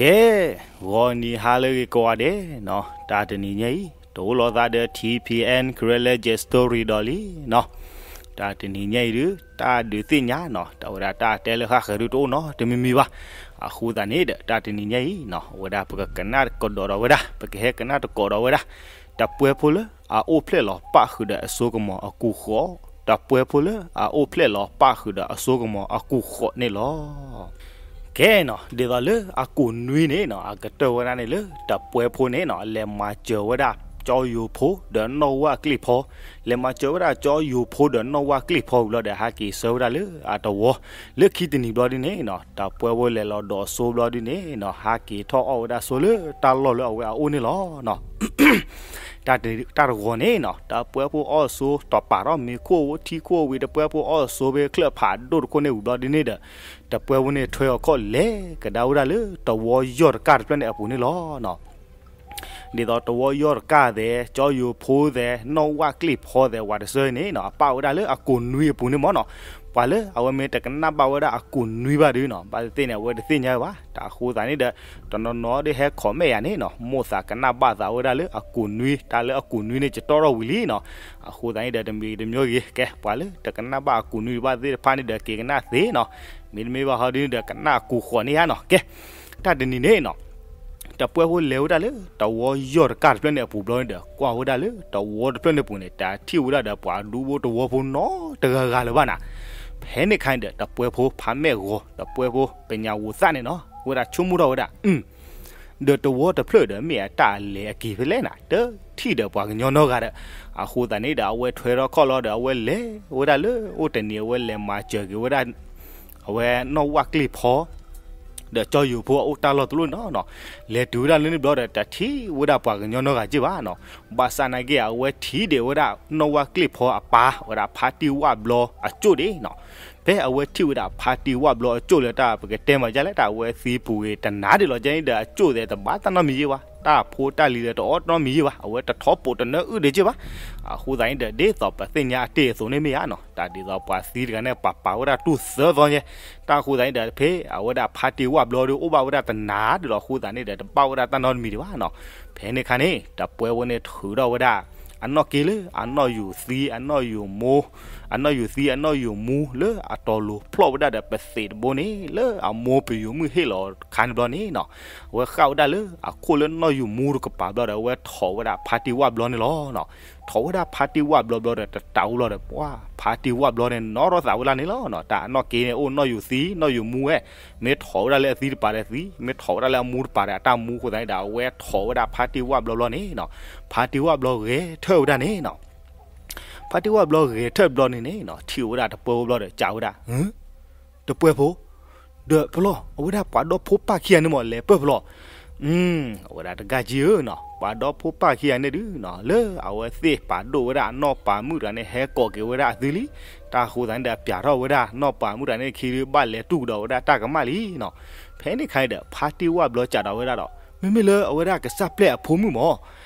ကဲ, ဂီၤနံၤဟါလၢအဂ့ၤကိးဂၤဒဲးနီၤ, တၢ်တနံၤညါအံၤ တအိၣ်လိာ်သးဒီး ထံဖံအဲၣ် Karen Legend Story ဒီးလံနီၤ. တၢ်တနံၤညါအံၤဒုး တၢ်ဒုးသ့ၣ်ညါနီၤ, တၢ်ဝဲဒၣ်တၢ်တဲလၢဃၣ်ဃၢၤဒုးတအိၣ်နီတမံၤမံၤဘၣ်. အဃိသတးန့ၣ်ဒီး တၢ်တနံၤညါအံၤနီၤ, အဝဲဒၣ်ပကကနၣ်ကဒီးဒီးဝဲဒၣ်, ပကဟဲကနၣ်တကိးဒီးဝဲဒၣ် တၢ်ပှဲၤဖိလၢအအိၣ်ဖျဲၣ်လီၤပၣ်ဃုာ်ဒီးအစိကမီၤအကူာ်ဃိး, တၢ်ပှဲၤဖိလၢအအိၣ်ဖျဲၣ်လီၤပၣ်ဃုာ်ဒီးအစိကမီၤအကူာ်ဃိးန့ၣ်လီၤ. ကဲနီၤ, ဒ်သိးလၢအကူာ်နွံန့ၣ်နီၤ, အကတၢၢ်ဝဲဒၣ်န့ၣ်လၢ တၢ်ပှဲၤဖိန့ၣ်နီၤ, လဲၤမၤစၢၤဝဲဒၣ်ကၠီယိၤဖိဒီးနီၢ်ဝၣ်ကျ့ၣ်ဖီ, လဲၤမၤစၢၤဝဲဒၣ်ကၠီယိၤဖိဒီးနီၢ်ဝၣ်ကျ့ၣ်ဖီဝံၤလီၤဒီး ဟးက့ၤဆှၢဝဲဒၣ်လၢအတဝီ, လၢခံတနံၤဘျီဒုန့ၣ်နီၤ, တၢ်ပှဲၤဖိလဲၤလီၤဒိးစိဘျီဒုန့ၣ်နီၤ, ဟးက့ၤထီၣ်အီၣ်ဝဲဒၣ်စိလၢတၢ်လီၢ်လၢအဝဲအအိၣ်န့ၣ်လီၤနီၤ. တၢ်တဂီၤန့ၣ်နီၤ, တၢ်ပှဲၤဖိအီၣ်စိတီၢ်ပာ်ထီၣ်မ့ၤခိၣ်ဝံၤထံခိၣ်ဝံၤ, တၢ်ပှဲၤဖိအီၣ်စိဖဲချၢၣ်ဖးဒိၣ်တခိၣ်န့ၣ်ဝံၤဘျီဒုန့ၣ်ဒီး, တၢ်ပှဲၤဖိန့ၣ်ထွဲအီၤခီၣ်လဲၤကဒါဝဲဒၣ်လၢတဝီယီၢ်တကၢ်တဖျၢၣ်န့ၣ်အပူၤန့ၣ်လီၤနီၤ. ဒ်သိးတဝီယီၢ်တကၢ်သဲး, ကၠီယိၤဖိသဲး, နီၢ်ဝၣ်ကျ့ၣ်ဖီသဲး, ဝၤတဆၢန့ၣ်နီၤ, အပာ်ဝဲဒၣ်လၢအကူာ်နွံအပူၤန့ၣ်မ့ၢ်နီၤ. ပှၤလၢအဝဲမ့ၢ်တကနၣ်ဘၣ်ဝဲဒၣ်အကူာ်နွံဘၣ်ဒုနီၤ, ဘၣ်သ့ၣ်သ့ၣ်န့ၣ် အဝဲတသ့ၣ်ညါဝဲဘၣ်. တၢ်အဃိသတးန့ၣ်ဒီး တနီၤနီၤဒ်ဟဲ comment ယၤန့ၣ်နီၤ, မိၣ်သးကနၣ်ဘၣ်သးဝဲဒၣ်လၢအကူာ်နွံ, တၢ်လၢအကူာ်နွံန့ၣ် ကတီၢ်ထီၣ်ဝံၤလံနီၤ. အဃိသတးန့ၣ်ဒီး တမံၤတမံၤဂ့ၤ, ကဲ ပှၤလၢတကနၣ်ဘၣ်အကူာ်နွံဘၣ်သ့ၣ်တဖၣ်န့ၣ်ဒီး က့ၤကနၣ်သ့နီၤ. မ့တမ့ၢ်ဘၣ်ဟီဒ်န့ၣ်ဒီး ကနၣ်အကူာ်ဃိးန့ၣ်ဧါနီၤ. ကဲ, တၢ်တနံၤန့ၣ်နီၤ, တၢ်ပှဲၤဖိလဲၤဝဲဒၣ်လၢတဝီယီၢ်တကၢ်တဖျၢၣ်န့ၣ်အပူၤဘျီန့ၣ်ဒီး ကွၢ်ဝဲဒၣ်လၢတဝီတဖျၢၣ်န့ၣ်အပူၤန့ၣ် တထံၣ်ဝဲဒၣ်ဒီးပှၤဒူဖိတဝီဖိနီတဂၤဂၤလၢၤဘၣ်နၤ. ဖဲန့ၣ်အခါန့ၣ်ဒီး တၢ်ပှဲၤဖိဖးမဲာ်ဂီၤ, တၢ်ပှဲၤဖိပညးဝိၤသၣ်န့ၣ်နီၤ, ဝဲဒၣ်ဆိကမိၣ်ထီၣ်ဝဲဒၣ် ဒီးတဝီတဖျၢၣ်ဒီး မ့ၢ်အတၢ်လဲၤအက့ၤဖဲလဲၣ်နၤ, တထံၣ်ဒီးပှၤကညီနီတဂၤဒီး. အဃိသတးန့ၣ်ဒီး အဝဲထွဲထီၣ်ခီၣ်လီၤဒီး အဝဲလဲၤဝဲဒၣ်လၢအိၣ်တနံၤ အဝဲလဲၤမၤစၢၤက့ၤဝဲဒၣ် အဝဲနီၢ်ဝၣ်ကျ့ၣ်ဖီ ဒီးကၠီယိၤဖိအအိၣ်တၢ်လီၢ်တလီၢ်နီၤ. လဲၤတုၤဝဲဒၣ်လၢန့ၣ်ဘျီဒီး တထံၣ်ဝဲဒၣ်ပှၤကညီနီတဂၤက့ၢ်ဘၣ်နီၤ. ဘၣ်ဆၣ်နာ်က့ အဝဲထံၣ်ဒံးဝဲဒၣ်နီၢ်ဝၣ်ကျ့ၣ်ဖီအပၢ် ဝဲဒၣ်ဖါတံၢ်ဝၣ်ဘျီအကၠိၣ်ဒံးနီၤ. ဖဲအဝဲထံၣ်ဝဲဒၣ်ဖါတံၢ်ဝၣ်ဘျီအကၠိၣ်လၢတၢ်ပကတဲမၤဒ်လဲၣ် တၢ်အဝဲသံပူၤဂ့ၤတနၤဒံးလီၤ. ကဲန့ၣ်ဒီး အကၠိၣ်သဲးတဘၣ်တၢ်နီတမံၤယ့ၢ်ဘၣ်, တၢ်ဖိတၢ်လံၤဒီးတအီၣ်နီတမံၤယ့ၢ်ဘၣ်, အဝဲတထီပိာ်တနၢအုၣ်ဒံးက့ၢ်ဘၣ်. အဃိသတးန့ၣ်ဒီး ဒ်သိးပသ့ၣ်ညါအတ့ၢ်အသိးန့ၣ်မ့ၢ်ဧါနီၤ, တၢ်ဒ်သိးပှၤသံတဂၤန့ၣ် ပာ်ပာ်ဝဲဒၣ်တူၢ်သၢသီညါ. တၢ်အဃိသတးန့ၣ်ဒီး ဖဲအဝဲဒၣ်ဖါတံၢ်ဝၣ်ဘျီဒီး အိၣ်ဘၣ်ဝဲဒၣ်တနၤဒံးလီၤ. အဃိသတးန့ၣ်ဒီး တဘၣ်ဝဲဒၣ်တၢ်နီတမံၤဒံးဘၣ်နီၤ. ဖဲန့ၣ်အခါန့ၣ် တၢ်ပှဲၤဖိန့ၣ်ထုးထီၣ်ဝဲဒၣ် အနီၢ်က့လၢအနီၢ်ယူၤသံ အနီၢ်ယူၤမူ အနီၢ်ယူၤသံအနီၢ်ယူၤမူလၢအတီၤလိၤဖျီၣ်ဝဲဒၣ်ဒီးပသံးတဘိန့ၣ် လၢအမိၢ်ပယိၤမုၣ်ဟ့ၣ်လီၤအခါန့ၣ်ဘျီန့ၣ်နီၤ, အဝဲဃၣ်ဝဲဒၣ်လၢအခိၣ်လၢနီၢ်ယူၤမူတကပၤဘျီဒီး အဝဲထိးဝဲဒၣ်ဖါတံၢ်ဝၣ်ဘျီန့ၣ်လီၤနီၤ. ထိးဝဲဒၣ်ဖါတံၢ်ဝၣ်ဘျီဘျီဒီး တတးအိၣ်ဘျီဒီး ပှၤဖါတံၢ်ဝၣ်ဘျီန့ၣ် နီၣ်ထီၣ်သးဝဲလၢန့ၣ်လီၤနီၤ. တၢ်အနီၢ်က့န့ၣ် အိၣ်နီၢ်ယူၤသံ နီၢ်ယူၤမူဝဲ, မ့ၢ်ထိးဝဲဒၣ်လၢအသံတပၤဒီးသံ, မ့ၢ်ထိးဝဲဒၣ်လၢအမူတပၤဒီးအတၢ်မူအဃိသတးန့ၣ်ဒီး အဝဲထိးဝဲဒၣ်ဖါတံၢ်ဝၣ်ဘျီဘျီန့ၣ်နီၤ. ဖါတံၢ်ဝၣ်ဘျီဂဲၤထၢၣ်ဝဲဒၣ်န့ၣ်နီၤ. ဖါတံၢ်ဝၣ်ဘျီဂဲၤထၢၣ်ဘျီန့ၣ်န့ၣ်နီၤ, ထံၣ်ဝဲဒၣ်တပှဲၤဖိဘျီဒီး ကးဝဲဒၣ်, တပှဲၤဖိ, ဒီးဖဲလီၤ အဝဲဒၣ်ပှၤဒီဖိပၢ်ခံဂၤန့ၣ်မ့ၢ်လဲၤပၢၢ်ဖဲလီၤ. အဝဲဒၣ်တဂၤက့ၢ်ဧၢနီၤ, ပှၤဒီဖိပၢ်ခံဂၤန့ၣ်ဒုးနီၤ လၢအဝဲသ့ၣ်ပာ်ဒိၣ်ဝဲဒၣ်အနီၢ်ပၤမုၣ်တဂၤန့ၣ် ဟဲကိးက့ၤဝဲဒၣ်အသုလံ. တၢ်အဃိသတးန့ၣ်ဒီး ပျးထီၣ်ဝဲဒၣ်နီၢ်ပၤမုၣ်တဂၤန့ၣ်ခံဒုး ဘၣ်လဲၤတူၢ်ကဒီးဝဲဒၣ်တၢ်ကမၣ်လံနီၤ. ဖဲန့ၣ်အခါန့ၣ်ဒီး ဖါတံၢ်ဝၣ်ဘျီစးထီၣ်ဝဲဒၣ်ဒီး မ့မ့ၢ်လၢအဝဲဒၣ်ကစၢ်ပျဲၢ်အဖိမုၣ်မ့ၢ်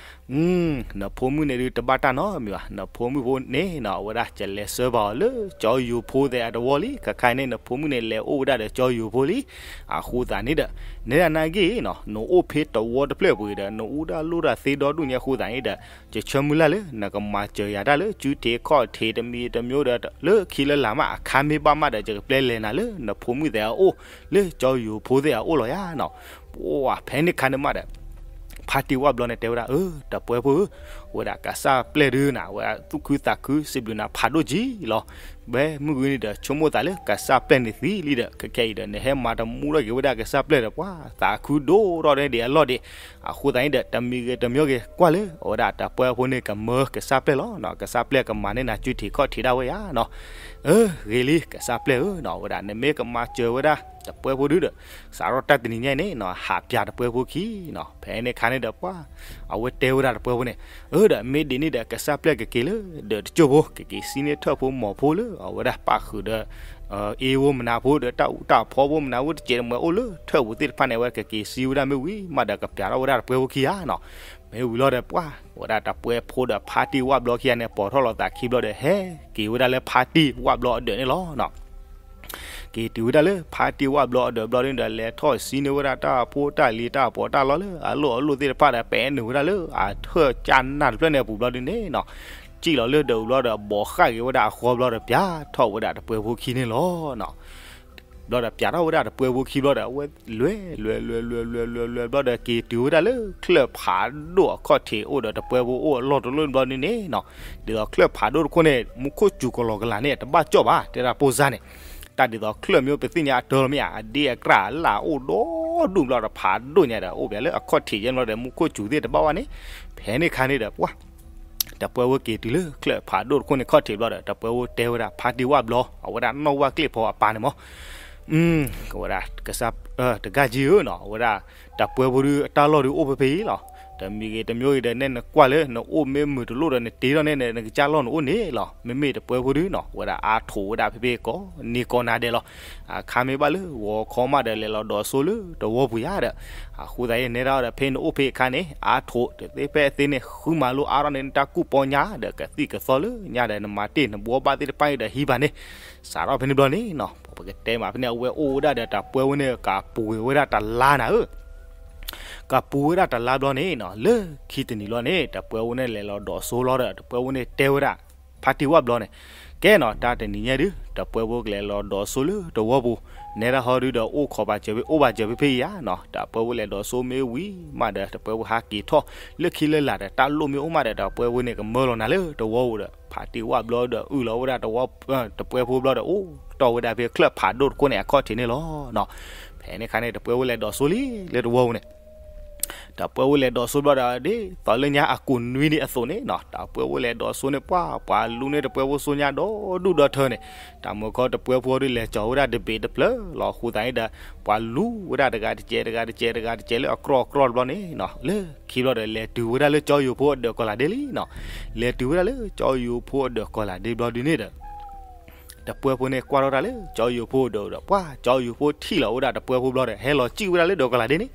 နဖိမုၣ်န့ၣ်ဒုးတဘၣ်တၢ်နီတမံၤဘၣ်. နဖိမုၣ်ဖိန့ၣ်နီၤ အဝဲဒၣ်ကလဲၤဆှၢပာ်အီၤလၢကၠီယိၤဖိသဲးအတဝီလံ. ခဲခါန့ၣ် နဖိမုၣ်န့ၣ်လဲၤအိၣ်ဝဲဒၣ်ဒီးကၠီယိၤဖိလံ. အဃိသတးန့ၣ်ဒီး နဲဒၣ်နာ်က့နီၤ နအိၣ်ဖဲတဝီတဖျၢၣ်ပူၤဒီး နအူတၢ်လိၣ်တၢ်သ့ဒီဒူၣ်ညါအဃိသတးန့ၣ်ဒီး ယဆၢမုၢ်လၢ်လၢ နကမၤစၢၤယၤတၢ်လၢ စုထံးခီၣ်ထံးတမံၤတမံၤဒီး လၢခံလၢလာ်မး အခါမ့ၢ်ဘၣ်မးဒီး ယကပျဲလဲၤနၤလၢနဖိမုၣ်သဲးအအိၣ် လၢကၠီယိၤဖိသဲးအအိၣ်လီၤယၤနီၤ. ပှၤဖဲန့ၣ်ခါန့ၣ်မးဒီး ဖါတံၢ်ဝၣ်ဘျီန့ၣ်တဲဝဲဒၣ် အၢ တၢ်ပှဲၤဖိဧၢ, ဝဲဒၣ်ကစၢ်ပျဲၢ်ဒုးနၤ ဝဲဒၣ်သူၣ်ခုသးခုစံးဘျုးနၤဖးဒိၣ်ကံလီၤ. ဝဲမုၢ်ဂ့ၤန့ၣ်ဒီး ဆိကမိၣ်သးလၢကစၢ်ပျဲၢ်န့ၣ်သံလံဒီး ခဲခဲအံၤဒီး နဟဲမၤတမူထီၣ်က့ၤဝဲဒၣ်ကစၢ်ပျဲၢ်ဒီး ပှၤသးခုဒိၣ်ထီၣ်ဒ်အလီၢ်ဒံး. အဃိသတးန့ၣ်ဒီး တမံၤဂ့ၤတမံၤဂ့ၤ ကွၢ်လၢ အဝဲဒၣ်တၢ်ပှဲၤဖိန့ၣ်ကမၢကစၢ်ပျဲၢ်လီၤ. ကစၢ်ပျဲၢ်ကမၤန့ၢ်နၤ စုထံးခီၣ်ထံးဒၣ်ဝဲယၤနီၤ. အၢ ဂ့ၤလံ ကစၢ်ပျဲၢ်ဧၢနီၤ, အဝဲဒၣ် နမ့ၢ်ကမၤစၢၤဝဲဒၣ် တၢ်ပှဲၤဖိဒုဒီး စးထီၣ်တၢ်တနံၤညါအံၤန့ၣ်နီၤ ဟးပျးတၢ်ပှဲၤဖိခံနီၤ. ဖဲန့ၣ်အခါန့ၣ်ဒီး ပှၤ အဝဲတဲဝဲဒၣ်တၢ်ပှဲၤဖိန့ၣ်, အၢ ဒီးမ့ၢ်ဒ်န့ၣ်ဒီး ကစၢ်ပျဲၢ်ကက့ၤလၢ ဒီးတကၠိၢ်ဖိ ကက့ၤစံးန့ၢ်ထၢၣ်ဖိမီၤဖိလၢ အဝဲဒၣ်ပၣ်ဃုာ်ဒီး အ့ဝဲမနုၤဖိဒီး တၢ်အူတၢ်ဖီဖိမနုၤဖိ တစဲးတမှဲၤအိၣ်လၢထၢၣ်ပူၤသ့ၣ်တဖၣ်န့ၣ် အဝဲကက့ၤစံးဝဲဒၣ်မ့ၢ်ဝံၤမးဒီး ကပျးထီၣ်ဝဲဒၣ်တၢ်ပှဲၤဖိခံဂၤနီၤ. မ့ၢ်ဝံၤလီၤဒီး ပှၤ အဝဲဒၣ်တၢ်ပှဲၤဖိဒီးဖါတံၢ်ဝၣ်ဘျီခံဂၤန့ၣ် ပိာ်ထီၣ်လိာ်သးခံဘျီဒီး ဟဲက့ၤဝဲဒၣ်လၢဖါတံၢ်ဝၣ်ဘျီအဒၢးန့ၣ်လီၤနီၤ. က့ၤတုၤဝဲဒၣ်လၢဖါတံၢ်ဝၣ်ဘျီအဒၢးဘျီဒုန့ၣ်ဒီး လဲၤထီၣ်စံန့ၢ်ဝဲဒၣ်တၢ်ဖိတၢ်လံၤတၢ်ပီးတၢ်လီလၢအလိၣ်အလိၣ်သ့ၣ်တဖၣ်ဒီး ပဲနုာ်ဝဲဒၣ်လၢအထၢၣ်ကၢ်နၢ်တဖျၢၣ်န့ၣ်အပူၤဘျီဒုန့ၣ်နီၤ, စံၣ်လီၤလၢဒၢးအူၤဘျီဒီး ဘိးဃၣ်က့ၤဝဲဒၣ်အဃီဘျီဒီး ပျးထီၣ်ဝဲဒၣ်တပှဲၤဖိခံန့ၣ်လီၤနီၤ. ဘျီဒီးပျးထီၣ်ဝဲဒၣ်တပှဲၤဖိခံဘျီဒီး အဝဲလဲၤလွဲလွဲလွဲလွဲလွဲလွဲဘျီဒီး က့ၤတုၤဝဲဒၣ်လၢချၢၣ်ဖးဒိၣ်အခီၣ်ထံးအိၣ်ဒီးတပှဲၤဖိအိၣ်အလီၢ်တလီၢ်ဘျီဒုန့ၣ်နီၤ. ဒ်သိးချၢၣ်ဖးဒိၣ်တခိၣ်န့ၣ် မူခိၣ်စူၤကလီကလာ်န့ၣ် တဘၣ်ကၠီၣ်ဘၣ် တဲဒၣ်ပိၢ်စၢ်န့ၣ်, တၢ်ဒ်သိးချၢၣ်မ့ၢ်ပသ့ၣ်ညါအတၢ်လီၤမ့ၢ်ဧါ, အဒ့အကြၢ်အလၢ်အိၣ်ဒီဒူၣ်ဘျီဒီး ဖးဒိၣ်ညါဒီး အိၣ်ပျးလၢအခီၣ်ထံးယဲၢ်ဘျီဒီး မူခိၣ်စူၤသ့ၣ်တဘၣ်ဘၣ်န့ၣ်, ဖဲန့ၣ်ခါန့ၣ်ဒီး ပှၢ် တပှဲၤဖိက့ၤတုၤလၢချၢၣ်ဖးဒိၣ်တခိၣ်န့ၣ်ခီၣ်ထံးဘျီဒီး တပှဲၤဖိတဲဝဲဒၣ်ဖါတံၢ်ဝၣ်ဘျီ အဝဲဒၣ်နီၣ်ဝၣ်ကျ့ၣ်ဖီအပၢ်န့ၣ်မး, အဝဲဒၣ်ကစၢ် တဂၤကံဧၢနီၤ, အဝဲဒၣ်တပှဲၤဖိဒုအတၢ်လီၢ်ဒုအိၣ်ဖဲဖဲအံၤလီၤ. တမံၤဂ့ၤတမံၤဂ့ၤဒီး နဲနကွၢ်လၢနအိၣ်မ့ၢ်မုာ်တလိၣ်ဒီး နတ့ထီၣ်န့ၣ် နကစၢ်လီၢ်နအိၣ်န့ၣ်လီၤ. မ့မ့ၢ်တပှဲၤဖိဒုနီၤ အဝဲဒၣ်အါထိးဝဲဒၣ်ဖဲဖဲကိးနံၤကိးနၤဒဲးလီၤ. အခါမ့ၢ်ဘၣ်လၢဂီၤခီမးဒီး လဲၤလီၤဒိးစိလၢတဝီပူၤယါဒီး အဃိသတးအံၤ နဲဒၣ်ဒီး ဖဲနအိၣ်ဖဲအခါန့ၣ် အါထိးတသ့ဖဲအသ့န့ၣ် ဃုမၤလိအါထီၣ်န့ၣ် နတၢ်ကူၣ်ပီညါဒီး ကသံၣ်ကသီလၢညါဒီး နမၤတ့ၢ်နဘှီဘၣ်သ့ၣ်တဖၣ်အံၤဒီး ဟံးဘၣ်န့ၣ်, စးထီၣ်ဖဲန့ၣ်ဘျီန့ၣ်နီၤ ပကတဲမးဖဲန့ၣ် အဝဲအိၣ်ဝဲဒၣ်ဒီးတပှဲၤဖိန့ၣ် ကပှ့ၤဝဲဒၣ်တလါနၤဧၢ ကပှ့ၤဝဲဒၣ်တလါဘျီန့ၣ်နီၤ လၢခံတနံၤလီၤန့ၣ် တပှဲၤဖိန့ၣ် လဲၤလီၤဒိးစိလီၤဒီး တပှဲၤဖိန့ၣ်တဲဝဲဒၣ် ဖါတံၢ်ဝၣ်ဘျီန့ၣ်, ကဲနီၤ တၢ်တနံၤညါဒု တပှဲၤဖိကလဲၤလီၤဒိးစိလၢတဝီပူၤ, နဲဒၣ်ဟီဒုဒီး အိၣ်ခိးဘၣ်စၢၤဖဲ အိၣ်ဘၣ်စၢၤဖဲဖဲအံၤယါနီၤ, တပှဲၤဖိလဲၤဒိးစိမ့ၢ်ဝံၤမးဒီး တပှဲၤဖိဟးက့ၤထီၣ်လၢခံလၢလာ်ဒီး တၢ်လိၣ်မ့ၢ်အိၣ်မးဒီး တပှဲၤဖိန့ၣ်ကမၢလီၤနၤလၢတဝီပူၤဒီး ဖါတံၢ်ဝၣ်ဘျီဒီး အုၣ်လီၤဝဲဒၣ်တဝီ တပှဲၤဖိဘျီဒီး အိၣ်တီၢ်ဝဲဒၣ်ဖဲချၢၣ်ဖးဒိၣ်တခိၣ်န့ၣ် အခီၣ်ထံးန့ၣ်လီၤနီၤ. ဖဲန့ၣ်ခါန့ၣ် တပှဲၤဖိလဲၤဒိးစိလံလၢတဝီပူၤန့ၣ် တပှဲၤဖိလဲၤဒိးစိဘျီဒီး ဒ်သိးလၢညါအကိၣ်နွံဒံးအသိးန့ၣ်နီၤ, တပှဲၤဖိလဲၤဒိးစိန့ၣ် ပှၢ်ပှၤလူန့ၢ်တပှဲၤဖိစိညါဒီဒူၣ်ဒီထၢန့ၣ်, တၢ်မုၢ်ခီတပှဲၤဖိဒုလဲၤကၠီၤဝဲဒၣ်တဘ့ၣ်တဖျၢၣ်လီၤ. အဃိသတးန့ၣ်ဒီး ပှၤလူဝဲဒၣ်တဂၤတစဲးတဂၤတစဲးတဂၤတစဲးလၢအကြီအကြီတဘျီန့ၣ်နီၤ, လၢခံဘျီဒီး လဲၤတုၤဝဲဒၣ်လၢကၠီယိၤဖိအဒၢးကီၤလၤဒ့လံနီၤ, လဲၤတုၤဝဲဒၣ်လၢကၠီယိၤဖိအဒၢးကီၤလၤဒ့ဘျီဒုန့ၣ်ဒီး တပှဲၤဖိန့ၣ်ကွၢ်ထီၣ်တၢ်လၢကၠီယိၤဖိအဒၢးဒီး ပှၢ်ကၠီယိၤဖိထံၣ်လီၤဝဲဒၣ်တပှဲၤဖိဘျီဒီး ဟဲလီၤစံၣ်ဝဲဒၣ်လၢဒၢးကီၤလၤဒ့န့ၣ်,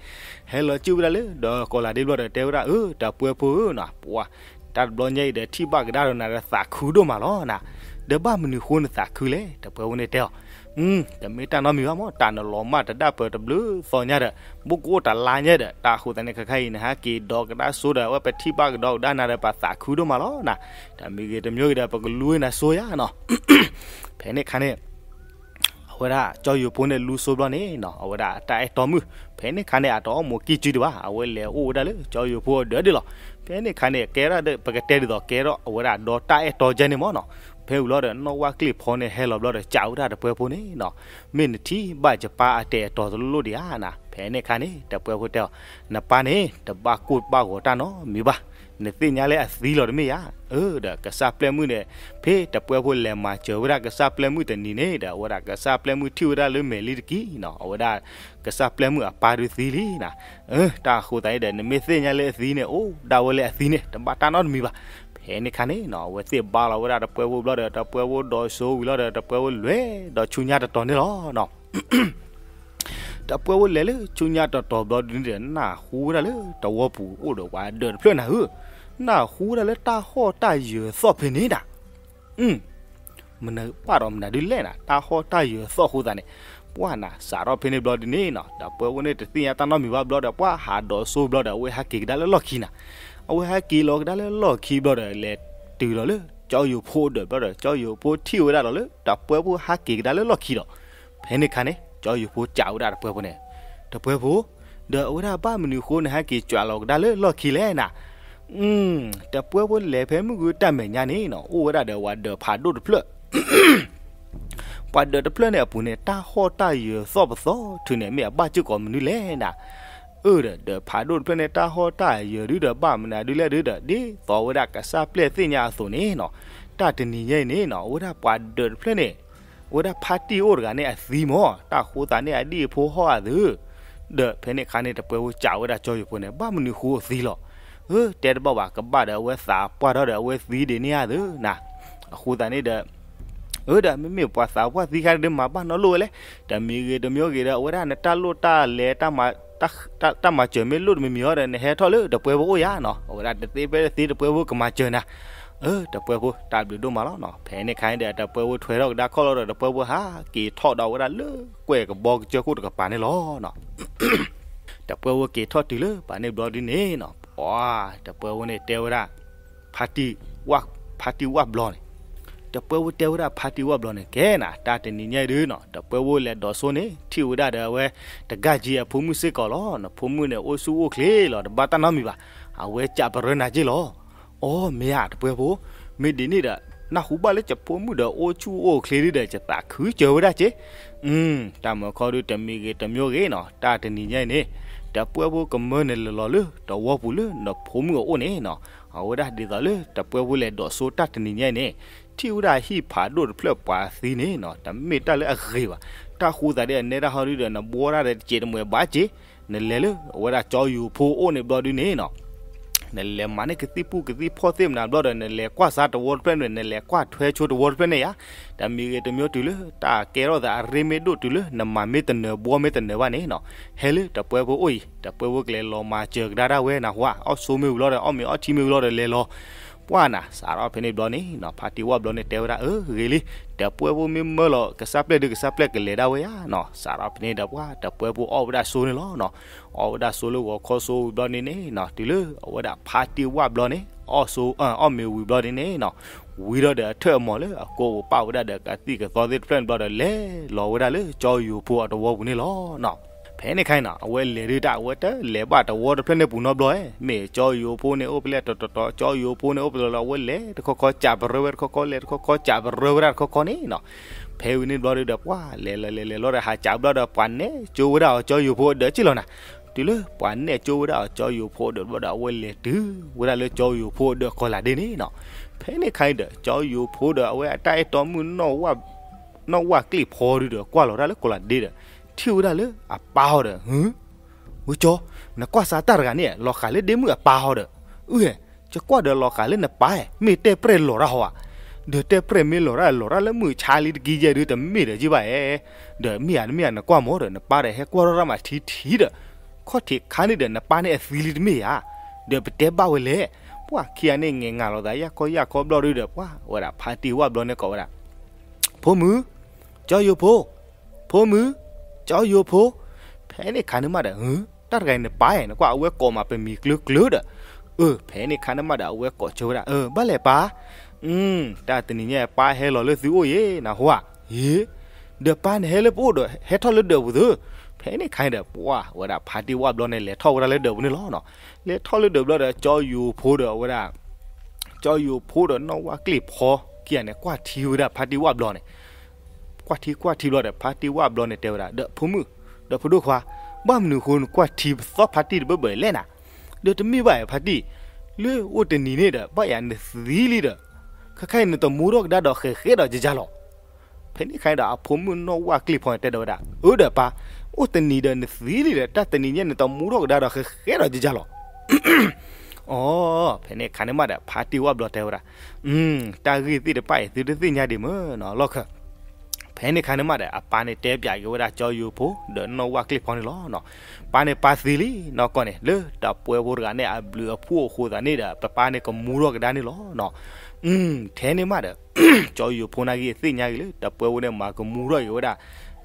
ဟဲလီၤစံၣ်ဝဲဒၣ်လၢဒၢးကီၤလၤဒ့ဘျီဒီး တဲဝဲဒၣ် အၢ တပှဲၤဖိဧၢနီၤ, ပှၢ် တၢ်တဘျီညါအံၤဒီး ထံၣ်ဘၣ်ကဒါဒီးနၤဒီး သးခုဒိၣ်မးလီၤနၤ, ဒီးဘၣ်မနုၤဃိနသးခုလဲၣ်. တပှဲၤဖိန့ၣ်တဲအီၤ, တမ့ၢ်တၢ်နီတမံၤဘၣ်မး, တၢ်နလီၤမၢ်တဒၣ်ပၢၢ်တဘျုးသီညါဒီး ဘူးကအိၣ်တလါညါဒီး တၢ်အဃိသတးန့ၣ် ခဲခါအံၤ နဟဲက့ၤဒီးကဒါစိဒီး အဝဲပထံၣ်ဘၣ်ကဒီးကဒါနၤဒီး ပသးခုဒိၣ်မးလီၤနၤ, တမံၤဂ့ၤတမံၤဂ့ၤဒီး ပကလူဝဲနၤစိယါနီၤ. ဖဲန့ၣ်ခါန့ၣ် အဝဲဒၣ်ကၠီယိၤဖိန့ၣ်လူစိဘျီန့ၣ်နီၤ, အဝဲဒၣ်တၢ်အဲၣ်တီမုၣ်, ဖဲန့ၣ်ခါန့ၣ် အတအိၣ်မိၢ်ကံၢ်စုဒံးဘၣ်, အဝဲလဲၤအိၣ်ဝဲဒၣ်လၢကၠီယိၤဖိအဒၢးဒၣ်လီၤ. ဖဲန့ၣ်ခါန့ၣ် ကဲဒၣ်ဒီး ပကတဲဒ်သိးကဲထီၣ်အဝဲဒၣ်ဒီးတၢ်အဲၣ်တီကဲန့ၣ်မးနီၤ. ဖဲဝံၤလီၤဒီး နီၣ်ဝၣ်ကျ့ၣ်ဖီန့ၣ် ဟဲလီၤဘျီဒီးစံးဝဲဒၣ်တပှဲၤဖိန့ၣ်နီၤ, မ့ၢ်နထံၣ်ဘၣ်ယပၢ်အတၢ်အဲၣ်တီတလိၣ်ဒံးဧါနၤ. ဖဲန့ၣ်ခါန့ၣ် တပှဲၤဖိတဲအီၤ, နပၢ်န့ၣ် တဘၣ်ကိၢ်ဘၣ်ဂီၤတၢ်နီတမံၤဘၣ်, နသ့ၣ်ညါလၢအသံလီၤတမ့ၢ်ဧါ. အၢ ဒီးကစၢ်ပျဲၢ်မုၣ်န့ၣ် ဖဲတပှဲၤဖိလဲၤမၤစၢၤဝဲဒၣ်ကစၢ်ပျဲၢ်မုၣ်တနံၤန့ၣ်ဒီး အဝဲဒၣ်ကစၢ်ပျဲၢ်မုၣ်ထံၣ်ဝဲဒၣ်လၢမဲာ်လံတက့ၢ်နီၤ, အဝဲဒၣ်ကစၢ်ပျဲၢ်မုၣ်အပၢ်ဒုးသံလံနၤ. အၢ တၢ်အဃိသတးန့ၣ်ဒီး နမ့ၢ်သ့ၣ်ညါလၢအသံန့ၣ် အိၣ်ဒၣ်ဝဲလၢအသံန့ၣ် တဘၣ်တၢ်နီတမံၤဘၣ်. ဖဲန့ၣ်ခါန့ၣ်နီၤ အဝဲသ့ၣ်ဘါလီၤဝဲဒၣ်တပှဲၤဖိဘျီဒီး တပှဲၤဖိဒိးစိဝံၤလီၤဒီး တပှဲၤဖိလဲၤဒီးဆူညါတတီၤန့ၣ်လီၤနီၤ. တပှဲၤဖိလဲၤလၢဆူညါတတီၤဘျီဒုန့ၣ်ဒီး နၢ်ဟူဝဲဒၣ်လၢတဝီပူၤအိၣ်ဒီးပှၤဒၢးတဖျၢၣ်နၤဧၢ, နၢ်ဟူဝဲဒၣ်လၢတၢ်ဟီၣ်တၢ်ယၢၤသီၣ်ဖဲန့ၣ်နၤ. မနုၤပာ်ဒီးမနုၤဒုလဲၣ်နၤ, တၢ်ဟီၣ်တၢ်ယၢၤသီၣ်အဃိသတးန့ၣ်, ပှၢ်နၤ စးထီၣ်ဖဲန့ၣ်ဘျီဒုန့ၣ်နီၤ တပှဲၤဖိန့ၣ်တသ့ၣ်ညါတၢ်နီတမံၤဘၣ်ဘျီဒီး ပှၢ်ဟးဒိးစိဘျီဒီး အဝဲဟဲက့ၤကဒါလၢလီၢ်ခံနၤ. အဝဲဟဲက့ၤလီၤကဒါလၢလီၢ်ခံဘျီဒီး လဲၤတုၤလီၤလၢကၠီယိၤဖိအဒၢးဘျီဒီး ကၠီယိၤဖိထံၣ်ဝဲဒၣ်လီၤလၢ တပှဲၤဖိဟဲက့ၤကဒါလၢလီၢ်ခံဒီး ဖဲန့ၣ်ခါန့ၣ် ကၠီယိၤဖိစံးဝဲဒၣ်တပှဲၤဖိန့ၣ်, တပှဲၤဖိ, ဒီးအဝဲဒၣ်ဘၣ်မနုၤအဃိနဟဲက့ၤစံၣ်လီၤကဒါလၢလီၢ်ခံလဲၣ်နၤ. တပှဲၤဖိလဲၤဖဲမုၢ်ဂုၤတၢ်မဲာ်ညါန့ၣ်နီၤ အိၣ်ဝဲဒၣ်ဒီးပှၤဒၢးဖးဒိၣ်တဖျၢၣ် ပှၤဒၢးတဖျၢၣ်န့ၣ်အပူၤန့ၣ် တၢ်ဟီၣ်တၢ်ယၢၤသီၣ်ပသီၣ်ထုးန့ၣ် မ့ၢ်အဘၣ်စ့ၢ်ကီးမနုၤလဲၣ်နၤ. အၢဒီး ဒၢးဖးဒိၣ်တဖျၢၣ်န့ၣ် တၢ်ဟီၣ်တၢ်ယၢၤဒုဒီး ဘၣ်မနုၤဒုလဲၣ်ဒုဒီး ဒ်သိးဝဲဒၣ်ကစၢ်ပျဲၢ်သ့ၣ်ညါအသိးန့ၣ်နီၤ, တၢ်တနံၤညါအံၤန့ၣ်နီၤ အဝဲဒၣ်ပှၤဒၢးတဖျၢၣ်န့ၣ် အဝဲဒၣ်ဖါတံၢ်အိၣ်တဂၤန့ၣ်အသံမၢ်, တၢ်အဃိသတးန့ၣ် အဒံၣ်အဖိဟီၣ်အသး ဒီးဖဲန့ၣ်ခါန့ၣ် တပှဲၤဖိစံးဝဲဒၣ်ကၠီယိၤဖိန့ၣ် ဘၣ်မနုၤဃိအသံလီၤ. အၢ တဲတဘၣ်ဘၣ် ကဘၣ်ဒီးအဝဲသးပှၢ်ထီၣ်ဒီး အဝဲသံဒံးန့ၢ်အသးနၤ. အဃိသတးန့ၣ်ဒီး အၢ ဒီးမ့မ့ၢ်ပှၤသးပှၢ်သံခါဒီး မၤဘၣ်နီတလိၣ်ဝဲလဲၣ်. တမံၤဂ့ၤတမံၤဂ့ၤဒီး အဝဲဒၣ်နတၢ်လိၣ်တၢ်လဲၤ တၢ်မၤစၢၤမ့ၢ်လိၣ်တမံၤမံၤအီၤဒီး နဟဲထီၣ်လၢတပှဲၤဖိအိၣ်ယါနီၤ. အဝဲဒၣ်တသ့ဖဲတသ့ တပှဲၤဖိကမၤစၢၤနၤ. အၢ တပှဲဖိ တၢ်ဘျုးဒိၣ်မးလီၤနီၤ. ဖဲန့ၣ်ခါအံၤဒီး တပှဲဖိထွဲထီၣ်ကဒါခီၣ်လီၤဒီး တပှဲဖိဟးက့ၤထီၣ်ဒီးဝဲဒၣ်လၢကွဲၢ်ကဘီကစၢၢ်ခိၣ်တကပၤန့ၣ်လီၤနီၤ. တပှဲဖိက့ၤထီၣ်တုၤလၢပၤန့ၣ်ဘျီဒုန့ၣ်နီၤ, ပှၤ တပှဲဖိန့ၣ်တဲဝဲဒၣ် ဖါတံၢ်ဝၣ် ဖါတံၢ်ဝၣ်ဘျီန့ၣ်, တပှဲဖိတဲဝဲဒၣ်ဖါတံၢ်ဝၣ်ဘျီန့ၣ် ကဲနၤ တၢ်တနံၤညါအံၤဒုနီၤ တပှဲဖိလဲၤဒိးစိန့ၣ် ထံၣ်ဝဲဒၣ်ဒီးအဝဲ တဂၢ်ကၠံအဖိမုၣ်စ့ၢ်ကီးလီၤ. နဖိမုၣ်န့ၣ် အိၣ်ဆူၣ်အိၣ်ချ့လီၤ တဘၣ်တၢ်နီတမံၤဘၣ်. အဝဲကးပရၢနၤက့ၢ်လီၤ. အိ မ့ၢ်ဧါ တပှဲဖိ, မ့ၢ်ဒ်န့ၣ်ဒီး နၢ်ဟူဘၣ်လၢယဖိမုၣ်ဒီးအိၣ်ဆူၣ်အိၣ်ချ့ဒုဒီး ယသးခုစၢၤဝဲဒၣ်က့ၢ်. အု တၢ်မၤခီဒုတမံၤဂ့ၤတမံၤဂ့ၤနီၤ တၢ်တနံၤညါအံၤန့ၣ် တပှဲဖိကမၢနလဲၤလီၤလၢတဝီပူၤလၢနဖိမုၣ်အအိၣ်န့ၣ်နီၤ. အဝဲဒၣ်ဒ်သိးလၢတပှဲဖိလဲၤဒိးစိတၢ်တနံၤညါအံၤန့ၣ် ထံၣ်ဝဲဒၣ်ဟံၣ်ဖးဒိၣ်တဖျၢၣ်ပှၤသံန့ၣ်နီၤ တမ့ၢ်တၢ်လၢအဂ့ၤဘၣ်. တၢ်ဃိသးဒ်အနဲဒၣ်ဟီဒုဒီး နဘှီတၢ်ဒီးတစဲးတမှဲၤဘၣ်က့ၢ်. နလဲၤလၢအဝဲဒၣ်ကၠီယိၤဖိအိၣ်န့ၣ်ဘျီဒုန့ၣ်နီၤ နလဲၤမၤန့ၢ်ကသံၣ်ပူၣ်ကသံၣ်ဖီၣ်သ့ၣ်မနၤဘျီဒီး နလဲၤကွၢ်စါတဝီတဖျၢၣ်န့ၣ် နလဲၤကွၢ်ထွဲဆိတဝီတဖျၢၣ်န့ၣ်ယါ. တမံၤဂ့ၤတမံၤတုၤလၢ တၢ်ကဲထီၣ်သးအရ့မ့ၢ်ဒိၣ်တုၤလၢ နမၤမ့ၢ်တနၢၤဘှီမ့ၢ်တနၢၤဘၣ်န့ၣ်နီၤ ဟဲလၢတပှဲဖိအိၣ်အံၤ တပှဲဖိကလဲၤလီၤမၤစၢၤကဒါဒၣ်ဝဲနၢ်ဟူဧါ. အီၣ်ဆိမ့ၢ်ဝံၤလီၤဒီး အီၣ်မ့ၤအီထံမ့ၢ်ဝံၤလီၤဒီးလဲၤလီၤ ပှၢ်နၤ စးထီၣ်ဖဲန့ၣ်ဘျီန့ၣ်နီၤ ဖါတံၢ်ဝၣ်ဘျီန့ၣ်တဲဝဲဒၣ် အၢ ဂ့ၤလံ, တပှဲဖိမ့ၢ်မၢလီၤကစၢ်ပျဲၢ်ဒုး ကစၢ်ပျဲၢ်ကလဲၤဒၣ်ဝဲယါနီၤ. စးထီၣ်ဖဲန့ၣ်ဒီးပှၢ် တပှဲဖိအီၣ်ဝဲဒၣ်ဆိန့ၣ်လီၤနီၤ. အီၣ်ဝဲဒၣ်ဆိလၢဂီၤခီဆိဝံၤဘျီန့ၣ်န့ၣ်နီၤ တုၤလၢအဝဲဒၣ်ဖါတံၢ်ဝၣ်ဘျီန့ၣ် အီၣ်ဆိ အီၣ်မ့ၤဝံၤဘျီန့ၣ်န့ၣ်နီၤ ဝံၤဒီးဒီးအထၢၣ်အမီၤလၢအကိးပာ်ဝဲဒၣ်ဒီးကသံၣ်ကသီသ့ၣ်တဖျၢၣ်န့ၣ်ဘျီဒီး လဲၤလီၤဝဲဒၣ်လၢကၠီယိၤဖိအတဝီပူၤန့ၣ်လီၤနီၤ. ဖဲန့ၣ်ခါအံၤနီၤ အဝဲလဲၤဒုးတၢ် အဝဲတလဲၤဘၣ်တဝီတဖျၢၣ်န့ၣ်ပူၤနီတဘျီဧါ. မ့ၢ်ကၠီယိၤဖိန့ၣ်အိၣ်ဖဲလဲၣ်တတီၤတီၤ ကၠီယိၤဖိန့ၣ်အိၣ်ဖဲလဲၣ်လီၤ အဝဲလဲၤတခီခီ ကးပရၢဝဲတခီခီ လဲၤတခီခီ ကးပရၢဝဲဒၣ်တခီခီန့ၣ်နီၤ. ဖဲဝံၤန့ၣ်ဘျီဒုးဒီး ပှၢ်လဲၤလီၤလဲၤလဲၤလီၤဒီး ဟးကးဘျီဒီး ပှၤနဲၣ်ကၠိဝဲဒၣ်အီၤကၠီယိၤဖိအဒၢးက့ၢ်လီၤနၤ. တုၤလၢပှၤနဲၣ်ကၠိဝဲဒၣ်အီၤကၠီယိၤဖိအဒၢးဘျီဒီး အဝဲလဲၤတုၤဝဲဒၣ်လၢကၠီယိၤဖိအဒၢးကီၤလၤဒ့န့ၣ်နီၤ. ဖဲန့ၣ်ခါအံၤဒီး ကၠီယိၤဖိဒီးအဝဲအတၢ်အဲၣ်တီမုၣ် နီၢ်ဝၣ်ကျ့ၣ်ဖီဒုဒီး ကွၢ်လီၤတၢ်လၢကီၤလၤဒ့ဒီး ထံၣ်ဝဲဒၣ်လၢအပၢ်ဟီဒီး ဟု ဝဲကၠီ, နကွၢ်စါတၢ်တဂၤန့ၣ် လီၤဃာ်လၢဒ့မုၣ်အပၢ်ဟီဒီး, အုဟဲ, ယကွၢ်ဒီးလီၤဃာ်လၢနပၢ်, မ့ၢ်တဲပြဲၢ်လီၤတၢ်ဟီဧါ, ဒီးတဲပြဲၢ်မ့ၢ်လီၤတၢ် လီၤတၢ်လၢမုၢ်ဆါလံတကံယဲၢ်ဒု တမ့ၢ်ဒီးယဘၣ်ဧါ, ဒီးမ့ၢ်ဧါတမ့ၢ်ဧါ နကွၢ်မၢ်ဒီး နပၢ်ဒီးဟဲကွၢ်ထီၣ်တၢ်မးထံထံဒီး, ခီၣ်ထံးခါန့ၣ်ဒီး နပၢ်န့ၣ်အသံလံတမ့ၢ်ဧါ, ဒီးပတဲဘၣ်ဝဲလဲၣ်, ပှၢ်ခံဂၤန့ၣ် ငဲၤငၤလီၤသးယၢ်ခီယၢ်ခီဘျီဒုဒီး ပှၢ်ဝဲဒၣ်ဖါတံၢ်ဝၣ်ဘျီန့ၣ်ကိးဝဲဒၣ် ဖိမုၣ်, ကၠီယိၤဖိ, ဖိမုၣ်, ကၠီယိၤဖိ, ဖဲန့ၣ်ခါန့ၣ်မးဒီး တၢ်တဂၤအံၤနပၢ်ဧါ, နကွၢ်အဝဲကိးမးပမံၤကျၢၤကျၢၤဒီး, အၢ ဖဲန့ၣ်ခါန့ၣ်မးဒီး အဝဲကိးဆိဝဲဒၣ် အၢ ဘၣ်လဲၣ်ပၢ်, တၢ်တနံၤညါပၢ်ဟဲလီၤလၢသုအိၣ်ယဲၢ် နၢ်ဟူဧါ, ယ့, ဒီးပၢ်နဟဲလၢပအိၣ်ဒီး ဟဲထီၣ်လၢဒၢးပူၤသု, ဖဲန့ၣ်ခါန့ၣ်ဒီး ပှၢ်ဝဲဒၣ်ဖါတံၢ်ဝၣ်ဘျီန့ၣ် လဲၤထီၣ်ဝဲဒၣ်လၢဒၢးပူၤန့ၣ်လီၤနီၤ, လဲၤထီၣ်လၢဒၢးဘျီဒီး ကၠီယိၤဖိဒီးအဝဲဒၣ် ကၠီယိၤဖိဒီးနီၢ်ဝၣ်ကျ့ၣ်ဖီခံဂၤန့ၣ် ကွၢ်ထံဝဲဒၣ်ဖါတံၢ်ဝၣ်ဘျီန့ၣ်, ကွၢ်ထံကွၢ်ထံဘျီဒီး ဖါတံၢ်ဝၣ်ဘျီန့ၣ်တဲဝဲဒၣ် ဒီးဖိမုၣ်, ဒီးဖိဒိၣ်ခွါ, ဘၣ်မနုၤအဃိနကွၢ်ထံပသီဖါတံၢ်တဘၢဘၢလဲၣ်နၤ, ဒီးတမ့ၢ်ဘၣ်ဧါဖါတံၢ်, လၢအိၣ်တနံၤန့ၣ်ဒီး ဘၣ်ယၤနသံလံဒီး, ခဲခါအံၤနတမူထီၣ်ကဒါဒီးဃဲးဃဲးဒီးယယၤလီၤ. ဖဲန့ၣ်ခါအံၤဒီး အဖိမုၣ်နီၢ်ဝၣ်ကျ့ၣ်ဖီန့ၣ်တဲဒီးဝဲဒၣ် အၢဒီးပၢ်, အိၣ်တနံၤဒီးနသံလံဒီး တၢ်တနံၤညါနတမူထီၣ်ကဒါဒီးဃဲးဃဲးဒီးယယၤလီၤ. အီ ဖဲန့ၣ်ခါန့ၣ်မးဒီး ဖါတံၢ်ဝၣ်ဘျီတဲဝဲဒၣ်, တၢ်ဂ့ၢ်သ့ၣ်တဖၣ်အံၤ သုတသ့ၣ်ညါဒံးမၢ်နီၤ လီၢ်ခၢၣ်. ဖဲန့ၣ်ခါန့ၣ်မးဒီး အပၢ်န့ၣ်တဲပၠးက့ၤဝဲဒၣ်ကၠီယိၤဖိ ဒီးနီၢ်ဝၣ်ကျ့ၣ်ဖီန့ၣ်လီၤ. ပၢ်န့ၣ်ပၢ်သံလံ နီၢ်ကီၢ်န့ၣ် လၢတပှဲဖိတဂၤန့ၣ် အဘျုးအဖှိၣ်အဃိသတးန့ၣ်ဒီး ပပၢ်န့ၣ်ကမူထီၣ်ကဒါန့ၣ်လီၤ. ထဲန့ၣ်မးဒီး ကၠီယိၤဖိနာ်က့ သ့ၣ်ညါက့ၤလၢ တပှဲဖိန့ၣ်မၤကမူထီၣ်က့ၤဝဲဒၣ်,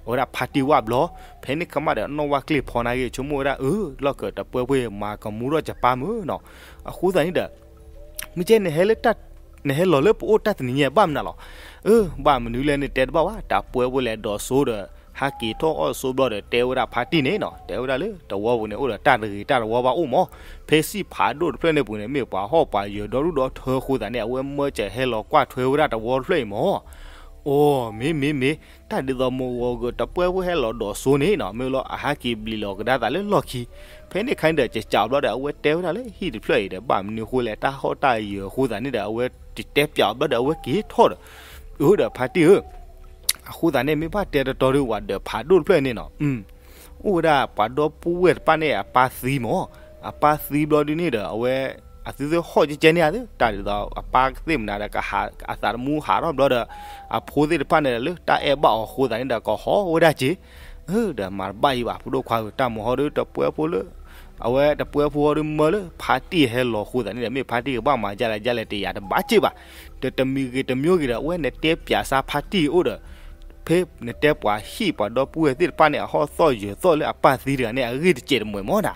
ဝဲဒၣ်ဖါတံၢ်ဝၣ်ဘျီ. ဖဲန့ၣ်ခါမးဒီး နီၢ်ဝၣ်ကျ့ၣ်ဖီနာ်က့ ဆိကမိၣ်ဝဲဒၣ် အၢ လီၢ်ခၢၣ် တပှဲဖိမၤကမူထီၣ်ယပၢ်မၢ်နီၤ. အဃိသတးန့ၣ်ဒီး မ့ၢ်ကဲနဟဲလၢတၢ်, နဟဲလီၤလၢပအိၣ်တၢ်တနံၤညါဘၣ်မနုၤလီၤ. အၢ ဘၣ်မနုၤလဲၣ်န့ၣ်တဲတဘၣ်ဘၣ်, တပှဲဖိလဲၤဒိးစိဒီး ဟဲက့ၤထီၣ်အီၣ်စိဘျီဒီး တဲဝဲဒၣ်ဖါတံၢ်န့ၣ်နီၤ, တဲဝဲဒၣ်လၢ တဝီပူၤန့ၣ် အိၣ်ဒီးတၢ်တဂ့ၤတၢ်တဝီဘၣ်အိၣ်မး, ဖဲစံၣ်ဖးဒိၣ်တဖျၢၣ်န့ၣ်ပူၤန့ၣ် မ့ၢ်ပှၤဟီၣ်ပှၤယၢၤဒီဒူၣ်ဒီထၢအဃိသတးန့ၣ် အဝဲမၢစၢၤဟဲလီၤကွၢ်ထွဲဝဲဒၣ်တဝီတဖျၢၣ်အံၤမး. အိ မ့ၢ်မ့ၢ်မ့ၢ်, တၢ်ဒ်သိးမုၢ်ဂီၤဂီၤ တပှဲဖိဟဲလီၤဒိးစိန့ၣ်နီၤ, မ့ၢ်လီၤအဟဲက့ၤဘျံးလီၤကဒါသးလၢလီၢ်ခံ. ဖဲန့ၣ်ခါန့ၣ်ဒီး ကစးဘျီဒီး အဝဲတဲဝဲဒၣ်လၢဟံၣ်တဖျၢၣ်အံၤဒီး ဘၣ်မနုၤအဃိလဲၣ် တၢ်ဟီၣ်တၢ်ယၢၤအဃိသတးန့ၣ်ဒီး အဝဲတတဲပၠးဘျီဒီး အဝဲက့ၤထီၣ်ဒီး, အၢ ဒီးဖါတံၢ်ဧၢ, အဃိသတးန့ၣ် မ့ၢ်ဘၣ်တဲတတီၤဒီး ဝဲဒၢးဖးဒိၣ်တဖျၢၣ်န့ၣ်နီၤ, အိၣ်ဝဲဒၣ်ပှၤဒီပုၢ်ဝဲၢ်တဖၣ်န့ၣ် အပၢ်သံမး, အပၢ်သံဘျီဒုန့ၣ်ဒီး အဝဲ အသုသ့ၣ်ဟီၣ်ကဲကဲန့ၣ်ဧါ, တၢ်ဒ်သိးအပၢ်သ့ၣ်မနုၤဒီး ကဟးအသးတမူဟးထီၣ်ဘျီဒီး အဖိသ့ၣ်တဖၣ်န့ၣ်ဒီးလၢတၢ်အဲၣ်ဘၣ်အီၤအဃိသတးန့ၣ်ဒီး ကဟီၣ်ဝဲဒၣ်က့ၤ, ဒီးမၤတဘၣ်အံၤဘၣ် ဖိဒိၣ်ခွါဧၢ, တၢ်မၤဟီဒုတပှဲဖိလၢ အဝဲတပှဲဖိအီၤဒုးမၢလၢဖါတံၢ်ဟဲလီၤအဃိသတးန့ၣ်ဒီး မ့ၢ်ဖါတံၢ်ကဘၣ်မၤဒ်လဲၣ်ဒ်လဲၣ်တယာ်တဘၣ်စ့ၢ်ဘၣ်. တတမံၤဂ့ၤတမံၤဂ့ၤဒီး အဝဲနတဲပၠးစါဖါတံၢ်အိၣ်ဒီး ဖဲနတဲပှၤဟံၣ်ပှၤဒီပုၢ်ဝဲၢ်သ့ၣ်တဖၣ်န့ၣ် အဟီၣ်သီၣ်ယၢၤသီၣ်လၢအပၢ်သံတဂၤန့ၣ် အဂ့ၢ်တစဲးတမှဲၤမၢ်နၤ.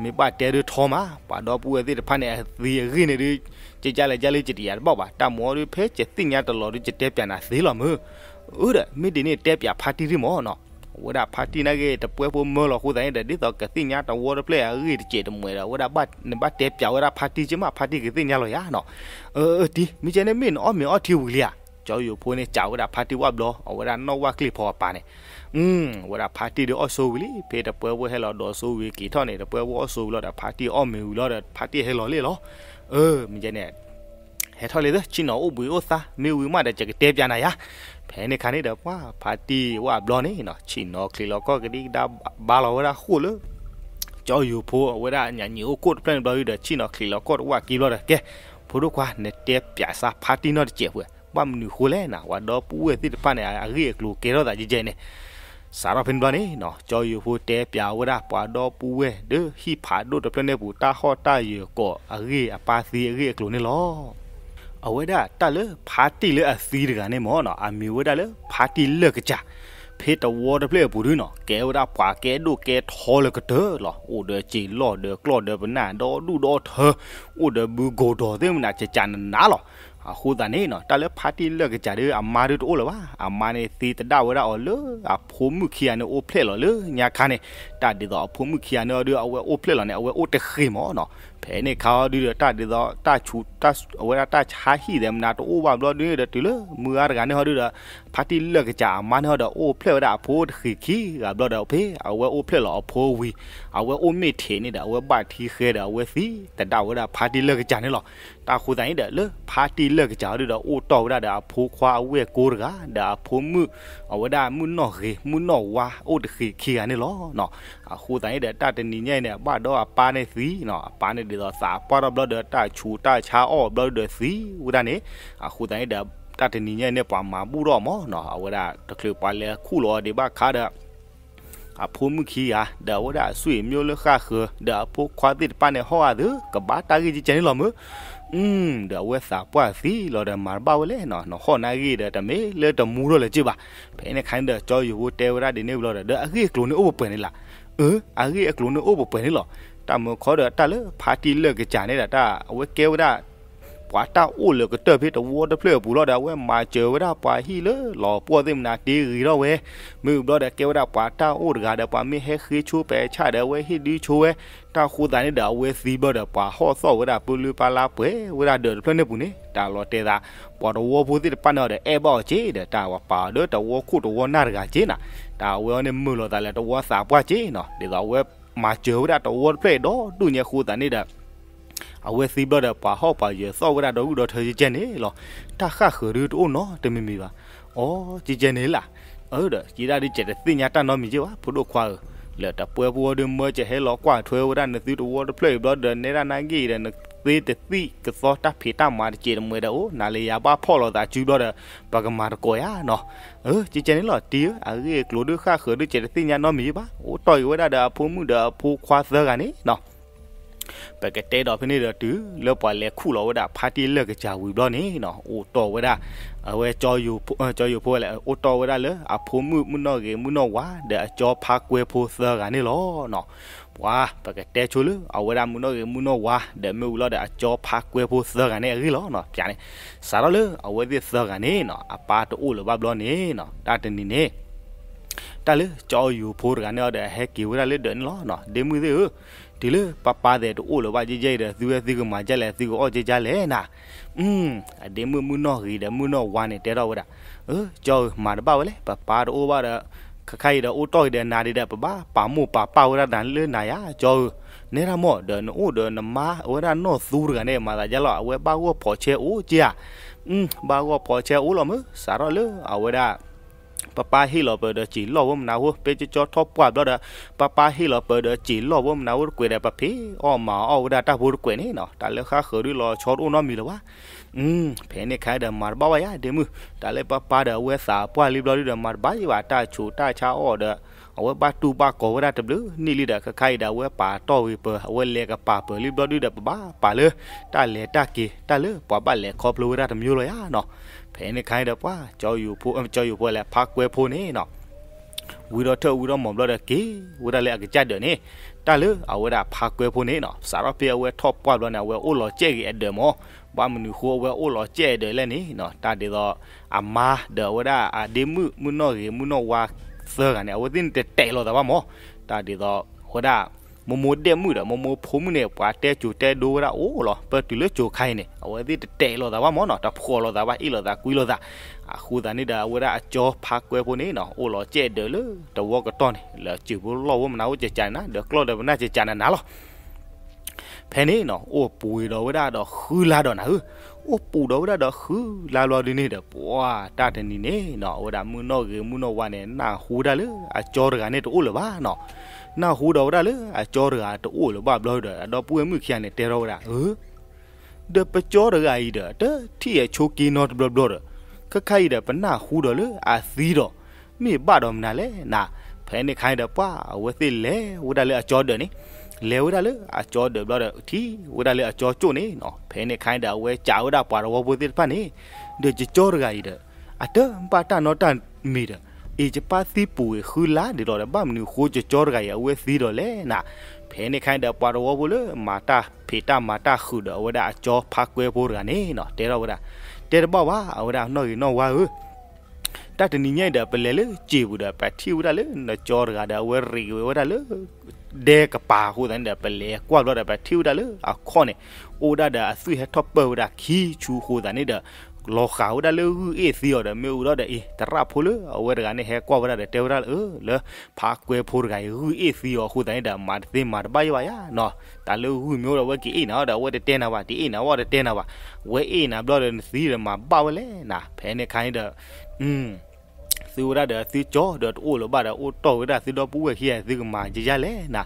မ့ၢ်ဘၣ်တဲဒုးထီမး ပှၤဒီပုၢ်ဝဲၢ်သ့ၣ်တဖၣ်န့ၣ် အသံအဂ့ၢ်န့ၣ်ဒုး ကကလဲၤကလဲၤကတယာ်တဘၣ်ဘၣ်. တၢ်မၤအီၤဒုး ဖဲကသ့ၣ်ညါတလီၤဒုး ကတဲပၠးနၤသ့လီၤမၢ်. အၢဒီး မ့ၢ်ဒ်န့ၣ်တဲပၠးဖါတံၢ်ဒုးမၢ်နီၤ. အဝဲဒၣ်ဖါတံၢ်နာ်က့ တပှဲဖိမၢလီၤအဃိသတးန့ၣ်ဒီး ဒ်သိးကသ့ၣ်ညါတဝီတဖျၢၣ်အဂ့ၢ်တစဲးတမှဲၤဒီး အဝဲဒၣ်ဘၣ် နဘၣ်တဲပၠးဝဲဒၣ်ဖါတံၢ်က့မး ဖါတံၢ်ကသ့ၣ်ညါလီၤယၤနီၤ. အၢ တံၢ် မ့ၢ်ကဲန့ၣ်မ့ၢ်နအီၣ်မ့ၤအီထံဝံၤလံဧါ. ကၠီယိၤဖိန့ၣ် စံးဝဲဒၣ်ဖါတံၢ်ဝၣ်ဘျီ အဝဲဒၣ်နီၣ်ဝၣ်ကျ့ၣ်ဖီအပၢ်န့ၣ် အဝဲဒၣ်ဖါတံၢ်ဒုးအီၣ်ဆိဝံၤလံ ဖဲတပှဲဖိဟဲလီၤဒီးဆိဝံၤက့ၤထီၣ်န့ၣ် တပှဲဖိအီၣ်ဆိဝံၤလီၤဒီး ဖါတံၢ်အီၣ်မ့ၤဝံၤလီၤဒီး ဖါတံၢ်ဟဲလီၤလ့ၣ်လီၤ. အၢ မ့ၢ်ကဲန့ၣ် ဟဲထီၣ်လံသၢ ဆ့ၣ်နီၤအိၣ်ဘှံးအိၣ်သါ မ့ၢ်ဝံၤမးဒီး ယကတဲပၠးနၤယၤ. ဖဲန့ၣ်ခါန့ၣ်ဒီး ပှၤဖါတံၢ်ဝၣ်ဘျီန့ၣ်နီၤ ဆ့ၣ်နီၤချံးလီၤကီၢ်ကဒံကဒါ ဘါလီၤဝဲဒၣ်ဃိၣ်လၢ ကၠီယိၤဖိအဝဲဒၣ်ညၣ်ညံၣ်အိၣ်ခိၣ်တဖျၢၣ်န့ၣ်ဘျီဒုးဒီး ဆ့ၣ်နီၤချံးလီၤကီၢ်တဝၣ်က့ဘျီဒီး ကဲ ဖိဒိၣ်ခွါ နတဲပၠးစါဖါတံၢ်နီတစဲးဖဲ ဘၣ်မနုၤဃိလဲၣ်နၤ ပှၤဒီပုၢ်ဝဲၢ်သ့ၣ်တဖၣ်န့ၣ် အဂ့ၢ်အကျိၤကဲထီၣ်သးကဲကဲန့ၣ် စးထီၣ်ဖဲန့ၣ်ဘျီန့ၣ်နီၤ ကၠီယိၤဖိတဲပၠးဝဲဒၣ်ပှၤဒီပုၢ်ဝဲၢ်ဒီးဟံၣ်ဖးဒိၣ်တဖျၢၣ်န့ၣ်ပူၤ တၢ်ဟီၣ်တၢ်ယၢၤကိးအဂ့ၢ်အပၢ်သံအဂ့ၢ်အကျိၤန့ၣ်လီၤ. အဝဲဒၣ်တၢ်လၢဖါတံၢ်လၢအသံတဂၤန့ၣ်မၢ်နီၤ အမံၤဝဲဒၣ်လၢဖါတံၢ်လၢၢ်ကစၢ် ဖဲတဝီတဖျၢၣ်အပူၤဒုနီၤ ကဲဝဲဒၣ်ပှၤကဲဒိၣ်ကဲထီလၢကတၢၢ်လီၤ. အိၣ်ဒီးစံာ်လီၢ်ဒီးကျီၢ်ဒီးပနၢ်ဒီဒူၣ်ဒီထၢ အိၣ်ဒီးဘုကိၢ်ဒီးသ့ၣ်မနၤ ကကနနၤလီၤ. အဃိသတးန့ၣ်နီၤ တၢ်လၢဖါတံၢ်လၢၢ်ကစၢ်ဒု အမါဒုတအိၣ်လၢၤဘၣ်. အမါန့ၣ်သံသဒၣ်ဝဲဒၣ်အီၤလၢအဖိမုၣ်ခံဂၤန့ၣ်အိၣ်ဖျဲၣ်လီၤလၢညါခါန့ၣ် တၢ်ဒ်သိးအဖိမုၣ်ခံဂၤန့ၣ်အီၤဒု အဝဲအိၣ်ဖျဲၣ်လီၤန့ၣ် အဝဲအိၣ်တဃ့ၢ်မၢ်နီၤ. ဖဲန့ၣ်ခါအီၤဒုဒီး တၢ်ဒ်သိးတၢ်ဆူး အဝဲဒၣ်တၢ်ဆါဟံၣ်သ့ၣ်မနၤတအိၣ်ဘၣ်ဘျီဒုဒီး တုၤလၢမုၢ်ဂၤတဂၤန့ၣ်ဟီဒုဒီး ဖါတံၢ်လၢၢ်ကစၢ်အမါန့ၣ်ဟီဒီး အိၣ်ဖျဲၣ်ဝဲဒၣ်အဖိတဃ့ၢ်ခံဂၤဘျီဒီး ဖဲအဝဲအိၣ်ဖျဲၣ်လီၤအဖိဝံၤ အဝဲအိၣ်မ့ၢ်ထံးန့ၣ်ဒီး အဝဲဘၣ်ထံဃဲဒီး အဝဲသံသဒၣ်ဝဲဒၣ်ဖါတံၢ်လၢၢ်ကစၢ်န့ၣ်လီၤ. တၢ်အဃိသတးန့ၣ်ဒီး လၢဖါတံၢ်လၢၢ်ကစၢ်ဟီဒုဒီး အိၣ်တီၢ်ဝဲဒၣ်ဒီးအဖိခွါအဝဲၢ်ကိတဂၤ ဒီးအဖိမုၣ် အဝဲဒၣ်မုၣ်နီၢ်ဂ့ၤ မုၣ်နီၢ်ဝါ အိၣ်တဃ့ၢ်ခံဂၤန့ၣ်လီၤ. အဃိသတးန့ၣ်ဒီး တၢ်တနံၤညါအံၤန့ၣ် ဘၣ်ဒီးအပၢ်န့ၣ်သံနီၤ အပၢ်န့ၣ်ဒ်သိးသးပှၢ်ထီၣ်ဘျီဒီး တၢ်ဆူးတၢ်ဆါအီၣ်ဘျီဒီးသံဝဲဒၣ်န့ၣ် အဃိသတးန့ၣ်ဒီး တၢ်တနံၤညါအံၤန့ၣ် ပှၤမၤဘူၣ်ထီၣ်မၢ်နီၤ အဝဲဒၣ်တချုးပှၤလဲၤခူၣ်လီၤအီၤဒံးဘၣ်ခါဒီး အဖိမုၣ်ခံဂၤ ဒီးအဝဲဒၣ်အဆွေမျိုးလၢဃၣ်ဃၢၤ ဒီးအဖိခွါသ့ၣ်တဖၣ်န့ၣ် ဟီၣ်အသးကဘၣ်တၢ်ဂ့ၢ်ကဲကဲန့ၣ်လီၤမၢ်. ဒီးအဝဲသးပှၢ်သံလီၤဒီး မၤတဘၣ်ဝဲလဲၣ်နီၤ နဟီၣ်နၢ်ဂ့ၢ်ဒီးတမ့ၢ်လၢတမူထီၣ်လၢၤက့ဘၣ်. ဖဲန့ၣ်ခါန့ၣ်ဒီး ကၠီယိၤဖိတဲဝဲဒၣ်ဒ်န့ၣ်ဘျီဒီး ဒီးအဂ့ၢ်အကျိၤန့ၣ်အိၣ်ပှဲၤပှဲၤန့ၣ်လီၤ. အၢ အဂ့ၢ်အကျိၤန့ၣ်အိၣ်ပှဲၤပှဲၤန့ၣ်လီၤ. တၢ်မၢခီဒီးတၢ်လၢဖါတံၢ်လၢၢ်ကစၢ်န့ၣ်ဒီး တၢ်အဝဲကဲဝဲဒၣ် ပှၤတၢ်အိၣ်လၢကတၢၢ်ဖဲတဝီတဖျၢၣ်အပူၤလီၤဒီး အဝဲမၤစၢၤဝဲဒၣ်ပှၤဟံၣ်လၢလီၤပှီၢ်သ့ၣ်မနၤတ့ဂ့ၤထီၣ်ဝဲ မ့ၢ်ဘျီဒီးကဲဝဲဒၣ်ပှၤတၢ်အိၣ်တဂၤဒီး ပှၤမ့ၢ်ဟဲဃ့ဆိပဲာ်ဆၣ်ဒီး အဝဲဟ့ၣ်ဒုးဆိဝဲ တၢ်ဃိသးန့ၣ်ဒီး အဝဲသံဘျီဒီး ပှၤဟီၣ်သီၣ်ဝဲဒၣ်ပလုၢ်ပလၢ်ပှဲၤဝဲဒၣ်ဒၢးတဖျၢၣ်န့ၣ်ပူၤန့ၣ် တၢ်လီၤတဲာ်သး ပှၤတဝီဖိသ့ၣ်တဖၣ်န့ၣ်ဒီး အဲၣ်ဘၣ်အီၤက့ၤဒီး တၢ်ပာ်အီၤဒီးတဝီခိၣ်တဝီနၢ်တဂၤက့ၤနီၤ တၢ်အဝဲအီၤန့ၣ်မုာ်လိာ်သးလၢတဝီသးပှၢ်က့ၤနီၤ ဒ်သိးအဝဲမၤစၢၤဝဲဒၣ်တဝီတဖျၢၣ်ဒီးဒူၣ်ညါအဃိသးန့ၣ်ဒီး အဝဲသံဘျီဒီး ပှၤဟီၣ်ပှၤယၢၤသီၣ်ဝဲဒၣ်ဒီးဂုၢ်ဒီးထၢကဲကဲန့ၣ်လီၤ. တၢ်ဃၣ်ဃၢၤဒုတအိၣ်နီတမံၤမံၤဘၣ်. အိ ကဲကဲန့ၣ်လၢ အၢဒီး ယဲဒၣ်ဒုးကဲတသ့ၣ်ညါတၢ်နီတမံၤက့ၤဘၣ် ဖိဒိၣ်ခွါဧၢ, လၢတပှဲဖိအီၤဒုးမၢကဟဲလီၤကွၢ်ထွဲဝဲဒၣ်နသုတဝီတဖျၢၣ်အံၤဘျီဒီး နဲဒၣ်နၢ်ဂ့ၢ်ဒီး နသ့တသံၣ်ကသီတၢ်ဖံးတၢ်မၤတစဲးတမှဲၤဒီး အိ နၤလၢယၤဘၣ်ဖီၣ်လိာ်သးစုဘျီဒီး ပကမၤသကိးယၤနီၤ. အၢ ကဲကဲန့ၣ်လီၤ တံၢ်ဧၢ, အဂ့ၢ်အကျိၤဒုးဃၣ်ဃၢၤဒုးကဲတသ့ၣ်ညါနီတမံၤဘၣ်, အိၣ်တီၢ်က့ၤဝဲဒၣ်ဒီးအဖိမုၣ်ဒီးအဖိခွါသၢဂၤန့ၣ်နီၤ. ပကတဲဒီးဖဲန့ၣ်ဒီးတုၤလၢပှၤလဲၤခူၣ်လီၤဝဲဒၣ် ဖါတံၢ်လၢၢ်ကစၢ်ဝံၤဘျီန့ၣ်နီၤ, အိၣ်တီၢ်ဝဲဒၣ် အဝဲ ကၠီယိၤဖိဝဲလဲၣ် အိၣ်တီၢ်ဝဲဒၣ်လၢအဖိမုၣ်မုၣ်နီၢ်ဂ့ၤမုၣ်နီၢ်ဝါ ဒီးအကၠီဖါကွဲဖိသၢဂၤန့ၣ်လီၤနီၤ. ပှၤ ပကတဲဆိလၢအဝဲဒၣ်မုၣ်နီၢ်ဂ့ၤမုၣ်နီၢ်ဝါ ဒီးမ့ၢ်ဝံၤလီၤဒီးအကၠီဖါကွဲဖိသၢဂၤန့ၣ်အဂ့ၢ်လီၤနီၤ. ပျးန့ၣ် စးထီၣ်လၢအဝဲသ့ၣ်သၢဂၤန့ၣ်နီၤ အပၢ်တအိၣ်လၢၤဘၣ်ဘျီန့ၣ်နီၤ တၢ်တနံၤန့ၣ် တၢ်လၢကၠီယိၤဖိတဂၤန့ၣ်အီၤဒီး အဟဲက့ၤဝဲဒၣ်လၢဒၢးန့ၣ်လီၤနီၤ. ဒ့မုၣ်သ့ၣ်ဧၢ, တုၤလၢပၢ်ပၢ်သဲးတအိၣ်လၢၤဘၣ်ကဲကဲအံၤဒီး သုဝဲသုကမၤဒ်လဲၣ် သုကအီၣ်ကဲကဲလဲၣ်နၤ. အဒ့မုၣ်မုၣ်နီၢ်ဂ့ၤဒီးမုၣ်နီၢ်ဝါန့ၣ်တဲထီၣ်ဝဲဒၣ်, အၢ ကၠီဧၢ မၤတဘၣ်ဝဲလဲၣ်, ပၢ်ပၢ်တအိၣ်ဘၣ်ဒီး ခါခါအံၤဒီးအိၣ်တီၢ်က့ၤဒီးနၤဒ်ဒီး ပဘၣ်ပာ်မိၢ်ပာ်ပၢ်ဝဲဒၣ်နၤလၢနၤယါ ကၠီဧၢ. နဲဒၣ်မ့ၢ်ဒီးနအိၣ်ဒီးနမါဝဲဒၣ်နီၢ်သူတဂၤန့ၣ် မၤသးဒ်လဲၣ် အဝဲဘၣ်ဂီၢ်ဖီးဆဲအိၣ်က့ဧါ. ဘၣ်ဂီၢ်ဖီးဆဲအိၣ်လီၤမၢ်, စးထီၣ်လၢအဝဲဒၣ် ပၢ်ပၢ်ဟ့ၣ်လီၤပၢၤဒီးစံာ်လီၢ်ဖိမနၤဖိ ပဲကၠီကၠီထီၣ်ပှၢ်ဘျီဒီး ပၢ်ပၢ်ဟ့ၣ်လီၤပၢၤဒီးစံာ်လီၢ်ဖိမနၤဖိတကွဲးဒီး ပဖံးအီၣ်မၤအီၣ်ဝဲဒၣ်တၢ်ဖိတကွဲးန့ၣ်နီၤ. တၢ်လၢဃၣ်ဃၢၤဒုးလီၤဆီတအိၣ်နီတမံၤလၢၤဘၣ်. ဖဲန့ၣ်ခါဒီးမၤတဘၣ်ဝဲယါဒ့မုၣ်, တၢ်လၢပၢ်ပၢ်ဒီးအဝဲသးပှၢ်လံဘျီဒုးဒီး မၤတဘၣ်ယံၤဘၣ် တၢ်ဆူးတၢ်ဆါအီၣ်ဒီး အဝဲဘၣ်တူၢ်ဘၣ်ကီၤဝဲဒၣ်တဘျုးနံၣ်လံဒီး ခဲခါအံၤဒီး အဝဲပာ်တီၢ်ဝံၤပၢၤ အဝဲလဲၤကပာ်ပၢၤလံဘျီဒုဒီး ပဘၣ်ပာ်လၢ တၢ်လဲၤတၢ်က့ၤ တၢ်လၢပှၤဘၣ်လဲၤခီဖျိဝဲဒၣ်တမံၤလီၤယါနီၤ. ဖဲန့ၣ်ခါအံၤဒီး ပှၤ ကၠီယိၤဖိ ကၠီယိၤဖိလဲၣ် ဖါကွဲဖိန့ၣ်နီၤ ဝံထီၣ်ထၢၣ်ဝံထီၣ်မီၤဘျီဒီး က့ၤဝဲဒၣ်လၢအကစၢ်ဒၢးန့ၣ်, တၢ်လၢအဝဲဒၣ်ဖါကွဲဖိန့ၣ်နီၤ စးထီၣ်ဖဲအဝဲထီၣ်ပှၢ်ဘျီန့ၣ် အဝဲအိၣ်လီၤစဲၣ်ဂ့ၤအဒၢးမၢ်, ဘၣ်မနုၤဃိအဝဲအိၣ်လီၤစဲၣ်အဒၢးလဲၣ်န့ၣ်နီၤ တၢ်ဒ်သိး အမါဒီးအဝဲဒၣ်အဒ့မုၣ် မုၣ်နီၢ်ဂ့ၤ မုၣ်နီၢ်ဝါသၢဂၤန့ၣ် အဝဲသ့ၣ်န့ၣ်တတဲာ်လိာ်သးဘၣ်မၢ်, တၢ်ဒ်သိး အဝဲဒၣ် မိၢ်မိၢ်ဒဲၣ်မုၣ်ဒီး မိၢ်မိၢ်ဖိမုၣ်န့ၣ် ပှၤတဲစိၤတဲဒိဝဲဒၣ်အိၣ်လီၤ ပၢၢ်တုၤလၢစိၤခါအံၤန့ၣ် အဝဲသ့ၣ်တတဲာ်လိာ်သးဘၣ်မၢ်နီၤ တဖှီၣ်လိာ်သးဘၣ် အ့ၣ်လိာ်သးကွံလိာ်သး, အဃိသတးန့ၣ်ဒီး အဝဲဒၣ်အကၠီဖါကွဲဖိန့ၣ်နီၤ အိၣ်လီၤစဲၣ်ဒၢးလၢတဝီကတီၢ်န့ၣ် လၢစုၤဖိလီၢ်ဖိမနုၤအိၣ်ကကးနၤ ဒီးကျီၢ်ဒီးပနၢ်ကကးနၤနၤလီၤ. ဖဲန့ၣ်နီၤ အိၣ်ပှဲၤဒီးဝဲဒၣ်ဒီးဃုလါဒီးနၤဧၢ, အိၣ်ပှဲၤဒီးဝဲဒၣ်ဒီးဃုလါဘျီဒုန့ၣ်ဒီး ပှၤတၢ်တနံၤန့ၣ်နီၤ အဝဲဒၣ်မုၣ်နီၢ်ဂ့ၤမုၣ်နီၢ်ဝါန့ၣ် နၢ်ဟူဒၣ်လၢအကၠီတဂၤန့ၣ်တအိၣ်လၢၤဘၣ်နီၤ, နၢ်ဟူဒီးဝဲဒၣ်လၢအကၠီတဂၤတအိၣ်လၢၤဘၣ်ဘျီဒီး အဒီပုၢ်ဝဲၢ်မုၣ်ခံဂၤန့ၣ် တဲထီၣ်ဝဲဒၣ် ဧၢ ဒီးပကၠီတဂၤအံၤဒီး တထံၣ်အဆိးက့နီတဘျီဘျီဒီး ခဲခါအံၤဒီး ပနၢ်ဟူဒီးလၢအသံဒီး မ့ၢ်ဘၣ်ဒီးမနုၤလဲၣ်နၤ. ဖဲန့ၣ်ခါအံၤဒီး ပှၤအဝဲသ့ၣ်လဲၤဝဲဒၣ်လၢအကၠီဒၢးန့ၣ်, လဲၤဝဲဒၣ်လၢအကၠီဒၢးဘျီဒီး ထံၣ်ဝဲဒၣ်လၢအကၠီကၠိၣ်န့ၣ်နီၤ. ဖဲန့ၣ်ခါအံၤဒီး အဝဲစံးဝဲဒၣ်ပှၤတဝီဖိသ့ၣ်တဖၣ်န့ၣ်, ဒီးယကၠီတဂၤအံၤဒီး အတဘၣ်တၢ်နီတမံၤဒီး အံၤယပၢ်သံပူၤဝဲဃုလါဒ်လီၤဒီး ဘၣ်မနုၤဃိယကၠီတဂၤအံၤ အဝဲသံဒီးလဲၣ်နၤ. ဖဲန့ၣ်ခါအံၤဒီး ပှၤတဝီဖိလၢမၤတၢ်ဖံးတၢ်မၤတၢ်ဃုာ်ဒီး အဝဲဒၣ်အကၠီဖါကွဲဖိတဂၤန့ၣ်နီၤ တဲထီၣ်ဝဲဒၣ်, တဲတဘၣ်ဘၣ် အဝဲဒၣ်နီၢ်ဂ့ၤနီၢ်ဝါဧၢ တၢ်တနံၤညါအံၤဒီး ပလဲၤလၢစံာ်ပူၤဒီး ပထံၣ်ဝဲဒၣ်လၢနကၠီတဂၤဒီး အဝဲရံးဝဲဒၣ်လၢ ဒဲကပၤအဃိသတးန့ၣ်ဒီး ပလဲၤကွၢ်ဘျီဒီး ပထံၣ်ဝဲဒၣ်လၢအခီၣ်န့ၣ် အိၣ်ဝဲဒၣ်ဒီးအသွံၣ်ဟဲထီၣ်ပၢၢ်ဝဲဒၣ်ခံဆူအဃိသတးန့ၣ်ဒီး လီၤဃာ်ဝဲဒၣ်လၢဂုၢ်အ့ၣ်သံအီၤဒီး မ့ၢ်အူဒီးအံၤ သရၣ်ဖိလၢအဝဲတဂၤန့ၣ် ဟဲကွၢ်ဝဲဒၣ်ဒီး တဲဝဲဒၣ်လၢ အၢ လၢဖါကွဲဖိတဂၤအံၤ ဂုၢ်အ့ၣ်သံအီၤအဃိသတးန့ၣ်ဒီး မၤတသ့မၤတဘၣ်ယံဘၣ်ယါနီၤ. တၢ်လၢဂုၢ်မ့ၢ်အိၣ်ဒီး အဝဲက့ၤအ့ၣ်နၤအီၤဒီး အဝဲတတဲနၤဘၣ်, တအ့ၣ်နၤအီၤတတဲနၤဘၣ်, အဝဲအ့ၣ်နၤဘျီဒီး နသံဒီးမၤဘၣ်ဝဲလဲၣ်နၤ. ဖဲန့ၣ်ခါန့ၣ်ဒီး သုဝဲဒၣ်ဒီးသုကၠီဒီးတအိၣ်လၢၤဘၣ်ဒီး အိၣ်တီၢ်ဝဲဒၣ်သုဒီပုၢ်ဝဲၢ်ခံဂၤ သုကမၤယံာ်ယံာ်လဲၣ်နၤ.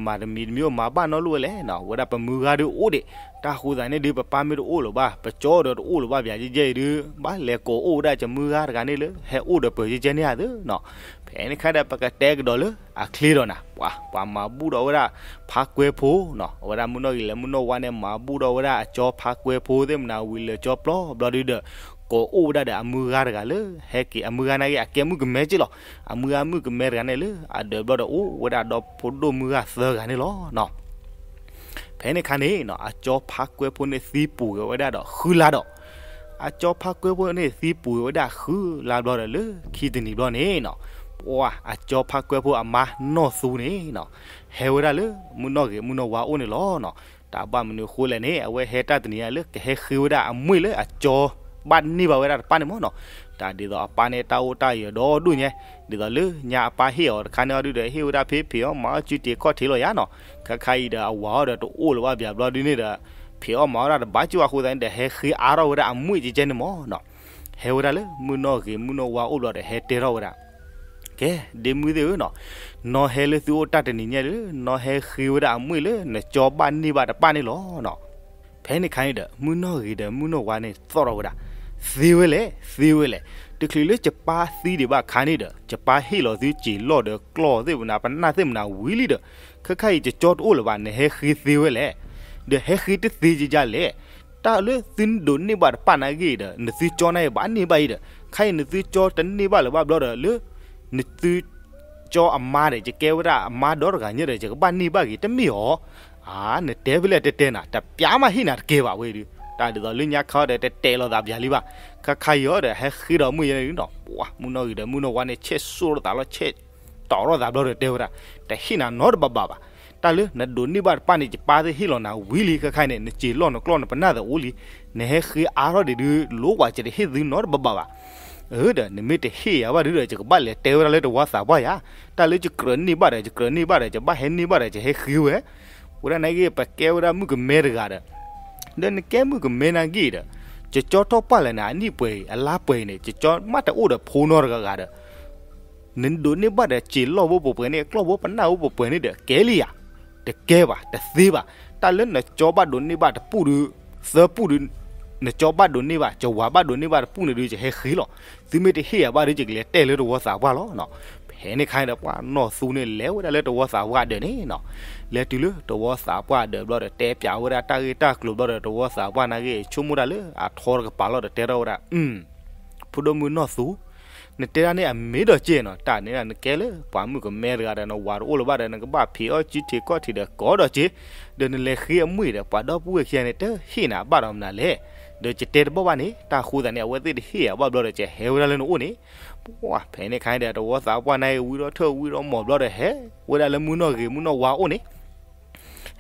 မၤတမံၤတမံၤအိၣ်မၤဘၣ်နီတလိၣ်ဝဲလဲၣ်နီၤ. ဝဲဒၣ်ပမုၢ်ဂၤဒုးအိၣ်ဒံး, တၢ်ဃိသးန့ၣ်ဒုး ပပၢ်မ့ၢ်တအိၣ်လၢၤဘၣ်, ပကၠီဒီးတအိၣ်လၢၤဘၣ် ပယၤယဲယဲအံၤဒုး ဘၣ်လဲၤကိးအိၣ်ဝဲဒၣ်ကမုၢ်ဂၤတဂၤန့ၣ်လၢ ဟဲအိၣ်ဒီးပၢၤယဲယဲန့ၣ်ဧါသ့နီၤ. ဖဲန့ၣ်ခါဒီး ပကတဲကဒီးလၢအချ့ဒီးနၤ, ပှၤ ပှၤမၤဘူၣ်ဒီးဝဲဒၣ်ဖါကွဲဖိနီၤ, အဝဲဒၣ်မုၢ်နီၢ်ဂ့ၤလၢမုၢ်နီၢ်ဝါန့ၣ် မၤဘူၣ်ဒီးဝဲဒၣ်အကၠီဖါကွဲဖိသ့ၣ်မနၤ ဝံၤလၢကၠီပျီဘျီဒုဒီး ကိးအိၣ်ဝဲဒၣ်ဒီးအမုၢ်ဂၤတဂၤလၢ ဟဲက့ၤ အမုၢ်ဂၤနာ်က့ အကဲမုၣ်ကမဲက့လီၤ, အမုၢ်ဂၤမုၣ်ကမဲတဂၤန့ၣ်လၢ အဒၢးဘျီဒီးအိၣ်ဝဲဒၣ်ဒီဖိဒိၣ်မုၢ်ဂၤသၢဂၤန့ၣ်လီၤနီၤ. ဖဲန့ၣ်ခါန့ၣ်နီၤ အကၠီဖါကွဲဖိန့ၣ်သံပူၤဂ့ၤဝဲဒၣ်ဒီးဃုလါဒီး, အကၠီဖါကွဲဖိန့ၣ်သံပူၤဂ့ၤဝဲဒၣ်ဃုလါဘျီဒီး လၢခံတနံၤဘျီန့ၣ်နီၤ, ပှၤအကၠီဖါကွဲဖိအမါနီၢ်သူန့ၣ်နီၤ, ဟဲဝဲဒၣ်လၢမုၢ်နီၢ်ဂ့ၤမုၢ်နီၢ်ဝါအိၣ်န့ၣ်လီၤနီၤ. တၢ်ဘၣ်မနုၤအဃိလဲၣ်န့ၣ် အဝဲဟဲတၢ်တနံၤညါလၢ ကဟဲဃ့ဝဲဒၣ်အမှံၣ်လၢအကၠီဘၣ်န့ၢ်ဘၣ်ဝဲဒၣ်တပၢ်န့ၣ်မၢ်နီၤ. တၢ်ဒ်သိးအပၢ်န့ၣ် တၢ်အိၣ်တၢ်ယၢၤဒီဒူၣ်ညါ, ဒ်သိးလၢညါအပၢ်ဟ့ၣ်အီၤတခါန့ၣ်အီၤဒုဒီး ဟ့ၣ်ဝဲဒၣ်ဖ့ဖံးအီၣ်မၤအီၣ်စုတ့ၢ်ခီၣ်ထံးလီၤယါနီၤ. ခဲခါအံၤဒီး အဝၤအီၤဒီးတအိၣ်လၢၤဘၣ်ဘၣ်ဘျီဒုန့ၣ်ဒီး ဖံးအီၣ်မၤအီၣ်ဒၣ်တဘၣ်ကၠိအဃိသတးန့ၣ်ဒီး ဟဲဃ့အါထီၣ်ဝဲဒၣ်အမှံၣ်ကဲကဲန့ၣ်မၢ်နီၤ. ဟဲဝဲဒၣ်လၢမုၢ်နီၢ်ဂ့ၤမုၢ်နီၢ်ဝါအိၣ်ဘျီဒီး ဟဲတဲထီၣ်ဝဲဒၣ် ကဲ ဒ့မုၢ်သ့ၣ်ဧၢနီၤ, နီၢ်ဟဲလၢသုအိၣ်တၢ်တနံၤညါလၢ နီၢ်ဟဲဃ့ဝဲဒၣ်အမှံၣ်လၢနကၠီဘၣ်န့ၢ်ဘၣ်တပၢ်န့ၣ်လီၤနီၤ. ဖဲန့ၣ်ခါန့ၣ်ဒီး မုၢ်နီၢ်ဂ့ၤဒီးမုၢ်နီၢ်ဝါန့ၣ်သီၣ်ထီၣ်ဝဲဒၣ်, သ့ဝဲလဲၣ် သ့ဝဲလဲၣ်, တချုးလၢယပၢ်သံဒံးဘၣ်ခါန့ၣ်ဒီး ယပၢ်ဟ့ၣ်လီၤသုစံာ်လီၢ်ဒီးကျီၢ်သ့ၣ်မနၤ ပနၢ်သ့ၣ်မနၤဝံၤလံဒီး ခဲခါအံၤယကၠီတအိၣ်လၢၤဘၣ် နဟဲဃ့သ့ဝဲလဲၣ်, ဒီးဟဲဃ့တသ့ယယါလဲၣ်. တၢ်လၢသုဒိးန့ၢ်ဘၣ်တပၢ်နာ်က့ဒီး နသုကၠီနာ်က့ဘၣ်န့ၢ်ဘၣ်အံၤဒီး ခါအံၤနသုကၠီတန့ၢ်ဘၣ်လၢၤဘၣ်ဘျီဒီး လၢနသုကၠီအမါဒီး ယကဲဝဲဒၣ်အမါဒီတဂၤညါဒီး ယကဘၣ်န့ၢ်ဘၣ်ဂ့ၤ တမ့ၢ်ဧါ. အါ နတဲဖဲလဲၣ်တဲတဲနၤ တပျးမးဟ့ၣ်နၤတကဲဘၣ်ဝဲဒုး. တၢ်ဒ်သိးလၢညါခါဒီးတတဲလိာ်သးပျးလံဘၣ်. ခဲခါအံၤအီၤဒီး ဟဲဃ့ဒီးမုၢ်ယဲန့ၣ်နီၤ ပှၤမုၢ်နီၢ်ဂ့ၤဒီးမုၢ်နီၢ်ဝါန့ၣ် ဆဲးစိၣ်ထီၣ်သးလီၤ ဆဲးတီၤထီၣ်သးဘျီဒီးတဲဝဲဒၣ် တဟ့ၣ်နၤနီတဘၣ်ဘၣ်ဘၣ်. တၢ်လၢနဒိးန့ၢ်ဘၣ်တပၢ်န့ၣ် ယပၢ်သ့ၣ်ဟ့ၣ်လီၤနၤဝံၤလံ ခဲခါအံၤန့ၣ် နစံာ်လီၢ်နကျီၢ်နပနၢ်သ့ၣ်အိၣ်လံ, နဟဲဃ့အါထီၣ်ဒံးဒုး လိၣ်ကွၢ် ယတဟ့ၣ်သုနီတဘၣ်ဘၣ်ဘၣ်. အၢ ဒီးနမ့ၢ်တဟ့ၣ်ယၤဘၣ်ဒုးဒီး ယကဘၣ်လဲၤတဲဝဲဒၣ်လၢတဝီသးပှၢ်ယၤ, တၢ်လၢယကြၢးန့ၢ်ဘၣ်ဒီး ယကြၢးန့ၢ်ဘၣ်ဒီး ယဘၣ်ဟဲန့ၢ်ဘၣ်ဒီး ယဟဲဃ့ဝဲ ဝဲဒၣ်နာ်က့ ပကဲဝဲဒၣ်မုၣ်ကမဲတဂၤဒီး, ဒီးနကဲမုၣ်ကမဲနာ်က့ဒီး, ယကၠီထီၣ်ပှၢ်လၢနၤအနံၣ်ပှဲၤအံၤ အလါပှဲၤအံၤန့ၣ် ယကၠီမးတအိၣ်ဒီးဖိနီတဂၤဂၤဒီး နဒိးန့ၢ်ဘၣ်ဒီးစံာ်လီၢ်ဖိပှဲၤပှဲၤန့ၣ် ကျီၢ်ဖိပနၢ်ဖိပှဲၤပှဲၤန့ၣ်ဒီး ကဲလံယၤ, တကဲဘၣ် တသ့ဘၣ်. တၢ်လၢနကၠီဘၣ်ဒိးန့ၢ်ဘၣ်တပူၣ်ဒုး, သၢပူၣ်ဒုး, နကၠီဘၣ်ဒိးန့ၢ်ဘၣ် ယဝၤဘၣ်ဒိးန့ၢ်ဘၣ်တပူၣ်န့ၣ်ဒုး ယဟဲဃ့လီၤ. သုမ့ၢ်တဟ့ၣ်ယၤဘၣ်ဒုး ယကလဲၤတဲလၢတဝီသးပှၢ်လီၤနီၤ. ဖဲ ဖဲန့ၣ်ခါန့ၣ်ဒီး ပှၤနီၢ်သူန့ၣ် လဲၤဝဲဒၣ်လၢတဝီသးပှၢ်အဒၢးန့ၣ်နီၤ. လဲၤတုၤလၢတဝီသးပှၢ်အဒၢးဘျီဒီး တဲပၠးဝဲဒၣ်တၢ်ဂ့ၢ်တၢ်ကျိၤဘျီဒီး တဝီသးပှၢ်နာ်က့ ဆိကမိၣ်တၢ်လၢအထီတကပၤလီၤဒီး တဲထီၣ်ဝဲဒၣ်, ဖိဒိၣ်မုၣ်နီၢ်သူ နတဲဒၣ်န့ၣ်အမ့ၢ်ဒီးက့နီၤ, တၢ်န့ၣ်နကဲလၢပှၤမုၣ်ကမဲတဂၤဒီး နဝၤတအိၣ်လၢၤဘၣ်ဒီး နကဘၣ်ဖံးအီၣ်စုထံးကီၢ်ထံးဒီးကိးဒီးက့, ဒီးနလဲၤဃ့အမုၣ်ဒီး ပှၤဒီပုၢ်ဝဲၢ်ခံဂၤန့ၣ် တဟ့ၣ်နၤဘၣ်ဒီးမနုၤလဲၣ်. ဒီးယတဲတဘၣ်ဘၣ်န့ၣ်, တၢ်ဃိသးန့ၣ် အဝဲသ့ၣ်တဟ့ၣ်အဘၣ်ဘျီဒီး ယဟဲဝဲဒၣ်လၢနအိၣ်န့ၣ်. ပှၢ်ဖဲန့ၣ်ခါန့ၣ်ဒီး တဝီသးပှၢ်န့ၣ် ဝံထီၣ်ထၢၣ်ဝံထီၣ်မီၤဘျီဒီး ဟဲဝဲဒၣ်လၢမုၣ်နီၢ်ဂ့ၤမုၣ်နီၢ်ဝါအိၣ်န့ၣ်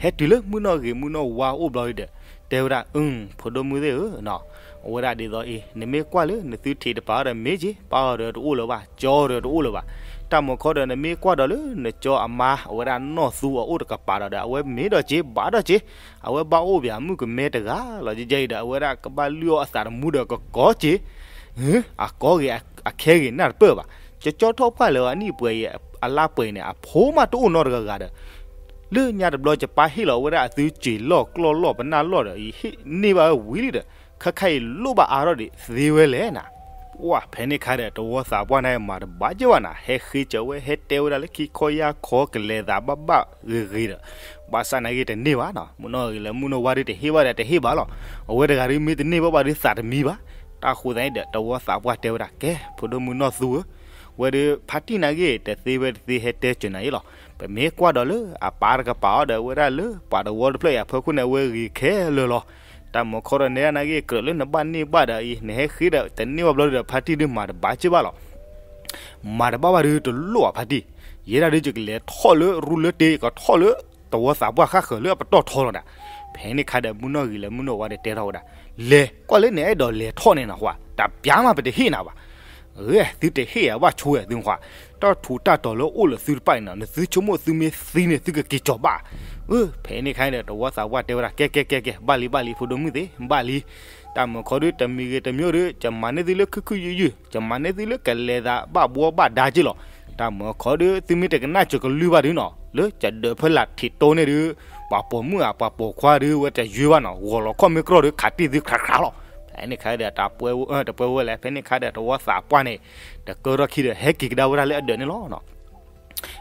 ဟဲတုၤလၢမုၣ်နီၢ်ဂ့ၤမုၣ်နီၢ်ဝါအိၣ်ဘျီဒီး တဲဝဲဒၣ်, အု ဖိဒိၣ်မုၣ်သ့ၣ်ဧၢ, အဝဲဒၣ်ဒ်သိးအံၤ နမ့ၢ်ကွၢ်လၢနသုထံးတပၤဒီးမ့ၢ်က့ၤ, ပၢ်အီၤဒီးတအိၣ်လၢၤဘၣ်, ကၠီအီၤဒီးတအိၣ်လၢၤဘၣ်. တၢ်မၤခီဒီး နမ့ၢ်ကွၢ်ဒီးလၢနကၠီအမါ အဝဲဒၣ်နီၢ်သူအအိၣ်တကပၤဒီးဒီး အဝဲမ့ၢ်ဒီးက့ၤ ဘၣ်ဒီးက့ၤ, အဝဲဘၣ်အိၣ်ဘၣ်မုၣ်ကမဲတဂၤလီၤ. ကဲအံၤဒီး အဝဲဒၣ်ကဘၣ်လုၢ်အီၣ်အသးတမူဒီးကကိးက့ၤ အကိးဂ့ၤအခဲဂ့ၤနၢ်တပၢၢ်ဘၣ်. ကကၠီထီၣ်ပှၢ်လၢၤအနံၣ်ပှဲၤအံၤ အလါပှဲၤအံၤန့ၣ် အဖိမးတအိၣ်နီတဂၤဂၤဒီး လၢညါတဘျီ ယပၢ်ဟ့ၣ်လီၤဝဲဒၣ်အသုစ့ၤလီၢ်ကျီၢ်လီၢ်ပနၢ်လီၢ်ဒီး ယဟ့ၣ်န့ၢ်ဘၣ်ဝဲဝံၤလံဒီး ခဲခါအံၤလိၣ်ဘၣ်အါထီၣ်ဒံးသ့ဝဲလဲၣ်နၤ. ပှၢ်ဖဲန့ၣ်ခါဒီး တဝီသးပှၢ်န့ၣ်မၤတဘၣ်က့ၤဘၣ်နၤ, ဟဲဃ့စၢၤဝဲ ဟဲတဲဝဲဒၣ်လၢခံခီယါခီ ကလဲၤသးဘၣ်ဘၣ်ဂ့ၤဂ့ၤဒီး ဘၣ်ဆၣ်နာ်က့တန့ၢ်ဘၣ်နီၤ. မုၣ်နီၢ်ဂ့ၤလၢမုၣ်နီၢ်ဝါဒုးတဟ့ၣ်ဘၣ်ဒီးတဟ့ၣ်ဘၣ်လီၤ. အဝဲတဂၤဒုးမ့ၢ်တန့ၢ်ဘၣ်ဘၣ်ဒုးသးတမံဘၣ်. တၢ်ဃိသတးန့ၣ်ဒီး တဝီသးပှၢ်တဲဝဲဒၣ်, ကဲ ဖိဒိၣ်မုၣ်နီၢ်သူဧၢ, ဝဲဒုးဖါတံၢ်နာ်က့ တသ့ဝဲတသ့ဟဲတဲစၢၤနၤအံၤလီၤ. ပမ့ၢ်ကွၢ်ဒီးလၢအပၢ်တကပၤအီၤဒီး အဝဲဒၣ်လၢပှၤတဝီတဖျၢၣ်အံၤအဖီခိၣ်န့ၣ် အဝဲဂ့ၤခဲလၢာ်လီၤ. တၢ်မၤခီဒီးနဲဒၣ်နာ်က့ ကြၢးလၢနဘၣ်န့ၢ်ဘၣ်ဒီးအံၤ နဟဲဃ့ဒီးတန့ၢ်ဘၣ်ဘျီဒီး ဖါတံၢ်ဒုးမၤတဘၣ်က့ၤဘၣ်လီၤ. မၤတဘၣ်ဘၣ်ဒုးတလိၣ်ဘၣ်ဖါတံၢ်, ယဲဒၣ်ဒုးယကလဲၤထီၣ်လၢရူလၢတ့ ယကထီၣ်လၢတဝီသးပှၢ်ဃၣ်ဃၢၤလၢအပတီၢ်ထီလီၤဒၣ်. ဖဲန့ၣ်ခါဒီး မုၣ်နီၢ်ဂ့ၤလၢမုၣ်နီၢ်ဝါဒီးတဲထီၣ်ဝဲဒၣ်, လဲၤကွၢ်လၢနအဲၣ်ဒိးလဲၤထီၣ်န့ၣ်နၢ်ဟူဧါ, တပျၢ်မးပတဟ့ၣ်နၤဘၣ်. အၢ သုတဟ့ၣ်အဘၣ်ဆိဝဲသုနၢ်ဟူဧါ, တၢ်ထူးတၢ်တီၤလၢအိၣ်လၢသုတဖၣ်အံၤနီၤ နသုဆိကမိၣ်သုမ့ၢ်သံန့ၣ် သုကက့ၤကၠီၤဘၣ်. အၢ ဖဲန့ၣ်ခါန့ၣ်ဒီး တဝီသးပှၢ်တဲဝဲဒၣ် ကဲ ကဲ ကဲ ကဲ ဘၣ်လံ ဘၣ်လံ ဖိဒိၣ်မုၣ်သ့ၣ် ဘၣ်လံ. တၢ်မၤခီဒုး တမံၤဂ့ၤတမံၤဒုး ယမၤန့ၢ်သုလၢခုခုယုၢ်ယုၢ်, ယမၤန့ၢ်သုလၢကလဲၤသးဘၣ်ဘှီဘၣ်ဒါက့ၤလီၤ. တၢ်မၤခီဒုး သုမ့ၢ်တကနၣ်စၢၤကလုၢ်ဘၣ်ဒုးနီၤ လၢယဒၢးဖၢလၢ်ထံးတိၢ်န့ၣ်ဒုး ပှၤပိာ်မုၣ်ဧါ ပှၤပိာ်ခွါဒုး ဝဲတယွ့ဘၣ်နီၤ ဂီၤလီၤခီၣ်မ့ၢ်ကြီဒီး ခးတံၢ်သုခရးခရးလီၤ. ဖဲန့ၣ်ခါဒီး တပှဲဝဲလၢ ဖဲန့ၣ်ခါဒီး တဝီသးပှၢ်န့ၣ် တကၢထီၣ်ခံဒီး ဟဲက့ၤကဒါဝဲဒၣ်လၢအဒၢးန့ၣ်လီၤ.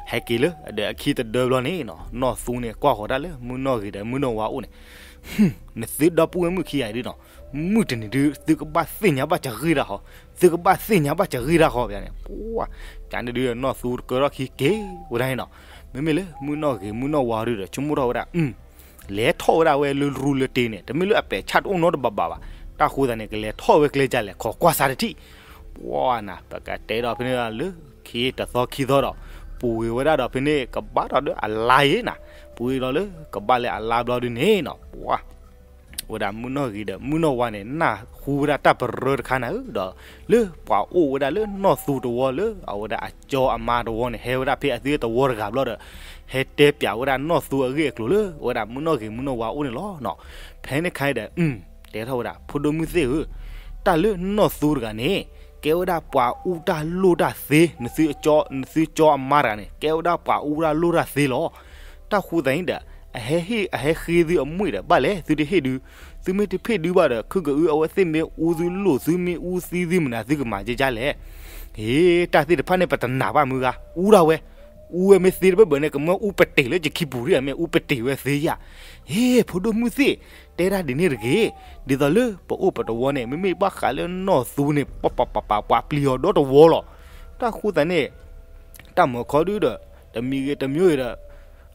ဟဲက့ၤလၢအဒၢးအခံတဒၢဘျီန့ၣ်နီၤ နီၢ်သူန့ၣ် ကွၢ်ဃီၤတၢ်လၢမုၣ်နီၢ်ဂ့ၤဒီးမုၣ်နီၢ်ဝါအိၣ်န့ၣ်, နသုဒီပုၢ်ဝဲၢ်မုၣ်ခံဂၤအံၤဒုးနီၤ မုၢ်တနံၤဒုး သုကဘၣ်သ့ၣ်ညါဘၣ်စှၤဂ့ၢ်တၢ်ဃီ, သုကဘၣ်သ့ၣ်ညါဘၣ်စှၤဂ့ၢ်တၢ်ဃီ ပန့ၣ်, ပှၢ် ပန့ၣ်ဒုး နီၢ်သူတကၢထီၣ်ခံက့ၤဝဲဒၣ်န့ၣ်နီၤ. မ့မ့ၢ်လၢမုၣ်နီၢ်ဂ့ၤမုၣ်နီၢ်ဝါဒုးဒီး ဆိကမိၣ်ထီၣ်ဝဲဒၣ် လဲၤထီၣ်ဝဲဒၣ်ဝဲလၢရူလၢတ့န့ၣ် တမ့ၢ်လၢအပဲာ်ဆၣ်တအိၣ်နီတဘးဘၣ်ဘၣ်. တၢ်ဃိသတးန့ၣ် ကလဲၤထီၣ်ဝဲကျဲဒ်လဲၣ် ခိးကွၢ်စၢ်တထံၣ်. ပှၢ်နၤ ပကတဲဒီးဖဲန့ၣ်လၢ ခံတသီခံသီဒီး ပူၤကွံာ်ဝဲဒၣ်ဒီးဖဲန့ၣ် ကဘၣ်ဒီးလၢအလါအံၤနၤ, ပူၤကွံာ်ဒီးလၢကဘၣ်လၢအလါဘျီဒုးန့ၣ်နီၤ ပှၢ် ဝဲဒၣ်မုၣ်နီၢ်ဂ့ၤဒီးမုၣ်နီၢ်ဝါန့ၣ် နၢ်ဟူဝဲဒၣ်တၢ်ပရၢတခါန့ၣ်ဧၢဒီး လၢပှၤအိၣ်ဝဲဒၣ်လၢနီၢ်သူတဝီလၢ အဝဲဒၣ်အကၠီအမါတဝီန့ၣ် ဟဲဝဲဒၣ်ဖဲအသုတဝီတဂၤဘျီဒီး ဟဲတဲပၠးဝဲဒၣ်နီၢ်သူအဂ့ၢ်အကျိၤလၢ အဝဲဒၣ်မုၣ်နီၢ်ဂ့ၤမုၣ်နီၢ်ဝါအိၣ်န့ၣ်လီၤနီၤ. ဖဲန့ၣ်ခါအံၤဒီး တဲထီၣ်ဝဲဒၣ် ဖိဒိၣ်မုၣ်သ့ၣ်ဧၢ, တၢ်လၢနီၢ်သူတဂၤန့ၣ် ကဲဝဲဒၣ်ပှၤအူတၢ်လိၢ်တၢ်သ့, နသုကၠီအမါတဂၤန့ၣ် ကဲဝဲဒၣ်ပှၤအူတၢ်လိၢ်တၢ်သ့လီၤ. တၢ်ဃိသတးန့ၣ်ဒီး အဟဲဟ့ၣ် အဟဲဃ့သုအမုၣ်ဒီး ဘၣ်လဲၣ် သုတဟ့ၣ်ဒုး, သုမ့ၢ်တဟ့ၣ်ဒုးဘၣ်ဒီး ခုကအုအဝဲသ့ၣ်မ့ၢ်အူသုလိၢ် သုမ့ၢ်အူသံသုမနုၤ သုကမၤဒ်လဲၣ်. ဟ့ တၢ်သ့ၣ်တဖၣ်န့ၣ် ပတနာ်ဘၣ်မုၢ်ဂၤ, အူဒၣ်ဝဲ, အူဝဲမ့ၢ်သ့တဘၢၣ်ဘၢၣ်န့ၣ် ကမၢအူပတ့ၢ်လၢယခံပူၤရံၣ် မ့ၢ်အူပတ့ၢ်ဝဲသ့ဧါ. ဟ့ ဖိဒိၣ်မုၣ်သ့ၣ်, တဲဒၣ်ဒ်န့ၣ်တဂ့ၤ, ဒ်သိးလၢပအိၣ်ပတဝီန့ၣ် မ့မ့ၢ်ဘၣ်ဃးလၢနီၢ်သူန့ၣ် ပပပပပှၤပျံၤအီၤဒီတဝီလီၤ. တၢ်ဃိသတးန့ၣ် တၢ်မၤခီဒုးဒီး တမံၤဂ့ၤတမံၤဂ့ၤဒီး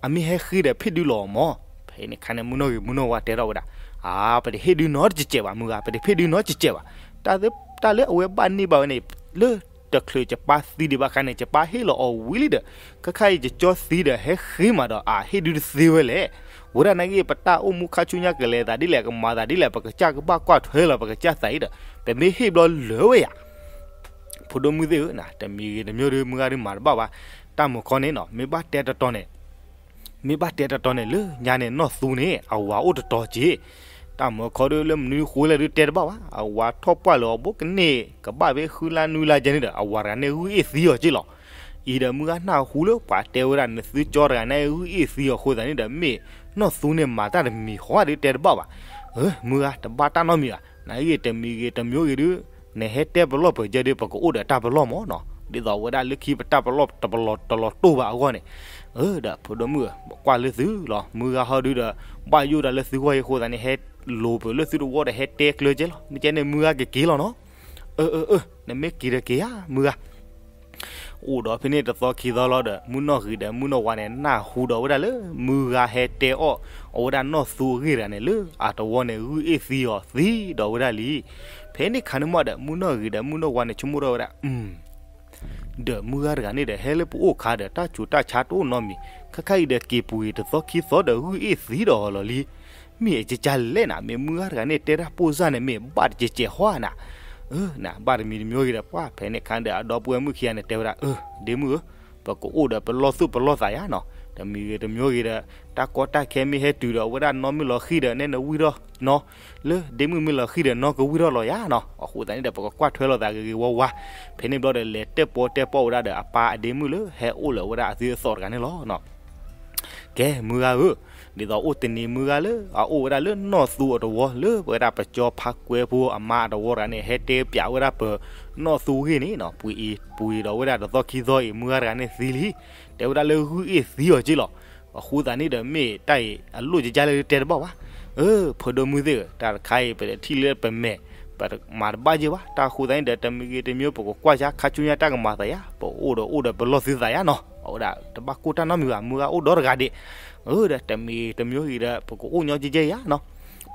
အမ့ၢ်ဟဲဃ့ဒီးဖ့ၣ်ဒုးလီၤမၢ်. ဖဲန့ၣ်ခါန့ၣ် မုၣ်နီၢ်ဂ့ၤမုၣ်နီၢ်ဝါတဲထီၣ်ဝဲဒၣ်, အါ ပတဟ့ၣ်ဒုးနီတစဲးဘၣ်မုၢ်ဂၤ, ပတဟ့ၣ်ဒုးနီတစဲးဘၣ်. တၢ်လၢအဝဲဘၣ်န့ၢ်ဘၣ်ဝဲန့ၣ် လၢတချုးယပၢ်သံဒံးဘၣ်ခါန့ၣ် ယပၢ်ဟ့ၣ်လီၤအီၤဝံၤလံဒီး ခဲခါအံၤယကၠီသံဒီးဟဲဃ့မးဒီး အဟ့ၣ်ဒုးတသ့ဝဲလဲၣ်. ဝဲဒၣ်နာ်က့ ပတၢ်အိၣ်မူခါဆူညါကလဲၤသးဒ်လဲၣ် ကမၤသးဒ်လဲၣ် ပကစၢ်ကဘၣ်ကွၢ်ထွဲလီၤ ပကစၢ်သးအံၤဒီး ပမ့ၢ်ဟ့ၣ်ဘျီလၢာ်ဝဲယၤ ဖိဒိၣ်မုၣ်သ့ၣ်ဧၢ, တမံၤဂ့ၤတမံၤဒီး မုၢ်ဂၤဒုးမၤတဘၣ်ဘၣ်. တၢ်မၤခီန့ၣ်နီၤ မ့ၢ်ဘၣ်တဲတတီၤန့ၣ်, မ့ၢ်ဘၣ်တဲတတီၤန့ၣ် လၢညါန့ၣ် နီၢ်သူန့ၣ် အဝၤအိၣ်တတီၤက့ၤ. တၢ်မၤခီဒီး လၢမနုၤဃိလဲၣ်ဒုးတဲတဘၣ်ဘၣ်, အဝၤထီၣ်ပှၢ်လၢအဘိကန့ၢ် ကဘၣ်ဖဲဃုလါနွံလါကဲန့ၣ်ဒီး အဝၤတဂၤန့ၣ် ဂုၢ်အ့ၣ်သံအီၤက့ၤလီၤ. အံၤဒီး မုၢ်ဂၤနၢ်ဟူလၢပှၤတဲဝဲဒၣ် နသုကၠီတဂၤန့ၣ် ဂုၢ်အ့ၣ်သံအီၤအဃိသတးန့ၣ်ဒီး မ့ၢ်နီၢ်သူန့ၣ် မၤတၢ်တမံၤဃီဒုးတဲတဘၣ်ဘၣ်. မုၢ်ဂၤ တဘၣ်တၢ်နီတမံၤဘၣ်, နာ်ဂ့ၤတမံၤဂ့ၤတမံၤဂ့ၤဒုး နဟဲတဲပလီၢ်ပၢၤကဲဒုး ပကအိၣ်ဒီးတၢ်ပလီၢ်မၢ်နီၤ. ဒ်သိးဝဲဒၣ်လၢခံပတၢ်ပလီၢ်တပလီၢ်တလီၤတိၢ်ဘၣ်အဂီၢ်န့ၣ်, အၢ ဒီးဖိဒိၣ်မုၣ်ဧၢ, ပကွၢ်လၢသုလီၤ, မုၢ်ဂၤဟီဒုဒီး ဘၣ်ယိၣ်တၢ်လၢသုဂီၢ်အံၤအဃိသတးန့ၣ် ဟဲလိၤပၢၢ်လၢသုတဝီဒီး ဟဲတဲကျၢၤကဲလီၤ, မ့ၢ်ကဲန့ၣ် မုၢ်ဂၤကက့ၤလီၤနီၤ. အၢ အၢ အၢ နမ့ၢ်က့ၤဒီးက့ၤဧါ မုၢ်ဂၤ. အိၣ်ဒီးဖဲန့ၣ်တသီခံသီလီၤဒီး မုၢ်နီၢ်ဂ့ၤဒီးမုၢ်နီၢ်ဝါန့ၣ် နၢ်ဟူဒီးဝဲဒၣ်လၢ မုၢ်ဂၤဟဲတဲအီၣ်အဝဲဒၣ်နီၢ်သူအဂ့ၢ်တဂၤန့ၣ် လၢအတဝီန့ၣ် ဂုၢ်အ့ၣ်သံအီၤသံဒီးဝဲဒၣ်လံ. ဖဲန့ၣ်ခါန့ၣ်မးဒီး မုၢ်နီၢ်ဂ့ၤဒီးမုၢ်နီၢ်ဝါန့ၣ် ဆိကမိၣ်ထီၣ်ဝဲဒၣ် ဒီးမုၢ်ဂၤတဂၤန့ၣ်ဒီး ဟဲလၢပအိၣ်ခါဒီး တၢ်ဆူးတၢ်ဆါတအိၣ်နီတမံၤ, ခဲခါအံၤဒီးက့ၤပူၤအံၤတသီခံသီဒီး ဂုၢ်အ့ၣ်သံဒီးအီၤလီၤလံ. မ့ၢ်အကကၢ်လဲၣ်နၤ, မ့ၢ်မုၢ်ဂၤတဂၤန့ၣ် တဲတၢ်ပိၢ်စၢ်န့ၣ် မ့ၢ်ဘၣ်တကဲးကဲးဟီဧါနၤ. အၢ နဘၣ်တမံၤတမံၤဂ့ၤဒီး ပှၢ် ဖဲန့ၣ်ခါဒီး အဒီပုၢ်ဝဲၢ်မုၣ်ခံဂၤန့ၣ် တဲဝဲဒၣ် အၢ ဒ့မုၣ်ဧၢ, ပကအိၣ်ဒီးပလီၢ်သူၣ်ပလီၢ်သးယါနီၤ, တမံၤဂ့ၤတမံၤဂ့ၤဒီး တၢ်ကီတၢ်ခဲမ့ၢ်ဟဲတုၤဒီး အဝဲဒၣ်နီၢ်မ့ၢ်လီၤဃံၤဒီး နဲနဝံၣ်ထီၣ်နီၤ, လၢဒ့မုၣ်မ့ၢ်လီၤဃံၤဒီး နီၢ်ကဝံၣ်ထီၣ်လီၤယါနီၤ. အဃိသတးန့ၣ်ဒီး ပကကွၢ်ထွဲလိာ်သးဂ့ၤဂ့ၤဝါဝါ. ဖဲန့ၣ်ဘျီဒီး လဲၤတဲပီတဲပီဝဲဒၣ်ဒီး အပၢ်အဒ့မုၣ်လၢ ဟဲအိၣ်လၢဝဲဒၣ်အသွံၣ်အသီၣ်တဂၤန့ၣ်လီၤ. ကဲ မုၢ်ဂၤဧၢ, ဒ်သိးအိၣ်တနံၤမုၢ်ဂၤလၢ အအိၣ်ဝဲဒၣ်လၢနီၢ်သူအတဝီ လၢပဝဲဒၣ်ပကၠီဖးကွဲဖိအမါအတဝီတဂၤန့ၣ် ဟဲတဲပၠးဝဲဒၣ်ပနီၢ်သူအဂ့ၢ်န့ၣ်နီၤ, ပှ့ၤအံၤပှ့ၤဒီးဝဲဒၣ်တသီခံသီအံၤ မုၢ်ဂၤတဂၤန့ၣ်သံလံ. တဲဝဲဒၣ်လၢဂုၢ်အ့ၣ်သံအီၤက့လီၤ. အဃိသတးန့ၣ်ဒီး မ့ၢ်တၢ်အံၤအလိၣ်ကကၢ်လၢတဲတဘၣ်ဘၣ်. အၢ ဖိဒိၣ်မုၣ်သ့ၣ်ဧၢ, တၢ်တခါအံၤ ပတထံၣ်လၢပမဲာ် ပမၤတဘၣ်က့ဘၣ်. တၢ်အဃိသတးန့ၣ်ဒီး တမံၤဂ့ၤတမံၤ ပကကွၢ်ယါခါဆူညါတၢ်ကမၤသးယါ, ပအိၣ်ဒီးအိၣ်ဒီးပလီၢ်သုသးယါနီၤ. အဝဲဒၣ်တဘၣ်ကိၢ်တၢ်နီတမံၤဘၣ်, မုၢ်ဂၤအိၣ်ဒီတဂၤဒံး. အၢ ဒီးတမံၤတမံၤဂ့ၤဒီး ပကအိၣ်ညီကဲကဲယါနီၤ.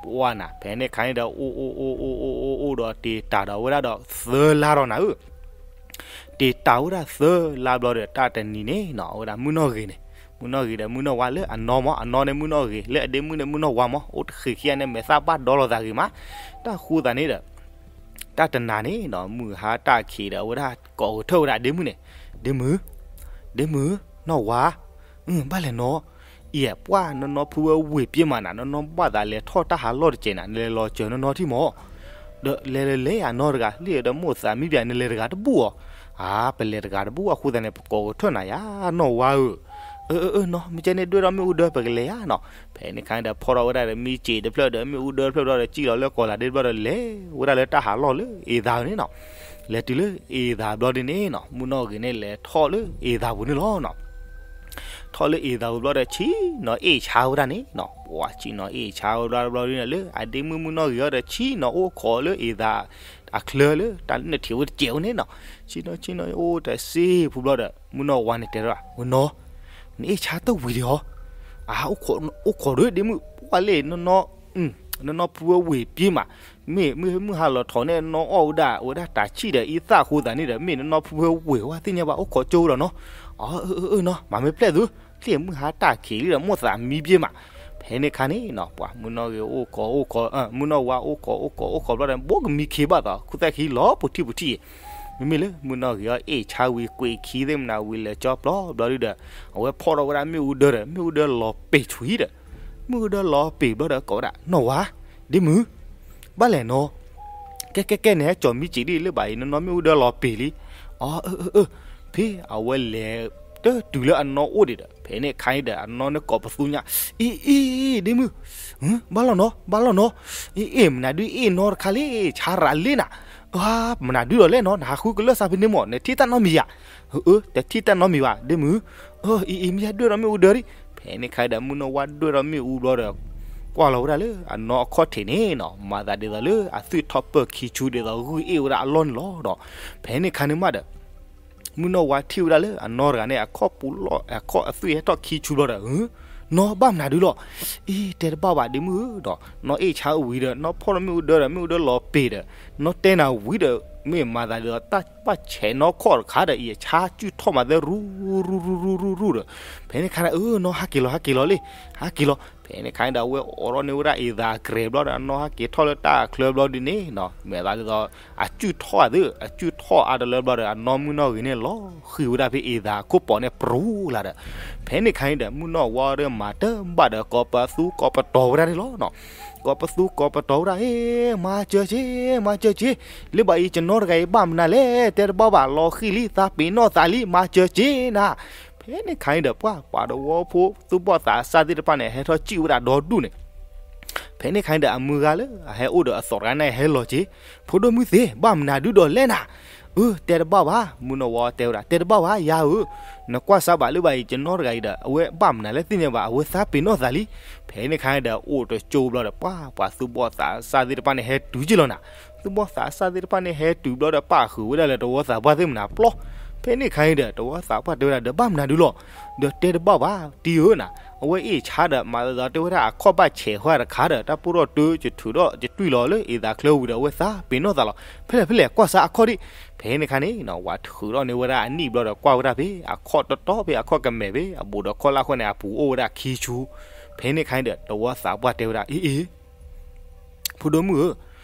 ပှၢ်နၤ ဖဲန့ၣ်ခါန့ၣ်ဒီး အိၣ်အိၣ်အိၣ်အိၣ်အိၣ်အိၣ်အိၣ်ဒီး တ့ၢ်တၢ်ဒီးဝဲဒၣ်ဒီးသၢလါဒီးနၤဧၢ တ့ၢ်တၢ်ဝဲဒၣ်သၢလါဘျီဒီး တၢ်တနံၤန့ၣ်နီၤ အဝဲဒၣ်မုၢ်နီၢ်ဂ့ၤန့ၣ်, မုၢ်နီၢ်ဂ့ၤဒီးမုၢ်နီၢ်ဝါလၢအနီၢ်မး, အနီၢ်န့ၣ်မုၢ်နီၢ်ဂ့ၤ, လၢအဒ့မုၣ်န့ၣ်မုၢ်နီၢ်ဝါမး, အိၣ်တဃ့ၢ်ခံဂၤန့ၣ် မဲာ်သၣ်ဘၣ်ဒီလီၤသးဂ့ၤမး. တၢ်ဃိသတးန့ၣ်ဒီး တၢ်တနၤန့ၣ်နီၤ မုၢ်ဟါတၢ်ခံးဒီး အဝဲဒၣ်ကိးကထၢၣ်ဝဲဒၣ်ဒ့မုၣ်န့ၣ်, ဒ့မုၣ်, ဒ့မုၣ်, နီၢ်ဝါ, ဘၣ်လဲၣ်နီၤ, အံၤပှၢ်နီၢ်နီၢ်ဖုဝဲဝ့ၢ်ပျ့ၤမးနၤ, နီၢ်နီၢ်ဘၣ်သးလဲၤထီၣ်တၢ်ဟးလီၢ်တစဲးနၤ, နလဲၤလီၤစၢၤနီၢ်နီၢ်ထံၣ်မး ဒီးလဲၤလဲၤလဲၤယၤနီတဂၤ, လံဒီးမိၢ်သးမံဘၣ် နလဲၤတဂၤတဘူၣ်အီၤ, အါ ပလဲၤတဂၤတဘူၣ်အဃိသတးန့ၣ် ပကိးကထၢၣ်နၤယါ နီၢ်ဝါဧၢ, အၢ အၢ အၢ နီၤ မ့ၢ်ကဲန့ၣ်ဒွဲၣ်ထီၣ်မ့ၣ်အူဒၢပကလဲၤယါနီၤ. ဖဲန့ၣ်ခါန့ၣ်ဒီး ဖီၣ်ထီၣ်ဝဲဒၣ်ဒီးမံစံာ်တဖျၢၣ်ဒီးမ့ၣ်အူဒၢတဖျၢၣ်ဘျီဒီး စံၣ်လီၤလၢကီၢ်လၤဒ့ဘျီဒီး လဲၤဝဲဒၣ်လၢတၢ်ဟးလီၢ်လၢအ့ၣ်သးန့ၣ်နီၤ. လဲၤတုၤလၢအ့ၣ်သးဘျီဒ်န့ၣ်နီၤ မုၢ်နီၢ်ဂ့ၤန့ၣ်လဲၤထီၣ်လၢအ့ၣ်သးပူၤန့ၣ်လီၤနီၤ. ထီၣ်လၢအ့ၣ်သးပူၤဘျီဒီး ဆံးနီၤအ့ၣ်ဆါဝဲဒၣ်န့ၣ်နီၤ, ပှၤဆံးနီၤအ့ၣ်ဆါဝဲဘျီဘျီဒ်န့ၣ် လၢအဒ့မုၣ်မုၢ်နီၢ်ဂ့ၤအီၤဒီး ဆံးနီၤအိၣ်ခိးလၢအ့ၣ်သးအချၢလၢတၢ်နၢၣ်ထံးဝဲတစဲးဝဲန့ၣ်နီၤ. ဆံးနီၤဆံးနီၤအိၣ်တစ့ၢ်ပူၤဘျီဒီး မုၢ်နီၢ်ဝါန့ၣ်တဲထီၣ် ဝဲနီၤ, နအ့ၣ်ဆါတဝံၤဒံးဧါ, အါ အိၣ်ခိးဒီးဒ့မုၣ် ပှၤလၢနီၢ်နီၢ် နီၢ်နီၢ်ဖုဝဲဝ့ၢ်ပျ့ၤမး, မ့ၢ်မုၢ်ဟါလီၤထီၣ်န့ၣ် နီၢ်အီၣ်ဝဲဒၣ် ဝဲဒၣ်တၢ်ဆံၣ်ဒီးအံသၣ်အဃိသတးန့ၣ်ဒီး မ့ၢ်နီၢ်နီၢ်ဖုဝဲဝ့ၢ်ဝဲသ့ၣ်ညါဘၣ် အိၣ်ခိးကၠိဒီးနီၤ. အၢ အၢ အၢ နီၤ မၤမ့ၢ်ပျဲၢ်သု, လံမုၢ်ဟါတၢ်ခံးလံဒီး မိၢ်သးမံဘျ့မး. ဖဲန့ၣ်ခါန့ၣ်နီၤ ပှၤမုၢ်နီၢ်ဂ့ၤအိၣ်ခိးအိၣ်ခိး မုၢ်နီၢ်ဝါအိၣ်ခိးအိၣ်ခိးအိၣ်ခိးဘျီဒီး ဘိကမံခံဘၣ်သီ ခူသူၣ်ကဟံးလီၤပူၤထံၣ်ပူၤထံၣ်အံၤ, မ့မ့ၢ်လၢမုၢ်နီၢ်ဂ့ၤအီၤအ့ၣ်ဆါဝံၤကွံာ်ခံသ့ၣ်မနၤဝံၤလဲၤကၠီပျီဘျီဒုဒီး အဝဲဖီၣ်ထီၣ်ဝဲဒၣ်မ့ၣ်အူဒၢဒီး မ့ၣ်အူဒၢလီၤပ့ၤဆွံဒီး မ့ၣ်အူဒၢလီၤပ့ၤဘျီဒီး ကိးဝဲဒၣ် နီၢ်ဝါ, ဒ့မုၣ်, ဘၣ်လဲၣ်နီၤ, ကဲကဲကဲန့ၣ် ဟဲကၠီၤမံစံာ်ဒ်လၢဘၣ်အံၤ နီၢ်နီၢ်မ့ၣ်အူဒၢလီၤပ့ၤလံ. အၢ အၢ အၢ အၢ, ဖဲအဝဲလဲၤတတုၤလၢအနီၢ်အိၣ်ဒံးဒီး ဖဲန့ၣ်ခါန့ၣ်ဒီး အနီၢ်န့ၣ်ကိးပသူညါ, အ့ၣ် အ့ၣ် အ့ၣ် ဒ့မုၣ်, ဘၣ်လီၤနီၤ ဘၣ်လီၤနီၤ, အ့ၣ် အ့ၣ် မနုၤဒုးအ့ၣ်နီတခါလံ ဆါရၤလံနၤ, အၢ မနုၤဒုးဒီးလဲၣ်နီၤ နဟးဃုကလၢၢ်စးဖဲန့ၣ်မး နထံၣ်တၢ်နီတမံၤယါ, အၢ တထံၣ်တၢ်နီတမံၤဘၣ် ဒ့မုၣ်, အ့ၣ် အ့ၣ် မ့ၢ်ယါဒွဲၣ်ဒီးမ့ၣ်အူဒၢဒံး, ဖဲန့ၣ်ခါဒီး မုၢ်နီၢ်ဝါဒွဲၣ်ဒီးမ့ၣ်အူဘျီဒီး ကွၢ်လီၤဝဲဒၣ်လၢအနီၢ်အခီၣ်ထံးန့ၣ်နီၤ မၤသးဒ်သိးလၢအသွံၣ်ထီၣ်ပၢၢ်ခံဆူဒ်သိးဂုၢ်အ့ၣ်ဝဲဒၣ်အလီၢ်န့ၣ်လီၤဒီး ဖဲန့ၣ်ခါန့ၣ်မးဒီး မုၢ်နီၢ်ဝါထံၣ်ဝဲဒၣ်လၢအနီၢ်တဂၤန့ၣ် အခီၣ်ပူၤလီၢ် အခီၣ်အသွံၣ်ဟဲထီၣ်ခံဆူဘျီဒီး နီၢ်ဘၣ်မနုၤဒုးလီၤ, အ့ၣ် တဲတဘၣ်ဘၣ်ဒ့မုၣ်ဧၢဒီး နီၢ်အ့ၣ်ဆါဝံၤဒီး နီၢ်ဖီၣ်ထီၣ်မ့ၣ်အူဒၢဒီး မ့ၣ်အူဒၢလီၤပ့ၤဒီး နီၢ်တဲနၤဝံၤဒီး မ့ၢ်မၤသးဒ်သိးတၢ်ဘၣ်ဆဲးနီၢ်ခီၣ်တခါဒီး အံၤဆါစုၣ်ထီၣ်မးသဲရူရူရူရူရူဒီး ဖဲန့ၣ်ခါန့ၣ် အၢ နီၢ်ဟးက့ၤလီၤ ဟးက့ၤလီၤလံ ဟးက့ၤလီၤ. ဖဲန့ၣ်ခါန့ၣ်ဒီး အဝဲအိးထီၣ်န့ၢ်ဝဲဒၣ်အ့ၣ်သးအကြဲးဘျီဒီး အနီၢ်ဟးက့ၤထီၣ်လၢတၢ်အချၢဘျီဒ်န့ၣ်နီၤ မ့ၢ်သးဒ်သိး အစုၣ်ထီၣ်အသး အစုၣ်ထီၣ်အါတလၢဘျီဒီး အနီၢ်မုၢ်နီၢ်ဂ့ၤန့ၣ်လီၤဃံၤဝဲဒၣ်ဖဲအ့ၣ်သးအခိၣ်ပီးန့ၣ် ပြူၤလၢ်ဒီး ဖဲန့ၣ်ခါန့ၣ်ဒီး မုၢ်နီၢ်ဝါဒီးမၤတဘၣ်ဒီး ကိးပသူကိးပတီၤဝဲဒၣ်န့ၣ်လီၤနီၤ. ကိးပသူကိးပတီၤဝဲဒၣ် အ့ မၤစၢၤက့ၤ မၤစၢၤက့ၤ လၢဘၣ်အံၤ ကနီတဂၤအံၤဘၣ်မနုၤလဲၣ် တဲတဘၣ်ဘၣ်လီၤဃံၤလံ သးပ့ၤနီၣ်သးလံ မၤစၢၤက့ၤနၤ. ဖဲန့ၣ်ခါန့ၣ်ဒီး ပှၤပှၤတဝီဖိ သူၣ်ဘီၣ်သးစၢ်သ့ၣ်တဖၣ်န့ၣ် ဟဲထီၣ်စံၣ်ဝဲဒၣ်ဒီဒူၣ်န့ၣ် ဖဲန့ၣ်ခါန့ၣ်ဒီး အမုၢ်ဂၤလၢအဟဲအိၣ်ဒီးအသီးတဂၤန့ၣ် ဟဲလီၤက့ၤ ဖိဒိၣ်မုၢ်သ့ၣ် ဘၣ်မနုၤဒုးဒီးလဲၣ်နၤ. အၢ တဲတဘၣ်ဘၣ်, မုၢ်နီၢ်ဝါတဲဝဲဒၣ် တဲတဘၣ်ဘၣ် ယၤဧၢ, နကွၢ်စၢ်ဘၣ်လၢဘၣ်အံၤ ယနီၢ်တဂၤအံၤဒီး အဝဲဘၣ်မနုၤလၢသ့ၣ်ညါဘၣ် အဝဲသးပ့ၤနီၣ်သးလံ. ဖဲန့ၣ်ခါဒီး အိၣ်တကၠိဘျီဒီး ပှၤ ပှၤသူၣ်ဘီၣ်သးစၢ်သ့ၣ်တဖၣ်န့ၣ် ဟဲတုၤက့ၤလီၤနၤ, သူၣ်ဘီၣ်သးစၢ်သ့ၣ်တဖၣ်န့ၣ် ဟဲတုၤဘျီဒီး ပာ်ဃုာ်ဝဲဒၣ်လၢတဝီသးပှၢ်သ့ၣ်မနၤပျီ. ဖဲန့ၣ်ခါအံၤဒီး တဝီသးပှၢ်တဲဝဲဒၣ် ဒီးဘၣ်မနုၤဒုလီၤ, ဒီးတဲတဘၣ်ဘၣ် တံၤဧၢနၤ, အဝဲအ့ၣ်ဆါဒီး မၤသးဒ်တဲဝဲဒၣ် အခီၣ်ဘၣ်ဆဲးဃာ်တခါဒီး တၢ်ပိၢ်ထီၣ်တၢ ယထုးထီၣ်ယတွံၢ်လီၤလၢအသးချၢဝံၤဒီး အဝဲသးပ့ၤနီၣ်သးလီၤ. ဖဲလဲၣ်ဖဲလဲၣ် ကွၢ်စၢ်အခီၣ်ဒံး. ဖဲန့ၣ်ခါန့ၣ် ဝၤထုးထီၣ်န့ၢ်ဝဲဒၣ်အနံၣ်ဘျီဒီး ကွၢ်ဝဲဒၣ်ဖဲအခီၣ်တတီၤ ဖဲအခီၣ်ကမဲာ်ဖဲအဘူးဒီးခီၣ်လၢ်ဃီန့ၣ် အပူၤအိၣ်ဝဲဒၣ်ခံဆူ. ဖဲန့ၣ်ခါန့ၣ်ဒီး တဝီသးပှၢ်တဲဝဲဒၣ် အ့ၣ်အ့ၣ် ဖိဒိၣ်မုၣ်ဧၢ,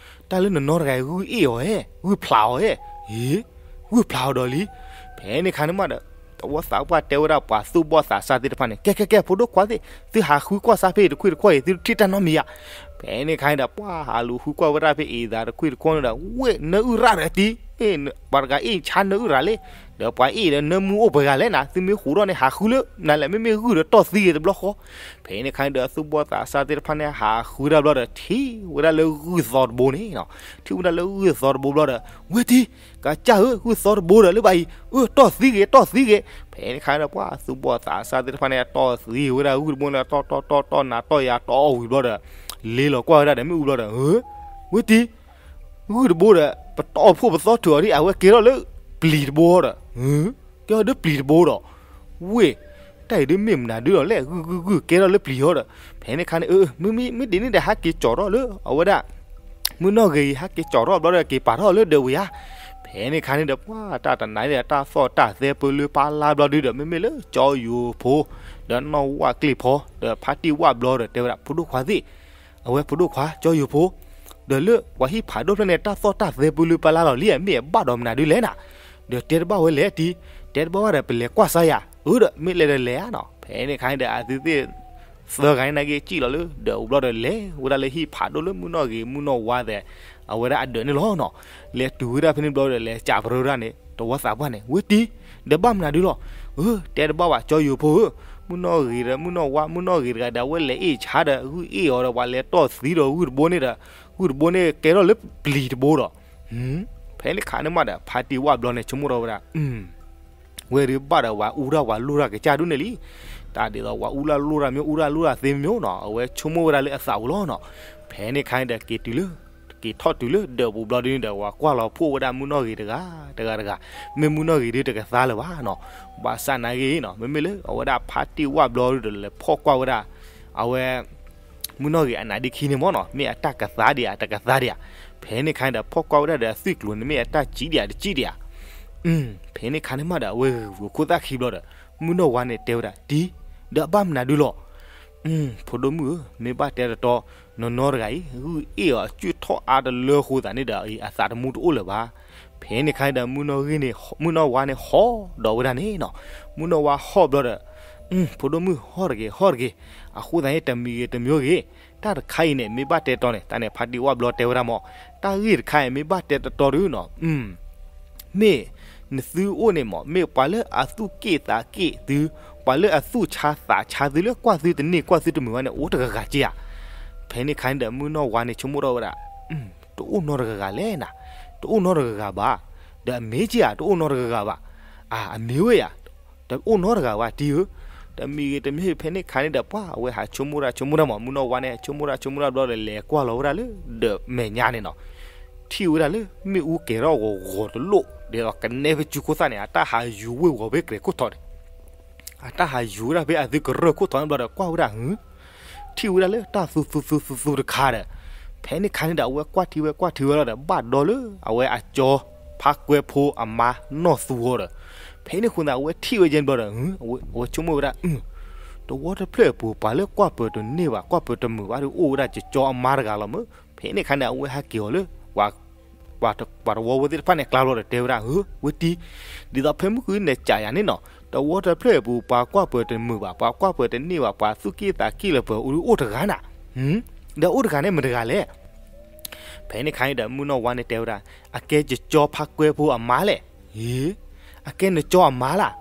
တၢ်လၢနနီၢ်တဂၤအံၤ ဂုၢ်အ့ၣ်အီၤဧါ, ဂုၢ်ဖျးအီၤဧါ. အ့ၣ်, ဂုၢ်ဖျးအီၤဒီးလံ. ဖဲန့ၣ်ခါန့ၣ်မးဒီး တဝီသးပှၢ်တဲဝဲဒၣ် ပှၤသူၣ်ဘီၣ်သးစၢ်သ့ၣ်တဖၣ်န့ၣ် ကဲကဲကဲ ဖိဒိၣ်ခွါသ့ၣ် သုဟးဃုကွၢ်စၢ်ဖဲအံၤတခွံၣ်တခီၣ်အံၤ သုတထံၣ်တၢ်နီတမံၤဧါ. ဖဲန့ၣ်ခါန့ၣ်ဒီး ပှၤဟးလူၤဃုကွၢ်ဝဲဒၣ်ဖဲအသးတခွံၣ်တခီၣ်န့ၣ်ဒီး ဝ့ၢ် နၢအုၣ်ရၣ်ဒီးတံၤ, ပှၤတဂၤအ့ၣ်ဆါနၢအုၣ်ရၣ်လံ, ဒီးပှၤအ့ၣ်ဒီးနၢမူအိၣ်ပှဲၤဂၤလဲၣ်နၤ, သုမ့ၢ်ဃူးထီၣ်န့ၣ် ဟးဃုလၢနၤလဲၣ်, မ့မ့ၢ်ဂုၢ်ဒီးတီၢ်သံဂ့ၤတဘျီဃီ. ဖဲန့ၣ်ခါန့ၣ်ဒီး သူၣ်ဘီၣ်သးစၢ်သ့ၣ်တဖၣ်န့ၣ် ဟးဃုဒၣ်ဘျီဒီး ထံၣ်ဝဲဒၣ်လၢဂုၢ်သီတဘိန့ၣ်, ထံၣ်ဝဲဒၣ်လၢဂုၢ်သီတဘိဘျီဒီး ဝ့ၢ်တံၤ, ကစၢ်ဧၢ, ဂုၢ်သီတဘိဒီးလၢဘၣ်အံၤ, အၢ တီၢ်သံဂ့ၤ တီၢ်သံဂ့ၤ. ဖဲန့ၣ်ခါန့ၣ်ဒီး ပှၤသူၣ်ဘီၣ်သးစၢ်သ့ၣ်တဖၣ်န့ၣ် တီၢ်သံဝဲဒၣ်ဂုၢ်တဘိန့ၣ် တီၢ်တီၢ်တီၢ်တီၢ်နးတီၢ်ယၤတီၢ်အီၣ်ဝံၤဘျီဒီး လ့လီၤကွၢ်ဝဲဒၣ်ဒီး မ့ၣ်အူဘျီဒီး ဝ့ၢ်တံၤ, ဂုၢ်တဘိဒီး ပတီၢ်ဖှိၣ်ပသီထုးအီၤဒ် အဝဲကဲထီၣ်လၢပျံၤတဘိဒီး, ကဲထီၣ်လၢပျံၤတဘိဒီး, ဝ့ၢ်, တၢ်အံၤဒ်မ့ၢ်မနုၤဒုလီၤလဲၣ်, ဂုၢ်ဂုၢ်ဂုၢ် ကဲထီၣ်လၢပျံၤအီၤဒီး. ဖဲန့ၣ်ခါန့ၣ် အၢ မ့မ့ၢ်ဒ်န့ၣ်ဒီး ဟဲက့ၤကၠီထီၣ်လၢအဝဲဒၣ် မုၢ်နီၢ်ဂ့ၤအံၤ ဟဲက့ၤကၠီထီၣ်ဘျီဒီး က့ၤပာ်ထီၣ်လၢဒၢးဝံၤဧါ. ဖဲန့ၣ်ခါန့ၣ်ဒီး ပှၤတၢ်တနၤန့ၣ်ဒီး တၢ်သီၣ်တၢ်သဲပၢလၢပၢ်လါဘျီဒုဒီး မ့မ့ၢ်လၢကၠီယိၤဖိ ဒီးနီၢ်ဝၣ်ကျ့ၢ်ဖီ ဒီးဖါတံၢ်ဝၣ်ဘျီဒီး တဲဝဲဒၣ် ဖိဒိၣ်ခွါသ့ၣ်, အဝဲဖိဒိၣ်ခွါ ကၠီယိၤဖိ, ဒီးလၢပှၤဟံၣ်ဖးဒိၣ်ဖျၢၣ်န့ၣ် တၢ်သီၣ်တၢ်သဲပၢလၢပၢ်လါလီၤလံ မ့ၢ်အဘၣ်ဒီးမနုၤဒုလဲၣ်နၤ. ဒီးတဲတဘၣ်ဝဲလဲၣ်တံၤ, တဲတဘၣ်ဝဲဒီး ပလဲၤကွၢ်စၢ်ယၤ, အၢဒီး မ့ၢ်လဲၤဒီးလဲၤဧါနီၤ. ဖဲန့ၣ်ခါန့ၣ်ဒီး အသုသ့ၣ်သၢဂၤန့ၣ်နာ်က့ စံၣ်လီၤလၢဒၢးအူဘျီဒီး လဲၤဝဲဒၣ်လၢဟံၣ်ဖးဒိၣ်လၢမုၢ်နီၢ်ဂ့ၤ မုၢ်နီၢ်ဝါသဲး အဝဲဒၣ်အဒၢးန့ၣ်လီၤနီၤ. လဲၤတုၤဝဲဒၣ်ဖဲန့ၣ်ဘျီဒီး လဲၤစးပရၢဝဲဒၣ်န့ၣ် တဝီသးပှၢ်န့ၣ် ဝ့ၢ်တံၤ, ဒီးဘၣ်မနုၤဒုလီၤ. အၢ တဲတဘၣ်ဘၣ် ကၠီယိၤဖိဧၢ, မုၢ်နီၢ်ဂ့ၤဒီးမုၢ်နီၢ်ဝါ မုၢ်နီၢ်ဂ့ၤတဂၤဒီး အဝဲလဲၤအ့ၣ်ဆါဒီး ဂုၢ်အ့ၣ်အီၤဒီး ပှၤလဲၤတီၢ်သံဒီးဂုၢ်တဘိန့ၣ်ဒီး ဂုၢ်တဘိန့ၣ်ကဲထီၣ်လၢပျံၤတဘိဒီး ဖဲန့ၣ်ခါန့ၣ်မးဒီး ဖါတံၢ်ဝၣ်ဘျီန့ၣ် ဆိကမိၣ်ထီၣ်ဝဲဒၣ် ဝဲဒၣ်ဘၣ်ဒီး ပှၤအူရၣ်ပှၤလိၣ်တၢ်ကစၢ်ဒ်န့ၣ်လံ. တၢ်ဒ်သိး ပှၤအူရၣ်လိၣ်တၢ်မ့ၢ် အူရၣ်လိၣ်တၢ်သ့မ့ၢ်နီၤ အဝဲဆိကမိၣ်ဝဲဒၣ်လၢအသးပူၤလီၤနီၤ. ဖဲန့ၣ်ခါန့ၣ်ဒီး က့ၤတုၤလၢ က့ၤထီၣ်တုၤလၢဒၢးပူၤဘျီဒ်န့ၣ်ဒီး ပှၤကွၢ်လီၤဖှိၣ်ဝဲဒၣ်မုၢ်နီၢ်ဂ့ၤတဂၤ တဂၤတဂၤ, မ့ၢ်မုၢ်နီၢ်ဂ့ၤဒ်တကသါလၢၤဘၣ်နီၤ. ဘၣ်ဆၣ်နာ်က့နီၤ မ့မ့ၢ်လၢအဝဲဒၣ်ဖါတံၢ်ဝၣ်ဘျီဒ်ဒီး လဲၤဖီၣ်ကွၢ်ဝဲဒၣ် အဝဲ မုၢ်နီၢ်ဂ့ၤအနါဒ့ခံန့ၣ်မ့ၢ်နီၤ မ့ၢ်အတၢ်ကသါဒံးဧါ တကသါဒံးဧါ. ဖဲန့ၣ်ခါန့ၣ်ဒီး ဖီၣ်ကွၢ်ဝဲဒၣ်ဒီးအသွံၣ်ကျိၤန့ၣ် မ့ၢ်အတၢ်စံးဒံးဧါတစံးဒံးဧါ. ဖဲန့ၣ်ခါန့ၣ်မးဒီး အဝဲဂုာ်ဝဲခိၣ်သၣ်ခံဘျီဒီး မုၢ်နီၢ်ဝါန့ၣ်တဲဝဲဒၣ် တံၤ, ဒီးအဘၣ်မနုၤဒုလီၤ. ဖိဒိၣ်မုၣ်ဧၢ, မ့ၢ်ဘၣ်တဲတတီ နနီၢ်တဂၤအံၤ ဂုၢ်အ့ၣ်အီၤအစုၣ်ထီၣ်အါတလၢအဃိသတးန့ၣ်ဒီး အသးတမူတအိၣ်လၢၤဘၣ်. ဖဲန့ၣ်ခါန့ၣ်ဒီး မုၢ်နီၢ်ဂ့ၤန့ၣ် မုၢ်နီၢ်ဝါန့ၣ်ဟီၣ်ဒီးဝဲဒၣ်န့ၣ်နီၤ. မုၢ်နီၢ်ဝါဟီၣ်ဘျီဒီး ဖိဒိၣ်မုၣ်ဟီၣ်တဂ့ၤ ဟီၣ်တဂ့ၤ, အဃိသတးန့ၣ် တမံၤဂ့ၤတမံၤဂ့ၤ, တၢ်တခါအံၤန့ၣ် မ့ၢ်ဘၣ်တဲတီန့ၣ် တၢ်န့ၣ်ဖါတံၢ်ဝၣ်ဘျီတဲဝဲဒၣ်မ့ၢ်, တၢ်ဂ့ၢ်တခါအံၤ မ့ၢ်ဘၣ်တဲတတီဒုနီၤ မ့ၢ်နသုအိၣ်န့ၣ်မ့ၢ် မ့ၢ်ပှၤလၢအသူၣ်က့ၣ်သးက့ၣ်သု, ပှၤလၢအသူၣ်ဆါသးဆါသုလၢကွၢ်သုတန့ၢ်ကွၢ်သုတမုာ်ဘၣ်န့ၣ် အိၣ်တဂၤဂၤက့ဧါ. ဖဲန့ၣ်ခါန့ၣ်ဒီး မုၢ်နီၢ်ဝါန့ၣ်ဆိကမိၣ်ထီၣ်ဝဲဒၣ် တအိၣ်နီတဂၤဂၤလဲၣ်နၤ, တအိၣ်နီတဂၤဂၤဘၣ်, ဒီးအမ့ၢ်က့ဧါ တအိၣ်နီတဂၤဂၤဘၣ်, အမ့ၢ်ဝဲဧါ တအိၣ်နီတဂၤဘၣ်တံၤဧၢ, တမံၤဂ့ၤတမံၤဂ့ၤ ဖဲန့ၣ်ခါန့ၣ်ဒီး ပှၤအဝဲဟးဆိကမိၣ်တၢ်ဆိကမိၣ်တၢ်မ့ၢ် မုၢ်နီၢ်ဝါန့ၣ် ဆိကမိၣ်တၢ်ဆိကမိၣ်တၢ်ဘျီဒီး လဲၤကွၢ်လီၤဝဲဒၣ်လၢဒီးမဲာ်ညါန့ၣ်နီၤ, ထံၣ်ဝဲဒၣ်လၢမ့ၣ်အူကဲၤထီၣ်ဂီၤဂီၤတလိၣ် ဒ်သိးကနဲဖဲစုခိၣ်သၣ်န့ၣ် အတၢ်ဟးယူၤဝ့ၢ်ဝီၤဖဲကြဲးခိၣ်ထီးန့ၣ် အတၢ်ဟးယူၤဝဲဒၣ်ဖဲအသုကရၢၢ်ခိၣ်ထီးန့ၣ်ဘျီဒီး ကွၢ်ဝဲဒၣ် ထံၣ်ဝဲဒၣ်လၢတၢ်သူသူသူသူတခါဒီး ဖဲန့ၣ်ခါန့ၣ်ဒီး အဝဲကွၢ်ထံဝဲကွၢ်ထံဝဲလီၤဒီး ဘၣ်ဒီလၢအဝဲအကၠီဖါကွဲဖိအမါနီၢ်သူအီၤဒီး ဖဲန့ၣ်ဃိသတး အဝဲထံၣ်ဝဲယဲၢ်ဘျီဒီး အဝဲဆိကမိၣ်ဝဲဒၣ် တဝီတဖျၢၣ်အပူၤ ပှၤလၢကွၢ်ပၢၤတန့ၢ်ဘၣ် ကွၢ်ပၢၤတမုာ်ဘၣ်ဒီး အိၣ်ဝဲဒၣ်ကၠီအမါတဂၤလီၤမ့ၢ်. ဖဲန့ၣ်ခါန့ၣ် အဝဲဟဲက့ၤအီၤလၢ ပှၤတဝီဝဲသ့ၣ်တဖၣ်န့ၣ် ကျါဘျီဒီးတဲဝဲဒၣ် ဧၢ ဝဲတံၤ, ဒ်သိးဖဲမုၢ်ဃုန့ၣ်ကးယၤန့ၣ်နီၤ တဝီတဖျၢၣ်အပူၤ ပှၤကွၢ်ပၢၤတမုာ်ဘၣ် ပှၤကွၢ်ပၢၤတန့ၢ်ဘၣ် ပှၤသူၣ်က့ၣ်သးက့ၣ်လၢပှဲၤအိၣ်တဂၤနၤ, ဒီးအိၣ်တဂၤန့ၣ်မတဂၤလဲၣ်. ဖဲန့ၣ်ခါန့ၣ်ဒီး မုၢ်နီၢ်ဝါန့ၣ်တဲဝဲဒၣ် အကဲယကၠီဖါကွဲဖိအမါလဲၣ်. အကဲနကၠီအမါလၢ်.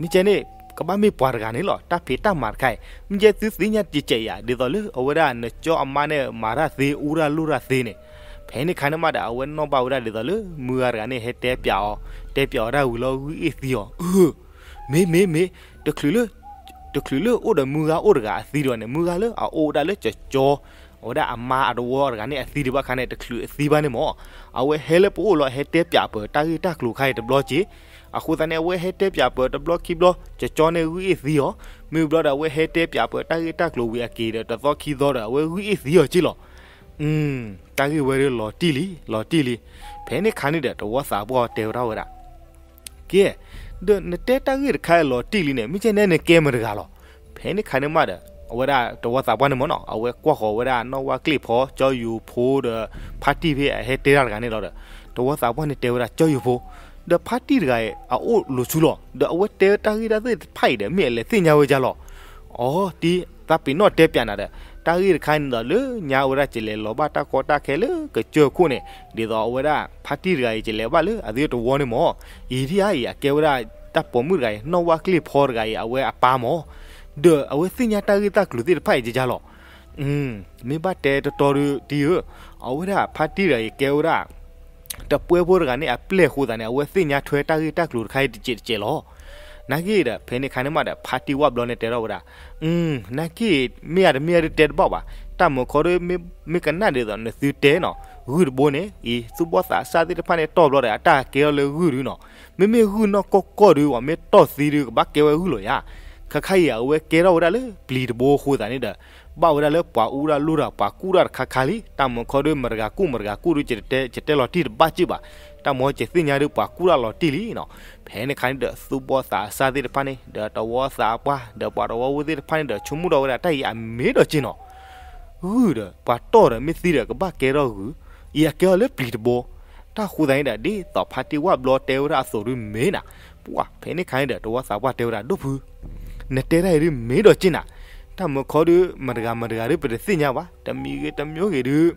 မ့ၢ်ကဲန့ၣ် ကဘၣ်မ့ၢ်ပှၤတဂၤန့ၣ်လီၤ တၢ်ဖံးတၢ်မၤတခါအံၤ မ့ၢ်ကဲသုသ့ၣ်ညါတကဲးယၤ ဒ်သိးလၢအဝဲဒၣ်နကၠီအမါန့ၣ် မၤတၢ်သ့ အူတၢ်လိၣ်တၢ်သ့န့ၣ် ဖဲန့ၣ်ခါန့ၣ်မးဒီး အဝဲနီၣ်ဘၣ်ဝဲဒၣ်ဒ်သိးလၢမုၢ်ဂၤတဂၤန့ၣ် ဟဲတဲပၠးအီၤ, တဲပၠးအီၤတၢ်ဝံၤလီၤ ဂုၢ်အ့ၣ်သံအီၤ, မ့ၢ်မ့ၢ်မ့ၢ်, တချုးလၢ တချုးလၢအိၣ်ဒီးမုၢ်ဂၤအိၣ်တဂၤအသံဒံးဘၣ်န့ၣ်, မုၢ်ဂၤလၢအအိၣ်ဝဲဒၣ်လၢကၠီၤကၠီၤ, အဝဲဒၣ်အမါအတဝီတဂၤန့ၣ် အသံဒံးဘၣ်ခါန့ၣ် တချုးအသံဘၣ်န့ၣ်မး, အဝဲဟဲလၢပအိၣ်လီၤ ဟဲတဲပၠးပၢၤတၢ်ဂ့ၢ်တၢ်ကျိၤခါအံၤတဘျီက့ၤ, အဃိသတးန့ၣ် အဝဲဟဲတဲပၠးပၢၤတဘျီခံဘျီ ကၠီၤကၠီၤန့ၣ် ဂုၢ်အ့ၣ်သံအီၤ, မ့ၢ်ဘျီဒီး အဝဲဟဲတဲပၠးပၢၤတၢ်ဂ့ၢ်တၢ်ကျိၤဝံၤအက့ၤဒီး တသီခံသီဒီး အဝဲဂုၢ်အ့ၣ်သံအီၤက့ၤလီၤ. တၢ်ဂ့ၢ်ဝဲဒၣ်လီၤတံၢ်လံ လီၤတံၢ်လံ. ဖဲန့ၣ်ခါန့ၣ်ဒီး တဝီသးပှၢ်တဲဝဲဒၣ်ဝဲဒၣ် ကဲ, ဒီးနတဲတၢ်ဂ့ၢ်တခါအံၤလီၤတံၢ်လံန့ၣ် မ့ၢ်ကဲနဲနကဲမတၤတဂၤလီၤ. ဖဲန့ၣ်ခါန့ၣ်မးဒီး အဝဲဒၣ်တဝီသးပှၢ်န့ၣ်မးနီၤ အဝဲကွၢ်ဃီၤဝဲဒၣ်နီၣ်ဝၣ်ကျ့ၣ်ဖီ ကၠီယူၤဖိဒီး ဖါတံၢ်ဖဲအဟဲတဲတၢ်တဂၤန့ၣ်လီၤဒီး တဝီသးပှၢ်န့ၣ်တဲဝဲဒၣ် ကၠီယူၤဖိ, ဒီးဖါတံၢ်တဂၤအံၤ အအိၣ်လိၤဆူလီၤ ဒီးအဝဲတဲတၢ်ဂ့ၢ်တၢ်သ့ၣ်တဖၣ်အံၤဒီး မ့ၢ်အလဲၤသ့ၣ်ညါဝဲဒ်လဲၣ်. အီ တံၢ်, သးပ့ၤနီၣ်တဲပၠးနၤဒီး တၢ်ဂ့ၢ်တခါန့ၣ်ဒီး လၢညါဝဲဒၣ် ကလဲၤလီၤဘၣ်တၢ်ကီတၢ်ခဲလၢကစၢၢ်ခိၣ်န့ၣ် ဒ်သိးအဝဲဒၣ် ဖါတံၢ်တဂၤအံၤ ကလဲၤဘၣ်လၢအသ့တဝီန့ၣ်မး, အံၤဒ်အံၤ အကဲဝဲဒၣ် တၢ်ပိာ်မုၣ်တဂၤအံၤ နီၣ်ဝၣ်ကျ့ၣ်ဖီတဂၤအံၤ အဝဲအပၢ်မး, ဒီးအဝဲသ့ၣ်ညါတၢ်ဂ့ၢ်တၢ်ကျိၤသ့ၣ်တဖၣ်အံၤဒ်လဲၣ်. မ့ၢ်ဘၣ်တဲတတီဒီး တံၢ်ဧၢ, အဝဲဒၣ်ဖါတံၢ်တဂၤအံၤ ကဲဝဲဒၣ် တပှဲဖိတဂၤန့ၣ် အပျဲၢ်အဃိသတးန့ၣ် အဝဲသ့ၣ်ညါထွဲတၢ်ဂ့ၢ်တၢ်ကျိၤတခါအံၤတစဲးတစဲးလီၤ. နာ်က့ဒီး ဖဲန့ၣ်ခါန့ၣ်မးဒီး ဖါတံၢ်ဝၣ်ဘျီန့ၣ်တဲထီၣ်ဝဲဒၣ်, နာ်က့ မ့ၢ်ဧါတမ့ၢ်ဧါဒုးတဲတဘၣ်ဘၣ်, တၢ်မုာ်ခီဒီး မ့ၢ်ကနၣ်ဒ်သိးနသုတဲနီၤ ဂုၢ်တဘိန့ၣ် အံၤ သူၣ်ဘီၣ်သးစၢ်သ့ၣ်တဖၣ်န့ၣ်တီၢ်ဘျီဒီး အတၢ်ကဲထီၣ်လၢဂုၢ်ဒုနီၤ, မ့မ့ၢ်ဂုၢ်နီၢ်ကီၢ်ကီၢ်ဒု ပှၤမ့ၢ်တီၢ်သံဒု ကဘၣ်ကဲဝဲဂုၢ်လီၤယါ. ခါခါအံၤ အဝဲကဲထီၣ်ဝဲဒၣ်လၢပျံၤတဘိအဃိသတးန့ၣ်ဒီး ဘၣ်ဝဲဒၣ်လၢပှၤအူဒၣ်လိၣ်တၢ် ပှၤကူၣ်တၢ်တခါခါလံ. တၢ်မုာ်ခီဒီး မတဂၤကူၣ်မတဂၤကူၣ်ဒု ယတဲလီၤတံၢ်တဘၣ်စ့ၢ်ဘၣ်, တၢ်မုာ်ကသ့ၣ်ညါဒုး ပှၤကူၣ်တၢ်လီၤတံၢ်လံနီၤ. ဖဲန့ၣ်ခါန့ၣ်ဒီး သူၣ်ဘီၣ်သးစၢ်သ့ၣ်တဖၣ်န့ၣ် ဒီးတဝီသးပှၢ် ဒီးပှၤတဝီဖိသ့ၣ်တဖၣ်န့ၣ်ဒီး ဆိကမိၣ်ထီၣ်ဝဲဒၣ်တၢ်အံၤအမ့ၢ်ဒီးက့နီၤ ဂုၢ်ဒီး ပှၤတီၢ်ဒီးမ့ၢ်သံဒီး ကဘၣ်ကဲထီၣ်ဂုၢ်, အံၤအကဲထီၣ်လၢပျံၤတဘိ. တၢ်ဃိသတးန့ၣ်ဒီး ဒ်သိးဖါတံၢ်ဝၣ်ဘျီတဲဝဲဒၣ်အသိးဒုးမ့ၢ်နၤ, ပှၤ ဖဲန့ၣ်ခါန့ၣ်ဒီး တဝီသးပှၢ်တဲဝဲဒၣ် ဒိၣ်ဖု, နတဲတၢ်အံၤဒုးမ့ၢ်ဒီးက့နၤ, တၢ်မုာ်ခီဒုး မတဂၤမတဂၤဒုး ပတသ့ၣ်ညါဘၣ်, တမံၤဂ့ၤတမံၤဂ့ၤဒုး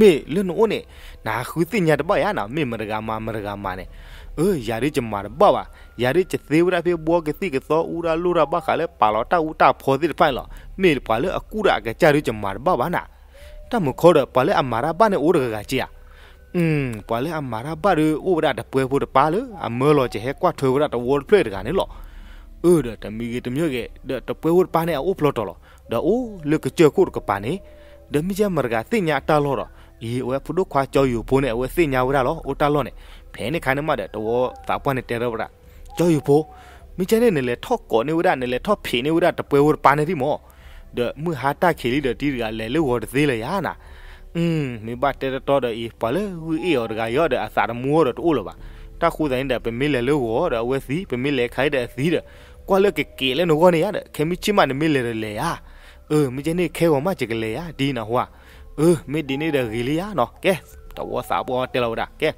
မ့ၢ်လၢနအိၣ်န့ၣ် နဃုသ့ၣ်ညါတဘၣ်ယါနီၤ, မ့ၢ်မတဂၤမၤမတဂၤမၤန့ၣ်, အၢ ယၤဒုးယမၤတဘၣ်ဘၣ်, ယၤဒုးယသ့ဝဲဒၣ်ဖဲဘှီကသံၣ်ကသီ အူဒၣ်လိၣ်တၢ်ဘၣ်ဃးလၢပာ်လီၤတၢ်အူတၢ်ဖီသ့ၣ်တဖၣ်န့ၣ်လီၤ. မ့ၢ်ပှၤလၢအကူၣ်တၢ်အကစၢ်ဒုးယမၤတဘၣ်ဘၣ်နၤ. တၢ်မုာ်ခီဒီး ပှၤလၢအမၤတၢ်ဘၣ်န့ၣ်အိၣ်တဂၤဂၤက့ဧါ. ပှၤလၢအမၤတၢ်ဘၣ်ဒီး အိၣ်ဝဲဒၣ်တပှဲဖိတပၢ်လၢအမၢလီၤ ကဟဲကွၢ်ထွဲဝဲဒၣ်တဝီတဖျၢၣ်တဂၤန့ၣ်လီၤ. အၢ ဒီးတမံၤဂ့ၤတမံၤဂ့ၤ ဒီးတပှဲဖိတပၢ်န့ၣ် အအိၣ်ဖျီတီၤလီၤ. ဒီးအိၣ်လၢကစၢၢ်ခိၣ်တကပၤန့ၣ်, ဒီးမ့ၢ်ကဲမတဂၤသ့ၣ်ညါအတၢ်လီၢ်ဒီး, အံၤ အဝဲဖိဒိၣ်ခွါကၠီယိၤဖိန့ၣ် အဝဲသ့ၣ်ညါဝဲဒၣ်လီၤ အိၣ်တၢ်လီၢ်န့ၣ်. ဖဲန့ၣ်ခါန့ၣ်မးဒီး တဝီသးပှၢ်န့ၣ်တဲထီၣ်ဝဲဒၣ်, ကၠီယိၤဖိ, မ့ၢ်ကဲန့ၣ် နလဲၤထီၣ်ကိးန့ၢ်ဝဲဒၣ် နလဲၤထီၣ်ဖံးန့ၢ်ဝဲဒၣ်တပှဲဖိတပၢ်န့ၣ်ဒံးမး, ဒီးမုၢ်ဟါတၢ်ခံးလံဒီး တံၢ်တဂၤလဲၤလၢဂီၤတသ့လၢၤယါနၤ. မ့ၢ်ဘၣ်တဲတတီဒီးအံၤ ပှၤလၢဂုၢ်အ့ၣ်အီၤတဂၤအံၤဒီး အသးတမူအီၤဒီးတအိၣ်လၢၤဘၣ်. တၢ်ဃိသတးန့ၣ်ဒီး ပမ့ၢ်လဲၤလၢဂီၤဒီးအဝဲသံ, ပမ့ၢ်လဲၤခါအံၤဒီးအသံဒီး, ကွၢ်လၢကက့ၤလၢနဂီၢ်န့ၣ်ယါဒီး ခဲမုၢ်ဆ့ၣ်မးနမ့ၢ်လဲၤဒီးလဲၤယါ. အၢ မ့ၢ်ကဲန့ၣ် ခဲဂီၤမးယကလဲၤယါ တံၢ်နၢ်ဟူဧါ. အၢ မ့ၢ်ဒ်န့ၣ်ဒီးဂ့ၤလံယါနီၤ. ကဲ, တဝီသးပှၢ်တဲလီၤဝဲဒၣ် ကဲ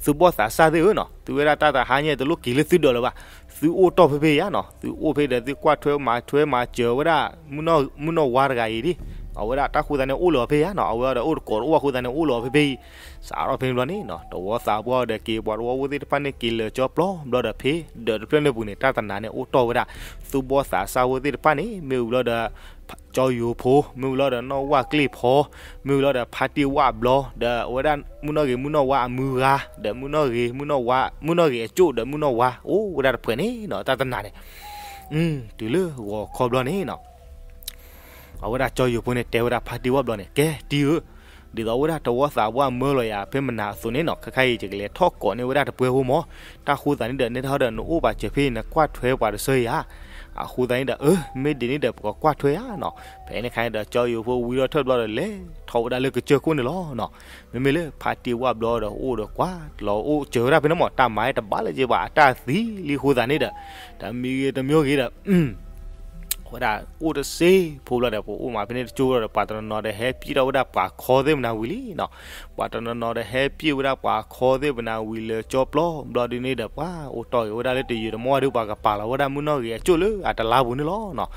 သူၣ်ဘီၣ်သးစၢ်သ့ၣ်ဧၢနီၤ, သုဝဲဒၣ်တၢ်တဟါညါ တလိၣ်က့ၤလၢသုဒၢးလၢၤဘၣ်. သုအိၣ်တီၢ်ဖဲဖဲယါနီၤ, သုအိၣ်ဖဲဒီးသုကွၢ်ထွဲမၤထွဲမၤစၢၤဝဲဒၣ် မုၢ်နီၢ်ဝါတဂၤအံၤဒံး, အဝဲဒၣ်တၢ်ဃိသတးန့ၣ်အိၣ်လၢအီၤဖဲယါနီၤ, အဝဲဒီးအိၣ်တကိးတအိၣ်အဃိသတးန့ၣ်အိၣ်လၢအီၤဖဲဖဲအံၤ. စးထီၣ်ဖဲန့ၣ်ဘျီန့ၣ်နီၤ, တဝီသးပှၢ်ဒီးက့ၤပှၤတဝီဖိသ့ၣ်တဖၣ်န့ၣ် က့ၤလၢာ်ကၠီပျီဘျီဒီး ဖဲဒၢးတဖျၢၣ်န့ၣ်ပူၤန့ၣ် တၢ်တနၤန့ၣ်အိၣ်တီၢ်ဝဲဒၣ် သူၣ်ဘီၣ်သးစၢ်ဖိသ့ၣ်တဖၣ်န့ၣ် မ့ၢ်ဝံၤဘျီဒီး ကၠီယိၤဖိ, မ့ၢ်ဝံၤလီၤဒီးနီၢ်ဝၣ်ကျ့ၣ်ဖီ, မ့ၢ်ဝံၤလီၤဒီးဖါတံၢ်ဝၣ်ဘျီ, ဒီးအဝဲဒၣ်မုၢ်နီၢ်ဂ့ၤမုၢ်နီၢ်ဝါအမုၢ်ဂၤ, ဒီးမုၢ်နီၢ်ဂ့ၤမုၢ်နီၢ်ဝါ, မုၢ်နီၢ်ဂ့ၤအကၠိၣ်ဒီးမုၢ်နီၢ်ဝါ အိၣ်ဝဲဒၣ်တဖှဲးန့ၣ်နီၤ, တၢ်တနၤန့ၣ်. တုၤလၢဂီၤခီဘျီန့ၣ်နီၤ အဝဲဒၣ်ကၠီယိၤဖိန့ၣ်တဲဝဲဒၣ်ဖါတံၢ်ဝၣ်ဘျီန့ၣ် ကဲတံၢ်ဧၢ, ဒ်သိးအဝဲဒၣ်တဝီသးပှၢ်မၢလီၤယၤဖဲမနၤအသိးန့ၣ်နီၤ, ခဲခါအံၤယကလဲၤထီၣ်ကိးန့ၢ်ဝဲဒၣ်တပှဲဖိမး, တၢ်ဃိသတးန့ၣ်ဒီး နဲဒၣ်ဒီးနအိၣ်ပာ်စၢၤဖဲအံၤ နကွၢ်ထွဲပှၤတဆၢယၤ. အဃိသတးန့ၣ်ဒီး အၢ မ့ၢ်ဒ်န့ၣ်ဒီး ပကကွၢ်ထွဲယၤနီၤ. ဖဲန့ၣ်ခါန့ၣ်ဒီး ကၠီယိၤဖိဝံထီၣ်ထၢၣ်ဘျီဒီး လဲၤထီၣ်ဝဲဒၣ်လၢကစၢၢ်ခိၣ်န့ၣ်လီၤနီၤ. မ့မ့ၢ်လၢဖါတံၢ်ဝၣ်ဘျီဒီးအိၣ်ဒီးကွၢ်လီၤအိၣ်စၢၤဝဲဒၣ်ဖဲန့ၣ်မး, တၢ်မၤတဘၣ်လၢၤက့ဘၣ် အတၢ်သံလံအဃိသတးန့ၣ်ဒီး တမံၤဂ့ၤတမံၤဂ့ၤဒီး ဝဲဒၣ်အိၣ်တစ့ဖိဘျီဒီး ပအိၣ်မးဖဲန့ၣ်တကၠိဘျီဒီး ပှၤတနီၤနီၤဒီးဟဲပျံၤထီၣ်ဝဲဒၣ်ပှၤခီသ့ၣ်မနၤဝံၤလံနီၤ. ပှၤတနီၤနီၤဒီးဟဲပျံၤဝဲဒၣ်ပှၤခီသ့ၣ်မနၤဝံၤလၢကၠီပျီဘျီဒ်န့ၣ်ဒီး ပှၤအိၣ်တီၢ်ဂ့ၤဝဲဒၣ်လၢတယုၢ်တမီၢ်ဒီး ပှၤကပာ်လီၤဝဲဒၣ်မုၢ်နီၢ်ဂ့ၤအကၠိၣ်လၢအတလါပူၤန့ၣ်လီၤနီၤ.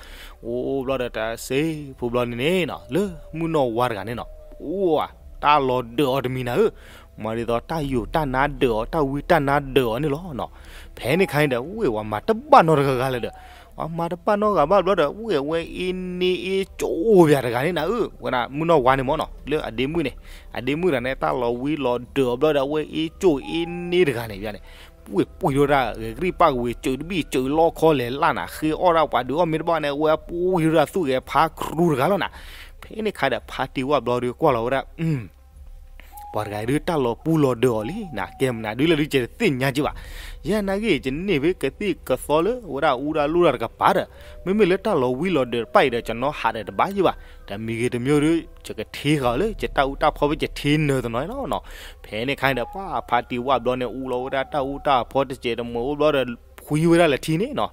အိၣ်ဘျီဒီးတစ့ဖိဘျီန့ၣ်န့ၣ်နီၤ လၢမုၢ်နီၢ်ဝါတဂၤန့ၣ်နီၤ အိၣ်ဧါ တၢ်လီၤဒၢးအီၤတမံၤနၤဧၢ, မၤဒ်သိးတၢ်ယိာ်တၢ်နါဒၢးအီၤ တၢ်ဝံတၢ်နါဒၢးအီၤန့ၣ်လီၤနီၤ. ဖဲန့ၣ်ခါန့ၣ်ဒီး ဝ့ၢ်ဝဲမၤတဘၣ်နီတဂၤဂၤလၢၤဒီး အမၤတပာ်နီတဂၤဘၣ်ဘျီဒီး ဝဲဝဲအ့န့အ့ကၠိၣ်ပၠးတဂၤန့ၣ်နၤဧၢ, ဝဲဒၣ်မုၣ်နီၢ်ဝါန့ၣ်မ့ၢ်နီၤ လၢအဒ့မုၣ်န့ၣ်, အဒ့မုၣ်တဂၤန့ၣ် တၢ်လီၤဝံလီၤဒၢးအီၤဘျီဒီး အဝဲအ့ကၠိၣ်အ့န့တဂၤန့ၣ် ပှဲၤပှဲၤဒိၣ်ဒၣ် ဂဲၤကရံၣ်ပၣ်ကဝ့ၤ စၢၤတဘံၣ်စၢၤလီခီလဲၤလၢ်နၤ ဃ့အီၣ်ဒၣ်ပှၤဒုးအီၣ်မ့ၢ်တဘၣ်န့ၣ် အဝဲပှဲၤဒိၣ်ဒၣ်သူၣ်ဂဲၤဖးကြူတဂၤလီၤနၤ. ဖဲန့ၣ်ခါဒီး ဖါတံၢ်ဝၣ်ဘျီဒီးကွၢ်လီၤဝဲဒၣ် ပှၤတဂၤဒုးတၢ်လီၤပူၤလီၤဒၢးအီၤလံနၤ, ကဲမနုၤဒုးလဲၣ်ဒုး ယတသ့ၣ်ညါက့ဘၣ်. ယဲနာ်က့ ယန့ၢ်ဖဲကသံၣ်ကသီလၢ ဝဲဒၣ်အူဒၣ်လိၣ်ဒၣ်တကပၤဒီး မ့မ့ၢ်လၢတၢ်လီၤဝံလီၤဒၢးတဖၣ်အံၤဒီး ယနီၢ်ဟးဒီးတဘၣ်ယ့ၢ်ဘၣ်. တမံၤဂ့ၤတမံၤဒီး ယကထ့ဃာ်အီၤလၢ ယတၢ်အူတၢ်ဖီဖဲယထ့နၢၤတနီၤနီၤ. ဖဲန့ၣ်ခါန့ၣ်ဒီး ပှၤဖါတံၢ်ဝၣ်ဘျီန့ၣ် အူလီၤဝဲဒၣ်တၢ်အူတၢ်ဖီတစဲးတမှဲၤအိၣ်ဘျီဒီး ဖှံဝဲဒၣ်လဲၤထံန့ၣ်နီၤ,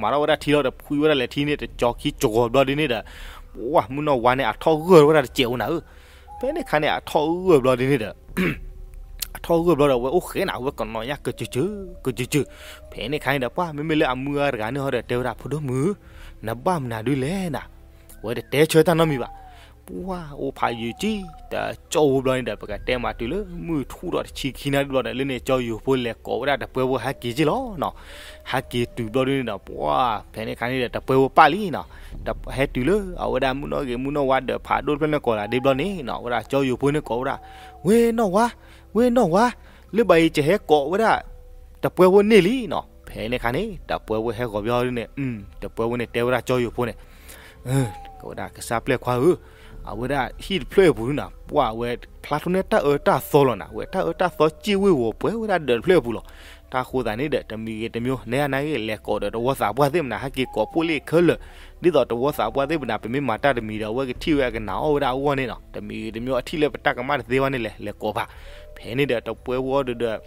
မၤထီၣ်ဝဲဒၣ်ထံလီၤဒီး ဖှံဝဲဒၣ်လဲၤထံန့ၣ် တကၠီခံကဂီၤဘျီဒုန့ၣ်ဒီး ပှၤမုၣ်နီၢ်ဝါန့ၣ် အထီၣ်ဂၢၢ်ဝဲဒၣ်တစဲးအိၣ်နၤဧၢ. ဖဲန့ၣ်ခါန့ၣ် အထီၣ်ဂၢၢ်ဘျီဒုန့ၣ်ဒီး အထီၣ်ဂၢၢ်ဘျီဒီး အဝဲအိၣ်ဃဲနၤ အဝဲကနီၤညါကစၢၢ်ကစၢၢ် ကစၢၢ်ကစၢၢ်. ဖဲန့ၣ်ခါန့ၣ်ဒီး ပှၤမ့မ့ၢ်လၢအမုၢ်ဂၤတဂၤန့ၣ်ဟီဒီး တဲဝဲဒၣ် ဖိဒိၣ်မုၣ်, နဘၣ်မနုၤဒုးလဲၣ်နၤ, ဝဲတတဲဆၢတၢ်နီတမံၤဘၣ်. ပှၤအိၣ်ဖးယုာ်ကံ တကၠီၣ်ဝဲဘျီန့ၣ်ဒီး ပကတဲမးတုၤလၢ မုၢ်ထူၣ်ဒီးတဆံခံနၣ်ရံၣ်ဘျီဒီး လၢန့ၣ် ကၠီယိၤဖိလဲၤကိးဝဲဒၣ်တပှဲၤဖိဟဲက့ၤက့ၢ်လီၤနီၤ. ဟဲက့ၤတုၤဘျီဒုန့ၣ်ဒီး ပှၤ ဖဲန့ၣ်ခါန့ၣ်ဒီး တပှဲၤဖိပာ်လံနီၤ. ဟဲတုၤလၢ အဝဲဒၣ်မုၣ်နီၢ်ဂ့ၤမုၣ်နီၢ်ဝါဒၢးဖးဒိၣ်တဖျၢၣ်န့ၣ်ကိးလးဒ့ဘျီန့ၣ်နီၤ, ဝဲဒၣ်ကၠီယိၤဖိန့ၣ်ကိးဝဲဒၣ် ဝ့ၢ်နီၢ်ဝါ, ဝ့ၢ်နီၢ်ဝါ, လၢဘၣ်အံၤကဟဲကိးဝဲဒၣ် တပှဲၤဖိန့ၣ်လံနီၤ. ဖဲန့ၣ်ခါန့ၣ် တပှဲၤဖိဟဲဂီၤဘျီဒုန့ၣ် တပှဲၤဖိန့ၣ်တဲဝဲဒၣ်ကၠီယိၤဖိန့ၣ် ကဝဲဒၣ်ကစၢ်ပျဲၢ်ခွါဧၢ, အဝဲဒၣ်ဟံၣ်တဖျၢၣ်အပူၤန့ၣ်နီၤ ပှၤအဝဲဖျါထီၣ်န့ၢ်တၢ်အၢတၢ်သီလီၤနၤ, ဝဲတၢ်အၢတၢ်သီစ့ၣ်ဝ့ၢ်ဝီၤပှဲၤဝဲဒၣ်ဒၢးတဖျၢၣ်အပူၤလီၤ. တၢ်ဃိသးန့ၣ်ဒီး တမံၤဂ့ၤတမံၤ နဲအနၢ်ဂ့ၤ လဲၤကိးဒီးတဝီသးပှၢ်သ့ၣ်မနၤ ဟဲက့ၤကိးပိၣ်လ့ၣ်ခဲလၢာ်, ဒ်သိးတဝီသးပှၢ်သ့ၣ်မနၤ ပမ့ၢ်မၤတၢ်တမံၤဒီး အဝဲကထံၣ်ဝဲအကနၣ်အီၣ်ဝဲဒၣ်အဂီၢ်န့ၣ်နီၤ, တမံၤဂ့ၤတမံၤ အထံၣ်လၢပတၢ်ကမၣ်တသ့ဝဲန့ၣ်လဲၣ် လဲၤကိးဘၣ်. ဖဲန့ၣ်ဒီးတပှဲၤဖိဒီး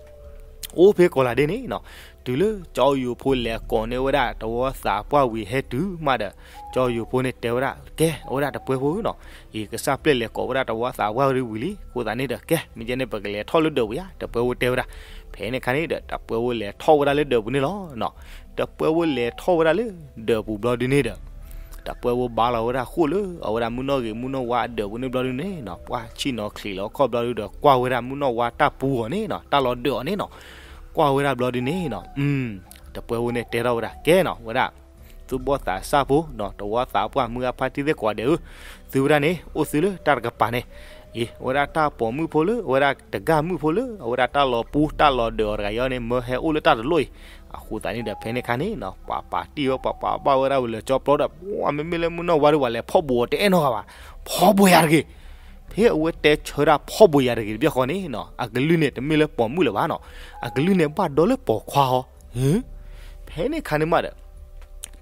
အိၣ်ဖဲကိးလးဒ့န့ၣ်နီၤ, တုၤလၢကၠီယိၤဖိလဲၤကိးန့ၢ်ဝဲဒၣ်တဝီသးပှၢ်ဝံၤဟဲတုၤမးဒီး ကၠီယိၤဖိန့ၣ်တဲဝဲဒၣ် ကဲ အဝဲဒၣ်တပှဲၤဖိဧၢနီၤ, အံၤကစၢ်ပျဲၢ်လဲၤကိးဝဲဒၣ်တဝီသးပှၢ်ဝံၤလံ, အဃိသတးန့ၣ်ဒီး ကဲ မ့ၢ်ကဲန့ၣ် ပကလဲၤထီၣ်လၢဒၢးပူၤယါ, တပှဲၤဖိတဲဝဲဒၣ်. ဖဲန့ၣ်ခါန့ၣ်ဒီး တပှဲၤဖိလဲၤထီၣ်ဝဲဒၣ်လၢဒၢးပူၤန့ၣ်လီၤနီၤ. တပှဲၤဖိလဲၤထီၣ်ဝဲဒၣ်လၢဒၢးပူၤဘျီဒုန့ၣ်ဒီး တပှဲၤဖိဘါလီၤဝဲဒၣ်ဃိၣ်လၢ အဝဲဒၣ်မုၣ်နီၢ်ဂ့ၤမုၣ်နီၢ်ဝါအဒၢးပူၤန့ၣ်ဘျီဒုန့ၣ်နီၤ, ပှၤဆ့ၣ်နီၤချံးလီၤခီၣ်ဘျီဒုဒီး ကွၢ်ဝဲဒၣ်မုၣ်နီၢ်ဝါတၢ်ပူအီၤန့ၣ်နီၤ, တၢ်လီၤဒၢးအီၤန့ၣ်နီၤ, ကွၢ်ဝဲဒၣ်ဘျီဒုန့ၣ်နီၤ, တပှဲၤဖိန့ၣ်တဲထီၣ်ဝဲဒၣ်ကဲနီၤ, ဝဲဒၣ် သုဘီၣ်သးစၢ်ဖိနီၤ, တဝီသးပှၢ်မုၢ်ဂၢ်ဖါတံၢ်သ့ၣ်ကိးဂၤဒဲးဧၢ, သုဝဲဒၣ်န့ၣ် အိၣ်သုလၢတၢ်တကပၤန့ၣ်, အံၤ အဝဲဒၣ်တၢ်ပိာ်မုၣ်ဖိလၢ အဝဲဒၣ်တဂၤမုၣ်ဖိလၢ အဝဲဒၣ်တၢ်လီၤပူတၢ်လီၤဒၢးအီၤတဂၤအံၤန့ၣ် မၢဟဲအိၣ်လၢတၢ်တလိၣ်အံၤ, အဃိသတးန့ၣ်ဒီး ဖဲန့ၣ်ခါန့ၣ်နီၤ ပှၤပာ်တံၢ်ဝဲ ပှၤပာ်ဘၣ်ဝဲဒၣ်ဝံၤလၢကၠီပျီဒီး ပှၤမ့မ့ၢ်လၢမုၣ်နီၢ်ဝါဒီး ပှၤလဲၤဖီၣ်ဘိးအီၤတအဲၣ်နီတဂၤဘၣ်, ဖီၣ်ဘိးယၤတဂ့ၤ. ဖဲအဝဲတဲဆၢဒၣ်ဖီၣ်ဘိးယၤတဂ့ၤတဘျီဃီန့ၣ်နီၤ အကလုၢ်န့ၣ် တမ့ၢ်လၢပိာ်မုၣ်လၢၤဘၣ်နီၤ, အကလုၢ်န့ၣ်ဘၣ်ဒီးလၢပိာ်ခွါဟီ, ဖဲန့ၣ်ခါန့ၣ်မးဒီး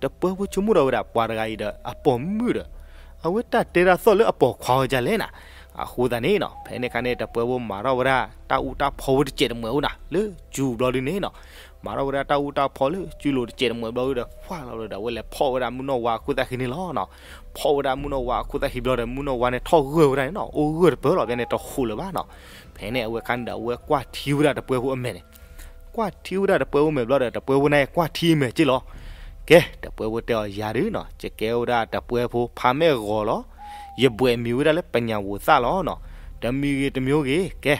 တပှဲၤဖိဆိကမိၣ်ဒီးဝဲဒၣ်ပှၤတဂၤအံၤဒီး အပိာ်မုၣ်ဒီး အဝဲတၢ်တဲတၢ်သီၣ်လၢအပိာ်ခွါအီၤဒ်လဲၣ်နၤ, အဃိသတးန့ၣ်နီၤ ဖဲန့ၣ်ခါန့ၣ် တပှဲၤဖိမၤထီၣ်ဝဲဒၣ် တၢ်အူတၢ်ဖီဖိတစဲးတမှဲၤအိၣ်နၤ လၢစုဘျီဒုန့ၣ်နီၤ, မၤထီၣ်ဝဲဒၣ်တၢ်အူတၢ်ဖီလၢစုလိၤတစဲးတမှဲၤဘျီဒုဒီး ဖှၣ်လီၤဒီး အဝဲလဲၤဖီၣ်ဝဲဒၣ်မုၣ်နီၢ်ဝါအခိၣ်သၣ်ဃံန့ၣ်လီၤနီၤ, ဖီၣ်ဝဲဒၣ်မုၣ်နီၢ်ဝါအခိၣ်သၣ်ဃံဘျီဒီး မုၣ်နီၢ်ဝါန့ၣ်ထီၣ်ဂၢၢ်ဝဲဒၣ်န့ၣ်နီၤ အိၣ်ဂၢၢ်တပၢၢ်လီၤ ဖဲန့ၣ်တဟူးလၢၤဘၣ်နီၤ, ဖဲန့ၣ်အဝဲခါန့ၣ်ဒီး အဝဲကွၢ်ထံဝဲဒၣ်တပှဲၤဖိအမဲာ်န့ၣ် ကွၢ်ထံဝဲဒၣ်တပှဲၤဖိမဲာ်ဘျီဒီး တပှဲၤဖိန့ၣ်ကွၢ်ထံမဲာ်က့ၢ်လီၤ. ကဲ တပှဲၤဖိတဲအီၤ ယၤဒုနီၤ ယကဲဝဲဒၣ်တပှဲၤဖိဖးမဲာ်ဂီၤလီၤ. ယဘွဲ့မံၤဝဲဒၣ်လၢပညၣ်ဝိၤသၣ်လီၤနီၤ. တမံၤဂ့ၤတမံၤဂ့ၤ ကဲ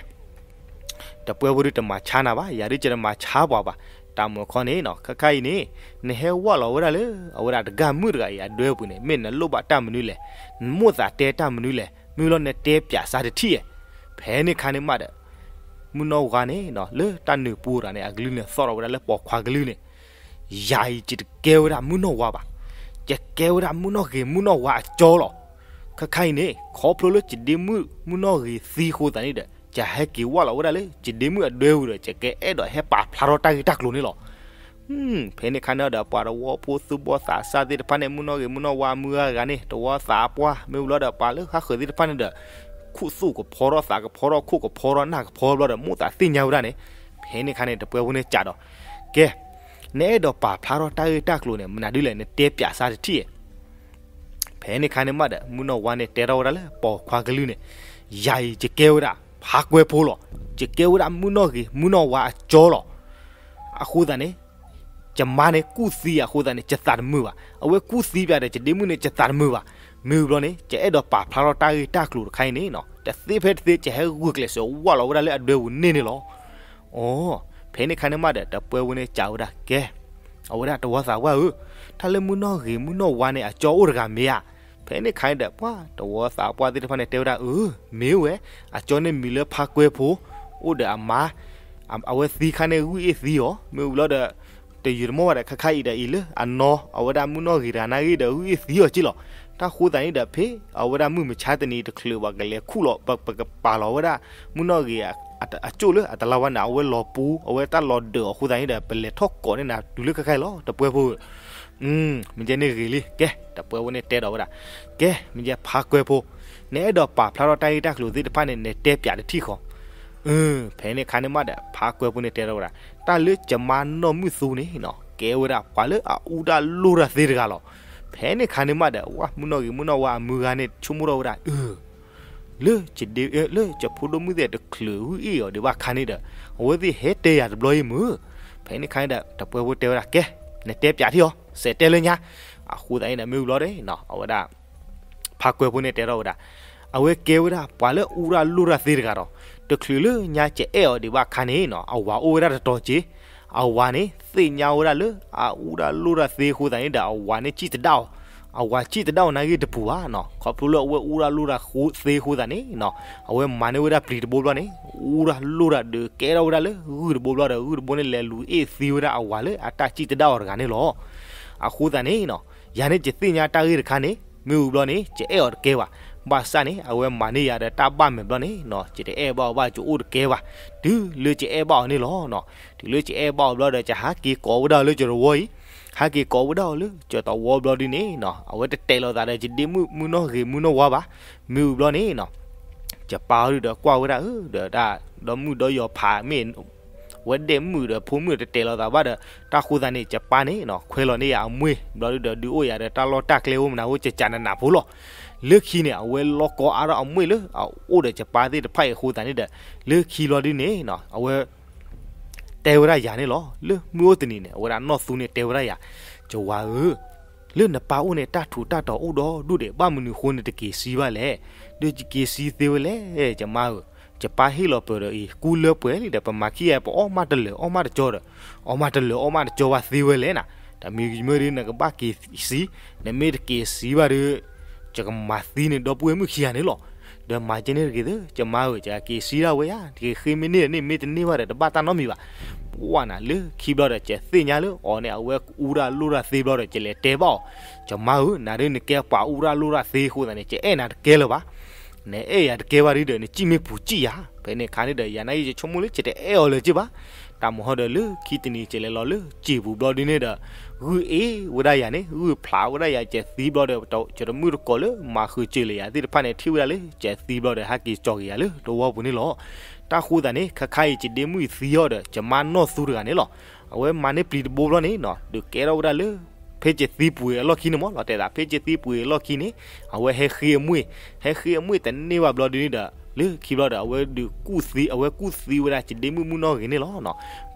တပှဲၤဖိဒုတမၤဆါနၤဘၣ်, ယၤဒုယတမၤဆါပှၤဘၣ်. တၢ်မုၢ်ခီန့ၣ်နီၤ ခဲခါအံၤန့ၣ် နဟဲဝၢ်လီၤဝဲဒၣ်လၢ အဝဲဒၣ်တဂၤမုၣ်တဂၤအံၤအဒၢပူၤန့ၣ် မ့ၢ်နလိၣ်ဘၣ်တၢ်မနုၤလဲၣ်, နမိၣ်သးတဲတၢ်မနုၤလဲၣ်, မ့ၢ်လီၤနတဲပျးစါတထံၣ်ဧါ. ဖဲန့ၣ်ခါန့ၣ်မးဒီး မုၣ်နီၢ်ဝါန့ၣ်နီၤ လၢတၢ်နုာ်ပူၤတဂၤန့ၣ် အကလုၢ်န့ၣ်သီၣ်ထီၣ်ဝဲဒၣ်လၢပိာ်ခွါကလုၢ်န့ၣ်, ယၤအံၤယတကဲဝဲဒၣ်မုၣ်နီၢ်ဝါဘၣ်, ယကဲဝဲဒၣ်မုၣ်နီၢ်ဂ့ၤမုၣ်နီၢ်ဝါအကၠီလီၤ. ခဲခါအံၤန့ၣ် ခီဖျိလၢယဒ့မုၣ်မုၣ်နီၢ်ဂ့ၤသံအဃိသတးန့ၣ်ဒီး ယဟဲက့ၤဝၢ်လီၤဝဲဒၣ်လၢ ယဒ့မုၣ်အဒၢပူၤဒီး ယကအဲၣ်ဒိးဟဲပာ်ဖျါထီၣ်တၢ်ဂ့ၢ်တၢ်ကျိၤန့ၣ်လီၤ. ဖဲန့ၣ်ခါန့ၣ်ဒီး ပှၤတဝီဖိသူၣ်ဘီၣ်သးစၢ်သ့ၣ်တဖၣ်န့ၣ် မုၣ်နီၢ်ဂ့ၤမုၣ်နီၢ်ဝါမုၢ်ဂၤဂၤန့ၣ် တဝီသးပှၢ် မ့ၢ်ဝံၤလီၤဒီးပှၤလၢဃါဃၢၤသ့ၣ်တဖၣ်န့ၣ်ဒီး ခူၣ်သူၣ်ကဖီထီၣ်သးကဖီထီၣ်ခိၣ်ကဖီထီၣ်နၢ်ကဖီဘျီဒီး မိၣ်သးသ့ၣ်ညါဝဲဒၣ်န့ၣ်, ဖဲန့ၣ်ခါန့ၣ် တပှဲၤဖိန့ၣ်စံးဒီး ကဲ နအဲၣ်ဒိးပာ်ဖျါထီၣ်တၢ်ဂ့ၢ်တၢ်ကျိၤန့ၣ် မနုၤဒ်လဲၣ် နတဲပျးစါတထံၣ်ဧါ. ဖဲန့ၣ်ခါန့ၣ်မးဒီး မုၣ်နီၢ်ဝါန့ၣ်တဲထီၣ်ဝဲဒၣ်လၢပိာ်ခွါကလုၢ်န့ၣ်, ယၤအံၤယကဲဝဲဒၣ်ဖးကွဲဖိလီၤ. ယကဲဝဲဒၣ်မုၣ်နီၢ်ဂ့ၤမုၣ်နီၢ်ဝါအကၠီလီၤ. အဃိသတးန့ၣ် ယမါန့ၣ်ကူၣ်သံအဃိသတးန့ၣ် ယသးတမုာ်ဘၣ်. အဝဲကူၣ်သံပျးဒီး ယဒ့မုၣ်န့ၣ် ယသးတမုာ်ဘၣ်. မ့ၢ်ဝံၤဘျီန့ၣ် ယအဲၣ်ဒိးပာ်ဖျါထီၣ်တၢ်ဂ့ၢ်တၢ်ကျိၤတခါအံၤန့ၣ်နီၤ တသ့ဖဲတသ့ ယဟဲဂုာ်ကျဲးစၢးဝၢ်လီၤဝဲဒၣ်လၢအဒၢပူၤန့ၣ်န့ၣ်လီၤ. အိ ဖဲန့ၣ်ခါန့ၣ်မးဒီး တပှဲၤဖိန့ၣ်စံးဝဲဒၣ် ကဲ အဝဲဒၣ်တဝီသးပှၢ်ဧၢ တၢ်လၢမုၢ်နီၢ်ဂ့ၤမုၢ်နီၢ်ဝါန့ၣ် အကၠီအိၣ်တဂၤမ့ၢ်ဧါ. ဖဲန့ၣ်ခါန့ၣ်ဒီး ပှၤတဝီသးပှၢ်သ့ၣ်တဖၣ်န့ၣ်တဲဝဲဒၣ်, အၢ မ့ၢ်ဝဲ, အကၠီန့ၣ်မံၤလၢဖါကွဲဖိ, အိၣ်ဒီးအမါ, အဝဲသံခါန့ၣ်ဂုၢ်အ့ၣ်သံအီၤ, မ့ၢ်ဝံၤဘျီဒီး တယုာ်တမီၢ်ဘၣ်ဒီး ခါခါအံၤဒီးအံၤလၢအနီၢ် အဝဲဒၣ်မုၢ်နီၢ်ဂ့ၤတဂၤနာ်ဂ့ၤဒီး ဂုၢ်အ့ၣ်သံအီၤက့လီၤ. တၢ်ဃိသးန့ၣ်ဒီး ဖဲအဝဲဒၣ်မုၢ်မဆါတနံၤတချုးဘၣ် ကလဲၤခူၣ်လီၤ ပကပာ်လီၤဝဲဒၣ် မုၢ်နီၢ်ဂ့ၤအကၠိလၢအတလါဝါန့ၣ် အဝဲလီၤပူၤ အဝဲတၢ်လီၤဒၢးအီၤအဃိသတးန့ၣ်ဒီး ပလဲၤထီၣ်ကိးန့ၢ်နၤတုၤလၢခဲခါအံၤလီၤ တပှဲဖိ. မ့ၢ်ကဲန့ၣ်ဂ့ၤလံ ကဲ တပှဲဖိန့ၣ်တဲဒီးဝဲဒၣ်, ကဲ မ့ၢ်ကဲဖါကွဲဖိ, နအဲၣ်ဒိးပာ်ဖျါထီၣ်တၢ်ဂ့ၢ်တၢ်ကျိၤသ့ၣ်တဖၣ်န့ၣ် နတဲပၠးတထံၣ်ဃီ. ဖဲန့ၣ်ခါန့ၣ်မးဒီး ဖါကွဲဖိန့ၣ်တဲထီၣ်ဝဲဒၣ်, တၢ်လၢကမါနီၢ်မုၢ်သူန့ၣ်နီၤ ကဲဝဲဒၣ်ပှၤလၢအအူတၢ်လိၣ်တၢ်သ့တဂၤလီၤ. ဖဲန့ၣ်ခါန့ၣ်မးဒီး ဝဲမုၢ်နီၢ်ဂ့ၤမုၢ်နီၢ်ဝါအမုၢ်ဂၤန့ၣ် ဆိကမိၣ်ထီၣ်ဝဲဒၣ် လၢ လၢယဖိဒိၣ်မုၣ်သ့ၣ်တချုးဂုၢ်အ့ၣ်အီၤဒံးဘၣ်ခါန့ၣ်ဒီး အဝဲသ့ၣ်ဟဲတဲယၤတဘျီအံၤမုၢ်. ဖဲန့ၣ်ခါန့ၣ်ဒီး တပှဲဖိတဲဝဲဒၣ် ကဲ နတဲပၠးထံၣ်အီၤ စဲးတဲလၢညါ. အဃိသတးန့ၣ်ဒီး မ့ၢ်ဝံၤဘျီဒီး အဝဲဒၣ် ဖါကွဲဖိန့ၣ်တဲထီၣ်ဝဲဒၣ်, အဝဲကဲဝဲဒၣ်ပှၤလၢအူတၢ်လိၣ်တၢ်သ့တဂၤဒီး တချုးလၢညါကအဲၣ်အီၤဒံးဘၣ်ခါန့ၣ်နီၤ အဝၤအိၣ်ဝဲဒၣ်တတီၤက့ၤ. အဝၤန့ၣ် သ့ၣ်ညါဝဲဒၣ်လၢအအူတၢ်လိၣ်တၢ်သ့အဃိသတးန့ၣ်ဒီး အဝၤန့ၣ်စံၣ်တဒၣ်အီၤ, အဝၤစံၣ်တဒၣ်အီၤနာ်ဂ့ၤတပူၤဘၣ်နီၤ ခီဖျိလၢအဝဲအူတၢ်လိၣ်တၢ်သ့အဃိသတးန့ၣ်နီၤ အဝဲမၤန့ၢ်ဝဲဒၣ်ပျံၤတဘိဘျီန့ၣ် အူတၢ်လိၣ်တၢ်ဒုးကဲထီၣ်ဝဲဒၣ်လၢဂုၢ်တဘိဘျီဒီး ဂုၢ်တဘိန့ၣ်လဲၤလူၤအ့ၣ်သံဝဲဒၣ်အဝၤလၢအတၢ်စံၣ်တဒၣ်အီၤတဂၤန့ၣ်လီၤ. အဃိသတးန့ၣ်နီၤ ယၤန့ၣ်ယသ့ၣ်ညါတၢ်ဂ့ၢ်တခါန့ၣ် မ့ၢ်ဝံၤဘျီန့ၣ် ယအဲၣ်အီၤတကဲဘၣ်. ဘၣ်ဆၣ်န့ၣ် အဝဲမၤန့ၢ်ယၤဒီးတၢ်ဘၣ်မဲာ်ဘျီန့ၣ်နီၤ ယတအဲၣ်ဘၣ်အီၤဘၣ် ယအိၣ်တကဲဘၣ် တုၤလၢယအဲၣ်ဘၣ်အီၤန့ၣ်လီၤနီၤ. တုၤလၢယအဲၣ်ဘၣ်အီၤဘျီဒီး ယဟးက့ၤကိးဝဲဒၣ်အီၤလၢယတဝီအံၤ, ဟးက့ၤကိးဝဲဒၣ်အီၤလၢယတဝီဘျီဒုန့ၣ်နီၤ အဝဲတတဲာ်လိာ်သးဒီးယဒ့မုၣ်မုၢ်နီၢ်ဂ့ၤမုၢ်နီၢ်ဝါဘၣ်. မ့ၢ်ဝံၤဘျီန့ၣ်နီၤ ယပၢ်အီၤဒုဒီးကွၢ်ဝဲဒၣ်အၢ ဒီးတၢ်ဒီမုၣ်ဒီယီၤဖးမ့ၢ် ဝဲဒဲမုၣ်ဒီးဖိမုၣ်တတဲာ်လိာ်သးဘၣ်ဒီး တၢ်ဃိသတးန့ၣ် ယပၢ်န့ၣ်နီၤ ခွဲးလီၤန့ၢ်ယၤအမှ့ၢ်ဘျီဒုဒီး ဒုးအိၣ်ယၤဒီးတၢ်လီၢ်တၢ်ကျဲအိၣ်မနုၤအိၣ် ကကးနးနးဖိလီၤ. လၢခံန့ၣ် အဝဲလီၢ်ကီအါထီၣ်အမှ့ၢ်လၢအအိၣ်ဒီးယပၢ်သ့ၣ်တဖၣ်အံၤအဃိသတးန့ၣ်ဒီး လၢခံဘျီဒုန့ၣ်နီၤ အဝဲ တဲဝဲဒၣ်ယၤန့ၣ်လီၤ. လၢမုၢ်အိၣ်တနံၤန့ၣ် အဝဲဒၣ်နီၢ်သူန့ၣ်တဲဝဲဒၣ်ယၤ, ယဝၤဧၢ, လၢနပၢ်အိၣ်န့ၣ် တၢ်ထူးတၢ်တီၤအိၣ်ဒီဒူၣ်ဒံး ဘၣ်မနုၤအဃိန့ၣ်တက့ၤဆံးဘၣ်လဲၣ်. ဒီးယက့ၤဆံးသ့ဝဲလဲၣ် ယမါဧၢ, ယပၢ်ဟ့ၣ်လီၤပၢၤဒီးအံၤ ကူလၢပှဲၤလံဒီး ပမၤခံဂၤပအီၣ်မးတလၢာ်အီၣ်မးတကၠီဒီး အီၣ်မးတလၢာ်အီၣ်မးတကၠီဘၣ်သ့ဝဲလဲၣ်နၤ. တၢ်မ့ၢ်မ့ၢ်ဒုး နကဘၣ်က့ၤဆံး, နမ့ၢ်တက့ၤဆံးဘၣ်ဒီး ယကမၤသံန့ၣ်ဒီပုၢ်ဝဲၢ်မုၣ်ခံဂၤန့ၣ်လီၤ. ဒီးမၤကဲန့ၣ်တဂ့ၤသ့ ယမါဧၢ, ယက့ၤဆံးဒၣ်ဝဲယၤ, တက့ၤဃ့မ့ၢ်န့ၢ်န့ၣ် မ့ၢ်တန့ၢ်ဘၣ်ဒီး တဘၣ်တၢ်နီတမံၤဘၣ်. ပှၢ်နၤလၢခံဘျီဒီး ယသ့ၣ်ညါလၢအီၤန့ၣ် အဝဲအူတၢ်လိၣ်တၢ်သ့ဘျီဒီး ယလဲၤတဲဘၣ်အီၤ, ယမါဧၢ, နၤဒုးနကဲပှၤအူတၢ်လိၣ်တၢ်သ့အဃိသတးန့ၣ် ယအဲၣ်နၤတကဲလၢၤဘၣ်. နအဲၣ်ယၤတကဲဘၣ်ဒုဒီး နစံၣ်မ့ၢ်ပူၤစံၣ်ယၤ. ဖဲန့ၣ်အခါန့ၣ်ဒီး ယၤနာ်က့ ယဆိကမိၣ်လၢယတအဲၣ်အီၤလၢၤက့ဘၣ်. တၢ်မဟီဒီးလၢခံတနံၤ ယလဲၤလီၤလၢစံာ်ပူၤဘျီဒုန့ၣ်ဒီး ဂုၢ်အ့ၣ်ဝဲဒၣ်ယၤန့ၣ် ဂုၢ်ဖျးဝဲဒၣ်ယၤ ယသံဘျီဒီး ယတမုၣ်တကိးလၢမၤဃုာ်စၢၤလၢယၤသ့ၣ်တဖၣ်န့ၣ် ထံၣ်ဝဲဒၣ်လၢယသံဘျီဒီး ဟဲက့ၤကၠီက့ၤယၤလၢတဝီပူၤန့ၣ်လီၤ. တၢ်ဃိသတးန့ၣ် ခါခါအံၤ ယဒ့မုၣ်အံၤသံအီၤဒီး ယမါနီၢ်သူတဂၤန့ၣ်လီၤ. အဝဲမၤန့ၢ်ပျံၤတဘိဘျီန့ၣ်နီၤ ဒုးကဲထီၣ်ဝဲဒၣ်လၢ ဖဲယသံပှ့ၤအလီၢ်ခံန့ၣ်မ့ၢ်လီၤ တဲသး ဖဲယသံပှ့ၤအလီၢ်ခံန့ၣ် အဝဲဟဲဃ့အမှ့ၢ်, ဟဲဃ့အမှ့ၢ်တန့ၢ်ဘၣ်ဘျီဒုန့ၣ်ဒီး လၢခံဘျီဒီး အဝဲဒုးကူၣ်သံ, အဝဲကူၣ်သံဝဲဒၣ်ယဒ့မုၣ်မုၢ်နီၢ်ဂ့ၤန့ၣ်လီၤ.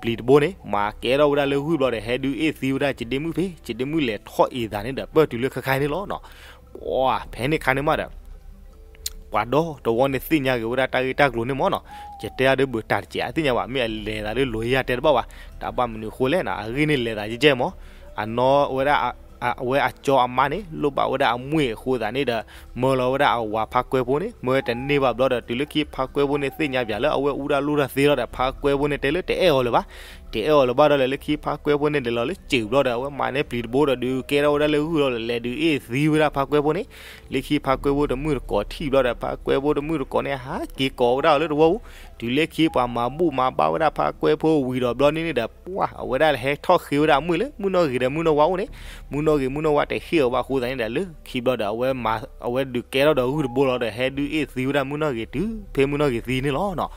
ပျံၤတဘိန့ၣ် မၤကဲထီၣ်ဝဲဒၣ်လၢဂုၢ်ဘျီဒီး ဟဲဒုးအ့ၣ်သံဝဲဒၣ်ယဒ့မုၣ်ဖဲ ယဒ့မုၣ်လဲၤထီၣ်အ့ၣ်သးန့ၣ်ဒီး ပၢၢ်တုၤလၢခဲခါန့ၣ်လီၤ. ပှၤဖဲန့ၣ်ခါန့ၣ်မးဒီး ပှၤဒီတဝီန့ၣ်သ့ၣ်ညါဂ့ၤဝဲဒၣ်တၢ်ဂ့ၢ်တၢ်ကျိၤန့ၣ်မ့ၢ်နီၤ, ယတဲအါဒၢဘၣ်တၢ်တစဲးအသ့ၣ်ညါဘၣ် မ့ၢ်အလဲၤသးဒုးလိၤယၤတဲတဘၣ်ဘၣ်, တၢ်ဘၣ်မနုၤအဃိလဲၣ်နီၤ အဂ့ၢ်န့ၣ်လဲၤသးယဲၢ်မး, အနီၢ်ဝဲဒၣ် အဝဲအကၠီအမါန့ၣ် လိၣ်ဘၣ်ဝဲဒၣ်အမှ့ၢ်အဃိသတးန့ၣ်ဒီး မၢလီၤဝဲဒၣ်အဝၤဖါကွဲဖိန့ၣ် မၢတန့ၢ်ဘၣ်ဘျီဒီး တုၤလၢခံဖါကွဲဖိန့ၣ်သ့ၣ်ညါပၠးလၢအဝဲအူတၢ်လိၣ်တၢ်သ့လီၤဒီး ဖါကွဲဖိန့ၣ်တဲလၢတအဲၣ်အီၤလၢၤဘၣ်, တအဲၣ်အီၤလၢၤဘၣ်ဒီး လၢခံဖါကွဲဖိန့ၣ်လဲၤလီၤလၢစံာ်ဘျီဒီး အဝဲမၤန့ၢ်ပျံၤတဘိဒီး ဒုးကဲထီၣ်ဝဲဒၣ်လၢဂုၢ်လီၤဒီး လဲၤဒုးအ့ၣ်သံဝဲဒၣ်ဖါကွဲဖိန့ၣ် လၢခံဖါကွဲဖိတမုၣ်တကိးထံၣ်ဘျီဒီး ဖါကွဲဖိတမုၣ်တကိးန့ၣ် ဟးက့ၤကိးဝဲဒၣ်အီၤလၢတဝီပူၤ, တုၤလၢခံပှၤမၤဘူၣ်မၤဘါဝဲဒၣ်ဖါကွဲဖိဝံၤဒီးဘျီန့ၣ်န့ၣ်ဒီး ပှၢ် အဝဲဒၣ်ဟဲထီၣ်ဃ့ဝဲဒၣ်အမှ့ၢ်လၢမုၢ်နီၢ်ဂ့ၤဒီးမုၢ်နီၢ်ဝါအိၣ်န့ၣ်, မုၢ်နီၢ်ဂ့ၤမုၢ်နီၢ်ဝါတဟ့ၣ်အီၤဘၣ်အဃိသတးန့ၣ်ဒီး လၢခံဘျီဒီး အဝဲဒုးကဲထီၣ်ဒီးဂုၢ်တဘိလီၤဒီး ဟဲဒုးအ့ၣ်သံဝဲဒၣ်မုၢ်နီၢ်ဂ့ၤတုၤဖဲမုၢ်နီၢ်ဂ့ၤသံန့ၣ်လီၤ.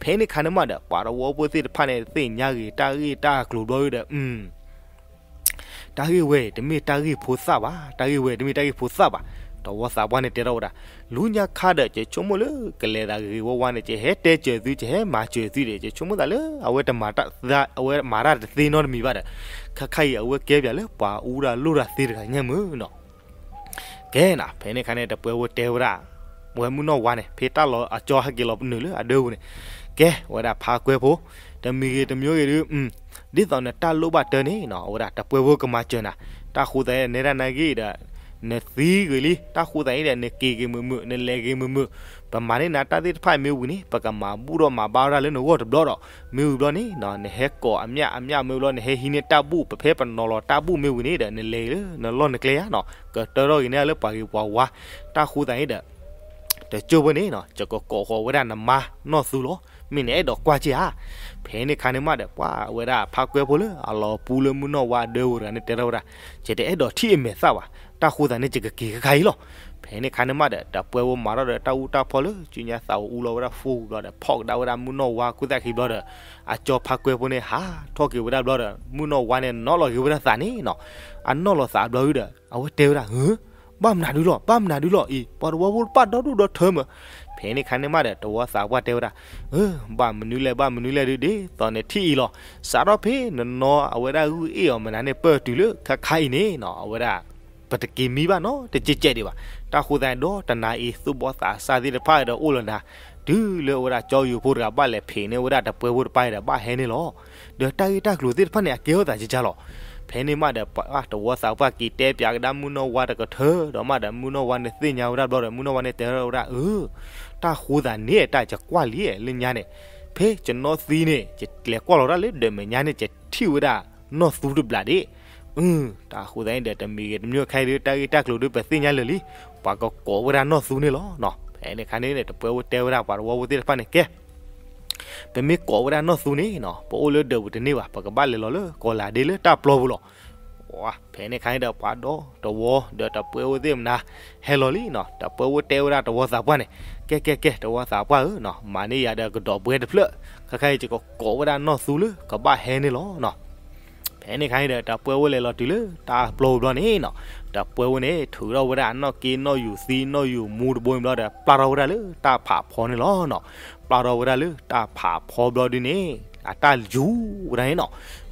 ဖဲန့ၣ်ခါန့ၣ်မးဒီး ပှၤတဝီဖိသ့ၣ်တဖၣ်န့ၣ် သ့ၣ်ညါဂ့ၤတၢ်ဂ့ၢ်တၢ်ကျိၤဘျီဒီး တၢ်ဂ့ၢ်ဝဲအံၤ တမ့ၢ်တၢ်ဂ့ၢ်ဖိသၣ်ဘၣ်, တၢ်ဂ့ၢ်ဝဲအံၤ တမ့ၢ်တၢ်ဂ့ၢ်ဖိသၣ်ဘၣ်, တဝီသးပှၢ်န့ၣ်တဲထီၣ်ဝဲဒၣ်, လူညါခါဒီး ယဆိကမိၣ်လၢကလဲၤသးဂ့ၤဂ့ၤဝါဝါန့ၣ် ယဟဲတဲစၢၤသု ယဟဲမၤစၢၤသုဒီး ယဆိကမိၣ်သးလၢ အဝဲတမၤတၢ်သ့, အဝဲမၤတၢ်တသ့နီတမံၤဘၣ်ဒီး ခါခါအံၤ အဝဲကဲပၠးလၢပှၤအူတၢ်လိၣ်တၢ်သ့တဂၤညါမုၢ်နီၤ. ကဲနၤ ဖဲန့ၣ်ခါန့ၣ် တပှဲၤဖိတဲဝဲဒၣ်, ဝဲမုၢ်နီၢ်ဝါန့ၣ် ဖဲတၢ်လီၤအကၠီဟဲက့ၤလီၤပနုာ်လၢအဒၢပူၤန့ၣ်, ကဲဝဲဒၣ်ဖါကွဲဖိ, တမံၤဂ့ၤတမံၤဂ့ၤဒုး, ဒ်သိးနတၢ်လိၣ်ဘၣ်တၢ်န့ၣ်နီၤ အဝဲဒၣ်တပှဲၤဖိကမၤစၢၤနၤ, တၢ်ဃိသးအံၤ နဲဒၣ်နဂ့ၢ်ဒီး နသံဂ့ၤလံ, တၢ်ဃိသးအံၤဒီး နက့ၤဂ့ၤမုာ်မုာ်, နလဲၤဂ့ၤမုာ်မုာ်, ပမၤန့ၢ်နၤတၢ်သ့ၣ်တဖၣ်မ့ၢ်ဝံၤန့ၣ် ပကမၤဘူၣ်ထီၣ်မၤဘါဝဲဒၣ်လၢနဂီၢ်တဘျီဒီး မ့ၢ်ဝံၤဘျီန့ၣ်နီၤ နဟဲကိးအမျၢ်အမျၢ်မ့ၢ်ဘျီ နဟဲဟံးန့ၢ်တၢ်ဘူၣ် ပဖဲပနီၤလီၤတၢ်ဘူၣ်မ့ၢ်ဝံၤန့ၣ်ဒီး နလဲၤလၢနလီၢ်နကျဲဧါနီၤ ကတၢထီၣ်ဂ့ၤန့ၢ်လၢပှၤဂ့ၤပှၤဝါ, တၢ်ဃိသးအံၤဒီး တကၠိၢ်ဖိန့ၣ်နီၤ ယကကိးဃီၤဝဲဒၣ်နမါနီၢ်သူလီၤ, မ့ၢ်နအဲၣ်ဒိးကွၢ်က့ၤဧါ. ဖဲန့ၣ်ခါန့ၣ်မးဒီး ပှၤဝဲဒၣ်ဖးကွဲဖိလၢအလီၤပူလၢမုၢ်နီၢ်ဝါအဒၢဝဲတဂၤန့ၣ်တဲထီၣ်ဝဲဒၣ်, ယတအဲၣ်ဒိးထံၣ်အမဲာ်သၣ်ဘၣ်, တၢ်ဃိသးန့ၣ် ယကက့ၤခါခါအံၤလီၤ. ဖဲန့ၣ်ခါန့ၣ်မးဒီး တပှဲၤဖိမၤထီၣ်ဒီးတၢ်အူတၢ်ဖီလၢ စုညါသးအိၣ်အူလီၤဝဲဒၣ် phone ဘျီဒီး ဖီၣ်ကဒါဝဲဒၣ်မုၢ်နီၢ်ဝါကွံာ်သၣ်ခံဘျီဒီး အကၠီဖးကွဲဖိန့ၣ် ဟးထီၣ်က့ၤဝဲဒၣ်ဘျီဒီး မုၢ်နီၢ်ဝါန့ၣ် နီၣ်လီၤက့ၤဝဲဒၣ်သးန့ၣ်နီၤ, အနီၣ်လီၤသးဘျီဒီး အဝဲတဲဝဲဒၣ် ဧၢ ဘၣ်မနုၤဒုလီၤ ဘၣ်မနုၤဒုလီၤအံၤ ပှၤတဝီဖိတဖၣ်ဒီဒူၣ်ဒီထၢမး. ဖဲန့ၣ်ခါန့ၣ်မးဒီး တဝီသးပှၢ်တဲဝဲဒၣ်, ဧၢ ဘၣ်မနုၤလဲၣ် ဘၣ်မနုၤလဲၣ်ဒု ဒ်သိးနထံၣ်အံၤလီၤ, စးထီၣ်ဖဲနနီၢ်အဝဲဒၣ်ဂုၢ်အ့ၣ်အီၤမနုၤန့ၣ် ပၢၢ်တုၤလၢခါခါအံၤန့ၣ်နီၤ အဝဲဒၣ် ပတက့ၤမံဘၣ်နီတစဲးစဲးဒံးဘၣ်. တၢ်ဃိသးဒီးတနၤအံၤ သူၣ်ဘီၣ်သးစၢ်သ့ၣ်တဖၣ်ဒီးအိၣ်လၢနၤ, တုၤလၢအဝဲဒၣ်ကၠီယူၤဖိတဂၤ ဘၣ်လဲၤဖံးန့ၢ်ဝဲဒၣ်တပှဲၤဖိတပၢ်အံၤဒီး ဘၣ်ဟဲန့ၣ်လီၤ. ဒီးတၢ်ဂ့ၢ်တၢ်ကျိၤသ့ၣ်တဖၣ်န့ၣ် အကဲထီၣ်သးကကါလီၤ. ဖဲန့ၣ်မးဒီး တဝီသးပှၢ်က့ၤတဲပၠးကဒါမုၢ်နီၢ်ဝါတကထၢဒီးမးဒီး မုၢ်နီၢ်ဝါန့ၣ်သ့ၣ်ညါဝဲဒၣ်ဘျီဒီး မုၢ်နီၢ်ဝါန့ၣ်တဲထီၣ်ဝဲဒၣ် အၢ တၢ်ဃိသးန့ၣ် တၢ်ယကွၢ်လံလၢညါန့ၣ်, ဖဲယနီၢ်သံန့ၣ် ယလဲၤကွၢ်လီၤဒၣ်လၢဒၢးမဲာ်ညါန့ၣ် ယထံၣ်ဝဲဒၣ်နီၢ်သူတဘျးဒံး. အၢ တၢ်ဃိသးန့ၣ်ဒီး တမံၤဂ့ၤတမံၤဂ့ၤ ခဲအံၤဒု တၢ်ဂ့ၢ်တၢ်ကျိၤဒု ပသ့ၣ်ညါလၢာ်လံ, ပှၤကကိးဝဲဒၣ်နီၢ်သူန့ၣ်လီၤနီၤ. ဖဲန့ၣ်ခါန့ၣ် တပှဲၤဖိတဲဝဲဒၣ်ပှၤတဝီဖိသ့ၣ်တဖၣ်န့ၣ် ကဲ ပမ့ၢ်ကိးဝဲဒၣ်နီၢ်သူန့ၣ်နီၤ ပအိၣ်လၢဒၢးပူၤတန့ၢ်ဘၣ်, ပကဘၣ်လဲၤလီၤလၢကီၤလၤဒ့လၢတၢ်ပျီပူၤလီၤ. ဖဲန့ၣ်ခါန့ၣ်ဒီး ပှၤဒီတဝီဒီးတပှဲၤဖိသ့ၣ်မနၤ ဟဲလီၤလံနီၤ. တပှဲၤဖိတဲဝဲဒၣ်တဝီသးပှၢ်န့ၣ်, ကဲကဲကဲ တဝီသးပှၢ်ဧၢနီၤ, မၤန့ၢ်ယၤဒီးကဒီးဘှဲတဖျၢၣ်, ခဲခါအံၤယကကိးဝဲဒၣ်နီၢ်သူလၢကဘၣ်ဟဲန့ၣ်လီၤနီၤ. ဖဲန့ၣ်ခါန့ၣ်ဒီးတပှဲၤဖိလဲၤလီၤတုၤလၢတၢ်ပျီပူၤဘျီန့ၣ်နီၤ, တပှဲၤဖိန့ၣ် ထုးထီၣ်ဝဲဒၣ်အနီၢ်က့နီၢ်ယူၤသံနီၢ်ယူၤမူတဘိန့ၣ်ဘျီဒီး ပျၢ်ထီၣ်ဝဲဒၣ်လၢတၢ်ဖးဖီန့ၣ်လီၤနီၤ. ပျၢ်ထီၣ်ဝဲဒၣ်လၢတၢ်ဖးဖီဘျီဒုန့ၣ် အတၢ်ယူၤဝဲဒၣ်န့ၣ်နီၤ,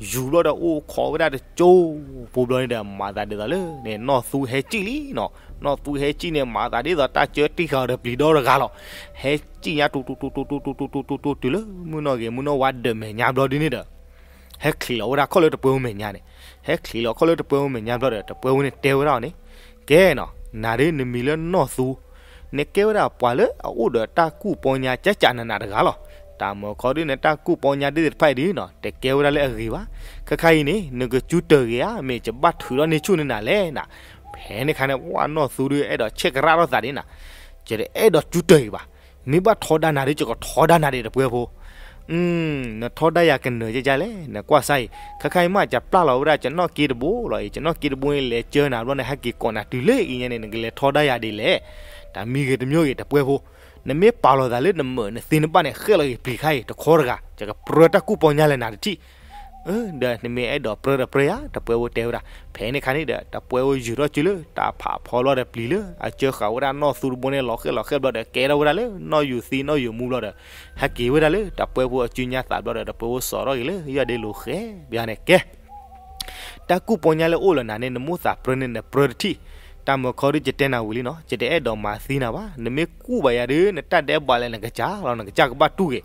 ယူၤဘျီဒီးအိၣ်ခိးဝဲဒၣ်တကၠိဖိဘျီန့ၣ်ဒီး မၤသးဒ်သိးလၢန့ၣ် နီၢ်သူဟဲစံၣ်လံနီၤ. နီၢ်သူဟဲစံၣ်န့ၣ် မၤသးဒ်သိးတၢ်ကၢတံၢ်ဃာ်အီၤဒီးပျံၤဒီတဂၤလီၤ. ဟဲစံၣ်ညါတူတူတူတူတူတူတူတူတုၤလၢမုၢ်နီၢ်ဂ့ၤမုၢ်နီၢ်ဝါဒၢးမဲာ်ညါဘျီဒုန့ၣ်ဒီး ဟဲချံးလီၤဝဲဒၣ်ခီၣ်လၢတပှဲၤဖိမဲာ်ညါန့ၣ်, ဟဲချံးလီၤခီၣ်လၢတပှဲၤဖိမဲာ်ညါဘျီဒီး တပှဲၤဖိန့ၣ်တဲဝဲဒၣ်အီၤန့ၣ်, ကဲနီၤ နၤဒ်နမံၤလၢနီၢ်သူ, နကဲဝဲဒၣ်ပှၤလၢအအိၣ်ဒီးတၢ်ကူၣ်ပီညါကၠးကၠးနးနးတဂၤလီၤ. တၢ်မၢခီဒုးနတၢ်ကူၣ်ပီညါဒ်သ့ၣ်တဖၣ်အံၤဒုးနီၤ တကဲဝဲဒၣ်လၢအဂ့ၤဘၣ်. ခဲခါအံၤန့ၣ် နကစူတၢၢ်ဂ့ၤဧါ မ့ၢ်ယဘၣ်ထုးထီၣ်န့ၢ်ဆူၣ်န့ၢ်နၤလဲၣ်နၤ. ဖဲန့ၣ်ခါန့ၣ် ပှၤနီၢ်သူဒုးအဲၣ်ဒိးဆဲးကရၣ်ထီၣ်သးဒ်နၤ, ယတအဲၣ်ဒိးစူတၢၢ်ဂ့ၤဘၣ်. မ့ၢ်ဘၣ်ထီဒါနၤဒုး ယကထီဒါနၤဒံးတပှဲၤဖိ နထီဒါယၤကနၢၤကၠၢ်ကၠၢ်လဲၣ် နကွၢ်စၢ်အံၤ, ခဲခါအံၤမး ယပျၢ်လီၤဝဲဒၣ် ယနီၢ်က့တဘိလီၤအံၤ, ယနီၢ်က့တဘိန့ၣ် လဲၤကၢနၤဘျီန့ၣ် ဟဲက့ၤကိးနၤတုၤလၢအံၤညါန့ၣ် နကလဲၤထီဒါယၤဒ်လဲၣ်. တၢ်မံဂ့ၤတမံၤဂ့ၤ တပှဲၤဖိ, နမ့ၢ်ပာ်လီၤသးလၢနမုာ်နသ့နဘၣ်န့ၣ် ဃဲၣ်လီၤဂ့ၤပျံၤခါအံၤ တခီတဂၤ, ယကပြၢတၢ်ကူၣ်ပီညါလၢနၤတထံၣ် ဒီးနမ့ၢ်အဲၣ်ဒိးပြၢဒီးပြၢယၤ တပှဲၤဖိတဲဝဲဒၣ်. ဖဲန့ၣ်ခါန့ၣ်ဒီး တပှဲၤဖိယူၤထီၣ်စုလၢတၢ်ဖးဖီဘျီဒီးပျံၤလၢ အကၢဃာ်ဝဲဒၣ်နီၢ်သူတဘိန့ၣ် လီၤဃဲၣ်လီၤဃဲၣ်ဘျီဒီး ကဲထီၣ်ဝဲဒၣ်လၢနီၢ်ယူၤသံနီၢ်ယူၤမူဘျီဒီး ဟဲက့ၤဝဲဒၣ်လၢတပှဲၤဖိအစုညါသးဘျီဒီး တပှဲၤဖိစိာ်ထီၣ်က့ၤလၢယီၢ်ဒ့လိၤဃဲဘၣ်န့ၣ် ကဲ တၢ်ကူၣ်ပီညါလၢအိၣ်လၢနၤန့ၣ် နမိၣ်သးပြၢန့ၣ် နပြၢတထံၣ်. တၢ်မၢခီဒုး ယတဲနၤဝံၤလံနီၤ, ယတအဲၣ်ဒိးမၤသံနၤဘၣ်. နမ့ၢ်ကူၣ်ဘၣ်ယၤဒုး နတၢ်ဒဲးဘးလဲၣ် နကစၢ်လီၤ နကစၢ်ကဘၣ်တူၢ်က့ၤ.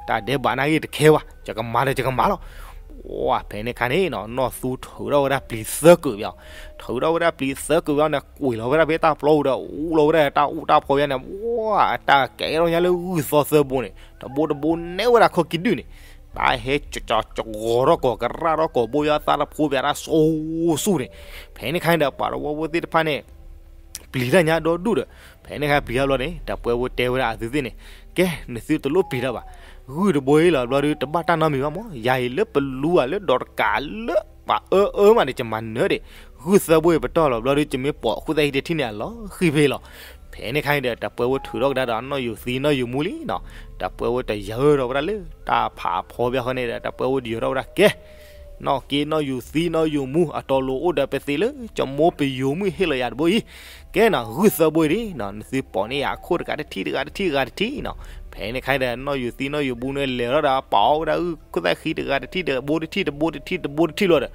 တၢ်ဒဲးဘးနာ်က့ၤတခဲဘၣ်, ယကမၤဒီးယကမၤလီၤ. ဝဲ ဖဲန့ၣ်ခါန့ၣ်နီၤ နီၢ်သူထုးထီၣ်ဝဲဒၣ်ပျံၤသၢကုာ်ဘၣ်, ထုးထီၣ်ဝဲဒၣ်ပျံၤသၢကုာ်ဘၣ်န့ၣ် ကွံာ်လီၤဝဲဒၣ်ဖဲတၢ်ပျီပူၤဒီး အူလီၤဝဲဒၣ်တၢ်အူတၢ်ဖီဘၣ်န့ၣ် ဝဲ အတၢ်ကဲထီၣ်ညါလၢဂုၢ်သီသၢဘိန့ၣ် တဘိတဘိနဲၣ်ဝဲဒၣ်ခီၣ်ကံၣ်ဒုၣ်န့ၣ် တၢ်ဟဲကၠီကၠီကဂီၤထီၣ်ကီၢ် ကရၣ်ထီၣ်ကီၢ် ဘိယွၤသးတဖိဘၣ်တၢ်စိၤစိၤန့ၣ်. ဖဲန့ၣ်ခါန့ၣ်ဒီး ပှၤတဝီဖိသ့ၣ်တဖၣ်န့ၣ် ပျံၤတၢ်ညါဒီဒူၣ်ဒီး ဖဲန့ၣ်ခါပျံၤတၢ်ဘျီန့ၣ် တၢ်ပှဲၤဖိတဲဝဲဒၣ်အသုသ့ၣ်န့ၣ်, ကဲ နသုတလိၣ်ပျံၤတၢ်ဘၣ်. ဂုၢ်တဘိအံၤလီၤဘျီဒုး တဘၣ်တၢ်နီတမံၤဘၣ်မး, ယၤအံၤလၢပလူၤဧါ လၢဒီးတကးလၢပှၤအၢအၢမးန့ၣ် ယမၤနၢၤဒံး. ဂုၢ်သၢဘိအံၤပတီၢ်လီၤဘျီဒုး ယမ့ၢ်ပိာ်ဃုသၣ်ဟံၣ်တထံၣ်န့ၣ် အလီၤဃံၤဖဲလီၤ. ဖဲန့ၣ်ခါန့ၣ်ဒီး တၢ်ပှဲၤဖိထုးထီၣ်ကဒါဒီး နီၢ်ယူၤသံနီၢ်ယူၤမူလံနီၤ. တၢ်ပှဲၤဖိတယၢၤထီၣ်ဝဲဒၣ်လၢ တၢ်ဖးဖီဘၣ်ဃီန့ၣ်ဒီး တၢ်ပှဲၤဖိတယၢၤထီၣ်ဝဲဒၣ်ကဲ နီၢ်က့နီၢ်ယူၤသံနီၢ်ယူၤမူ အတီၤလိၤအိၣ်ဒီးပသံးလၢ ကမိၢ်ပယိၤမုၣ်ဟ့ၣ်လီၤယၤတဘိအံၤ, ကဲနီၤ ဂုၢ်သၢဘိအံၤဒ်နီၤ နသုပိာ်န့ၢ်ယၤအခိၣ်တဂၤတထံၣ်တဂၤတထံၣ်တဂၤတထံၣ်နီၤ. ဖဲန့ၣ်ခါဒီး နီၢ်ယူၤသံနီၢ်ယူၤမူန့ၣ် လဲၤထီၣ်ဒီးပာ်အီၤဝဲဒၣ်ဂုၢ်ခိၣ်သၣ်ဃံတဂၤတထံၣ်တဘိတထံၣ်တဘိတထံၣ်တဘိတထံၣ်လီၤဒီး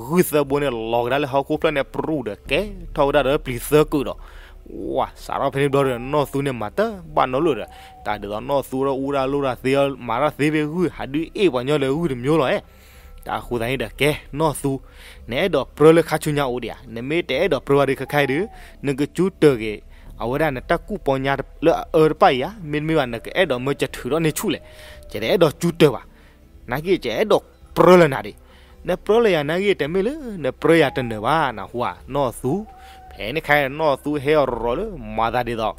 ဂုၢ်သၢဘိန့ၣ် လီၤကဒါလၢဟီၣ်ခိၣ်ဖျၢၣ်န့ၣ် ပြူၢ်ဒီးကဲထီၣ်ဝဲဒၣ်ဒီးပျံၤသၢကုာ်ဒီး ဝဲ စးထီၣ်ဖဲန့ၣ်ဘျီဒီး နီၢ်သူန့ၣ်မၤတဘၣ်နီတလၢာ်ဒီး တၢ်ဒ်သိးနီၢ်သူဒီးအူဒၣ်လိၣ်ဒၣ်သ့ မၤတၢ်သ့ဖဲဂုၢ် ဟးဒုးအ့ၣ်ပှၤညီလၢဂုၢ်တမျိုးလီၤဧါ. အဃိသတးန့ၣ်ဒီး ကဲနီၢ်သူ, နအဲၣ်ဒိးပြၢလၢခါဆူညါအိၣ်ဒံးဧါ, နမ့ၢ်တအဲၣ်ဒိးပြၢဘၣ်ဒီး ခဲခါအံၤဒီး နကကၠူတၢၢ်က့ၤ အဝဲဒၣ်နတၢ်ကူၣ်ပီညါလၢအအၢတဖၣ်အံၤဧါ, မ့တမ့ၢ်ဘၣ် နကအဲၣ်ဒိးမၢကထုးထီၣ်န့ၢ်ဆူၣ်လဲၣ်, ယတအဲၣ်ဒိးကၠူတၢၢ်ဘၣ်. နာ်က့ ယအဲၣ်ဒိးပြၢလၢနၤဒံး, နပြၢလၢယၤနာ်က့ တမ့ၢ်လၢနပြၢယၤတနၢၤဘၣ် နဟူဧါ နီၢ်သူ. ဖဲန့ၣ်ခါအံၤ နီၢ်သူဟဲအီၤရီၤလၢမၤသးဒ်သိး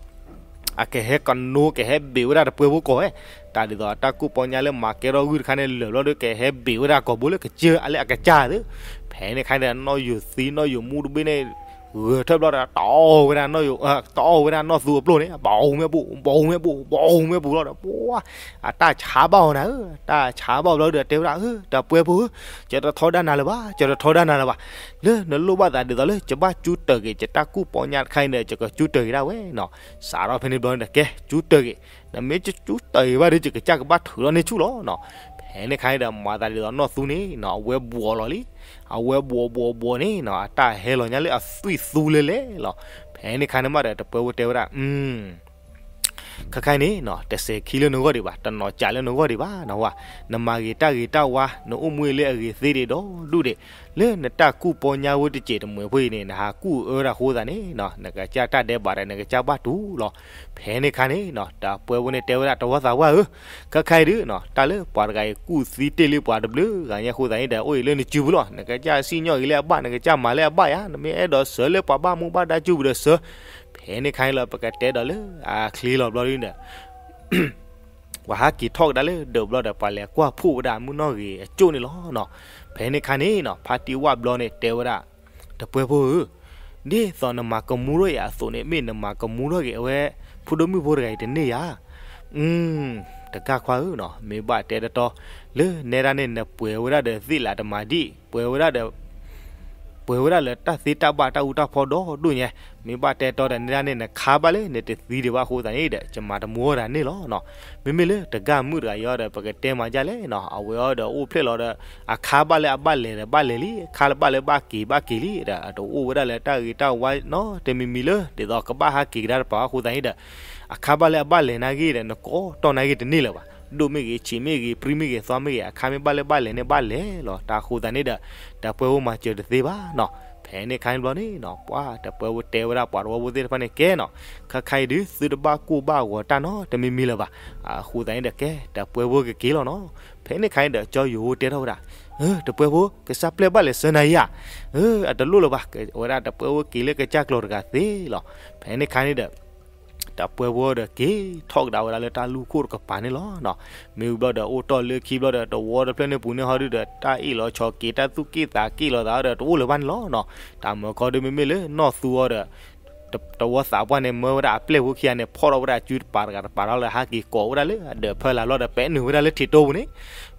အကဟဲကနိကဟဲဘ့ၣ်ဝဲဒၣ်တပှဲဖိကိးဝဲ, တၢ်ဒ်သိးအတၢ်ကူၣ်ပီညါလၢမၤကဲထီၣ်ဂုၢ်တခါန့ၣ် လၢာ်ဘျီဒီး ကဟဲဘ့ၣ်ဝဲဒၣ်ကိာ်ဘိလၢကစၢၢ်အလၢအကစၢ်သ့. ဖဲန့ၣ်ခါန့ၣ်ဒီး နီၢ်ယိၤသံ နီၢ်ယိၤမူတဘ့ၣ်န့ၣ် ဂဲၤထၢၣ်ဘျီဒီး တအီၣ်ဝဲဒၣ်နီၢ်ယိၤ, တအီၣ်ဝဲဒၣ်နီၢ်သူအပျိၢ်န့ၣ် ဘီမ့ၣ်ဘူၣ် ဘီမ့ၣ်ဘူၣ် ဘီမ့ၣ်ဘူၣ်လီၤဒီး ပှၤ အတၢ်ဆါဘၣ်အီၤနၤဧၢ, တၢ်ဆါဘၣ်အီၤဘျီဒီး တဲဝဲဒၣ် ဧၢ တပှဲဖိဧၢ, ယတထီဒါနၤလၢၤဘၣ်, ယတထီဒါနၤလၢၤဘၣ်. လၢနလိၣ်ဘၣ်သးဒ်သိးလၢ ယဘၣ်ကၠူတၢၢ်က့ၤ ယတၢ်ကူၣ်ပီညါတခါအံၤဒီး ယကကၠူတၢၢ်က့ၤဒၣ်ဝဲနီၤ. စးထီၣ်ဖဲန့ၣ်ဘျီန့ၣ်ဒီး ကဲ ကၠူတၢၢ်က့ၤ, နမ့ၢ်ကၠူတၢၢ်က့ၤဘၣ်ဒီး ယကစၢ်ကဘၣ်ထုးထီၣ်န့ၢ်ဆူၣ်လီၤနီၤ. ဖဲန့ၣ်ခါန့ၣ်ဒီး မၤသးဒ်သိးနီၢ်သူန့ၣ်နီၤ အဝဲဘှီးလီၤလံ. အဝဲဘှီးဘှီးဘှီးန့ၣ်နီၤ အတၢ်ဟဲလီၤညါလၢအသွံၣ်သူလဲၤလဲၤလီၤ. ဖဲန့ၣ်ခါန့ၣ်မးဒီး တပှဲဖိတဲဝဲဒၣ် ခဲခါအံၤန့ၣ်နီၤ တစဲးခံလၢနဂီၢ်ဒံးဘၣ်, တနီၤကးလၢနဂီၢ်ဒံးဘၣ်နီၤ. နမၤဂ့ၤတၢ်ဂ့ၤတၢ်ဝါ, နအိၣ်မူလၢအဂ့ၤသ့ဒံးဒီဒူၣ်ဒံး, လၢနတၢ်ကူၣ်ပီညါဝဲတစဲးတမှဲၤဖိအံၤန့ၣ် နဟးကူၣ်အၢဒၣ်အဃိသတးန့ၣ်နီၤ နကစၢ်တၢ်ဒဲးဘးဒီး နကစၢ်ဘၣ်တူၢ်လီၤ. ဖဲန့ၣ်ခါန့ၣ်နီၤ တပှဲဖိန့ၣ်တဲဝဲဒၣ် တဝီသးပှၢ်ဧၢ, ခဲခါအံၤဒုးနီၤ တၢ်လၢပှၤတဂၤအံၤ ကူၣ်သံတ့ၢ်လံပှၤတဘျုးဂၤညါအဃိသတးန့ၣ်ဒီး အိၣ်အံၤလၢနစုပူၤလီၤ. နကစၢ်စံၣ်ညီၣ်ဂ့ၤလၢအဘၣ်, နကစၢ်မၤလၢအဘၣ်ယါ, နမ့ၢ်အဲၣ်ဒိးစၢၤလၢပှၤဘၣ်မူဘၣ်ဒါစုပူၤဒီးစၢၤ. ဖဲန့ၣ်ခါအံၤလီၤ ပကတဲဒီးလၢအချ့လီၤဘျီဒုးဒီး ပှၤဟးက့ၤထီၣ်ကဒါလၢဒၢးဘျီဒီး ပှၤလဲၤကွၢ်ဖှိၣ်ဝဲဒၣ်မုၢ်နီၢ်ဂ့ၤအကၠိၣ်န့ၣ်လီၤနီၤ. ဖဲန့ၣ်ခါန့ၣ်နီၤ ဖါတံၢ်ဝၣ်ဘျီန့ၣ်တဲဝဲဒၣ် တပှဲဖိဧၢ, ဒ်သိးနမၤကမူထီၣ်က့ၤအသိးန့ၣ် မ့ၢ်နမၤကမူထီၣ်က့ၤအဝဲ ဖိဒိၣ်မုၣ်ဖိတဂၤအံၤတန့ၢ်ဧါ. တကၢ်ခွါဧၢနီၤ မ့ၢ်ဘၣ်တဲတတီ လၢနဲဒၣ်န့ၣ် နပှဲၤဝဲဒၣ်ဒီးသ့ၣ်လးတမၤဒံၣ်, ပှဲၤဝဲဒၣ်ဒီး ပှဲၤဝဲဒၣ်လၢတၢ်သ့တၢ်ဘၣ်တၢ်အူတၢ်ဖီဒီဒိၣ်ညါ, မ့ၢ်ဘၣ်တဲတီဒီးနဲဒၣ်န့ၣ် နခါဘၣ်လၢနတသံဒံးဘၣ်အဃိသတးန့ၣ်ဒီး ယမၤတမူထီၣ်တၢ်န့ၣ်လီၤနီၤ. မ့မ့ၢ်လၢတဂၤမုၣ်တဂၤအံၤဒီး ပကတဲမၤဒ်လဲၣ်နီၤ အဝဲအီၤဒီးအိၣ်ဖျဲၣ်လီၤဒီး အခါဘၣ်လၢအဘၣ်လဲၤဒီးဘၣ်လဲၤလံ, အခါလၢဘၣ်လၢဘၣ်က့ၤဘၣ်က့ၤလံဒီး အတအိၣ်ဝဲဒၣ်လၢတၢ်ဂ့ၤတၢ်ဝါနီတမံၤမံၤလၢ ဒ်သိးကဘၣ်ဟးက့ၤကဒါတပၤအဃိသတးန့ၣ်ဒီး အခါဘၣ်လၢအဘၣ်လဲၤနာ်ဂ့ၤဒီး နကိးတီၢ်နာ်ဂ့ၤတန့ၢ်လၢၤဘၣ်. ဒိၣ်မ့ၢ်ဂ့ၤ ဆံးမ့ၢ်ဂ့ၤ ပြံမ့ၢ်ဂ့ၤ သွါမ့ၢ်ဂ့ၤ အခါမ့ၢ်ဘၣ်လၢဘၣ်လဲၤန့ၣ်ဘၣ်လဲၤလီၤ. တၢ်အဃိသတးန့ၣ်ဒီး တပှဲဖိမၤစၢၤတသ့ဘၣ်နီၤ. ဖဲန့ၣ်ခါန့ၣ်ဘျီန့ၣ်နီၤ ပှၤတပှဲဖိတဲဝဲဒၣ်ပှၤတဝီဖိသ့ၣ်တဖၣ်န့ၣ် ကဲနီၤ, ခဲခါအံၤဒုး သုတဘၣ်ကိၢ်ဘၣ်ဂီၤတၢ်နီတမံၤမံၤလၢၤဘၣ်. အဃိသတးန့ၣ်ဒီး ကဲ တပှဲဖိကက့ၤလီၤနီၤ. ဖဲန့ၣ်ခါန့ၣ်ဒီး ကၠီယိၤဖိတဲထီၣ်ဝဲဒၣ် တပှဲဖိ ကစၢ်ပျဲၢ်ဘၣ်လဲၤဆၢနၤယါ, အတလိၣ်လၢၤဘၣ်, ဝဲဒၣ်တပှဲဖိက့ၤလၢကစၢ်ကျိၤတဂၤသ့လီၤ. ဖဲန့ၣ်ခါန့ၣ်ဒီး တပှဲဖိဒီးက့ၤထီၣ်ကဒါဝဲဒၣ်လၢတၢ်လူၢ်ခိၣ်တကပၤန့ၣ်လီၤ. မ့ၢ်ဝံၤဘျီဒီး အိၣ်တီၢ်လၢခံဘျီဒီး တဝီတဖျၢၣ်န့ၣ်ပူၤန့ၣ်ဟီဒုဒီး တၢ်အ့ၣ်လိာ်ဆိးက့ၤ တၢ်သူၣ်က့ၣ်သးက့ၣ်လိာ်သးဒီး တအိၣ်လၢၤဘၣ်န့ၣ်လီၤနီၤ. တၢ်မၢခီဒုး မ့မ့ၢ်လၢနီၢ်သူအီၤဒီး တဝီသးပှၢ်န့ၣ် မၢဝဲဒၣ်အပျဲၢ်ဖိခံဂၤန့ၣ် ဖီၣ်ထီၣ်ဝဲဒၣ်အစုတပၤတဂၤတပၤလီၤလၢ ဟးက့ၤကိးဝဲဒၣ်လၢအဒၢးဖၢလာ်ဘျီဒီး ပဲနုာ်ဝဲဒၣ်လၢထံးတိပူၤန့ၣ်,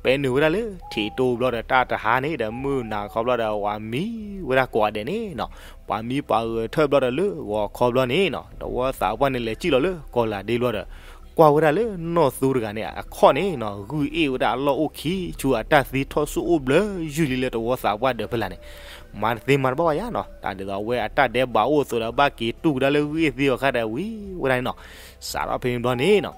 ပဲနုာ်ဝဲဒၣ်လၢထံးတိဘျီဒီး တၢ်တဟါန့ၣ်ဒီး မုၢ်နၤခီဘျီဒီး ပှၤမံဝဲဒၣ်ကိးဂၤဒဲးန့ၣ်နီၤ. ပှၤမံပှၤဂဲၤထၢၣ်ဘျီဒီး လၢဂီၤခီဘျီန့ၣ်နီၤ တဝီသးပှၢ်န့ၣ် လဲၤစံၣ်လီၤလၢကီၢ်လၤဒ့ဘျီဒီး ကွၢ်ဝဲဒၣ်လၢနီၢ်သူတဂၤန့ၣ် အခီၣ်န့ၣ်နီၤ ဂုၢ်အ့ၣ်ဝဲဒၣ်အလီၢ်အိၣ်ခံဆူ အတၢ်သံထီၣ်စိၣ်အိၣ်ဘျၢယုၢ်လံလၢတဝီသးပှၢ်ဒၢးဖၢလာ်န့ၣ် မၤတသ့မၤတဘၣ်ဘၣ်ယါနီၤ. တၢ်ဒ်သိးအဝဲအတၢ်ဒဲးဘးအိၣ်အသိးဒီး ဘၣ်က့ၤတူၢ်ကဒါလၢဂုၢ်အ့ၣ်သံအီၤခါဒီး ဝံၤဝဲဒၣ်န့ၣ်နီၤ. စးထီၣ်ဖဲန့ၣ်ဘျီန့ၣ်နီၤ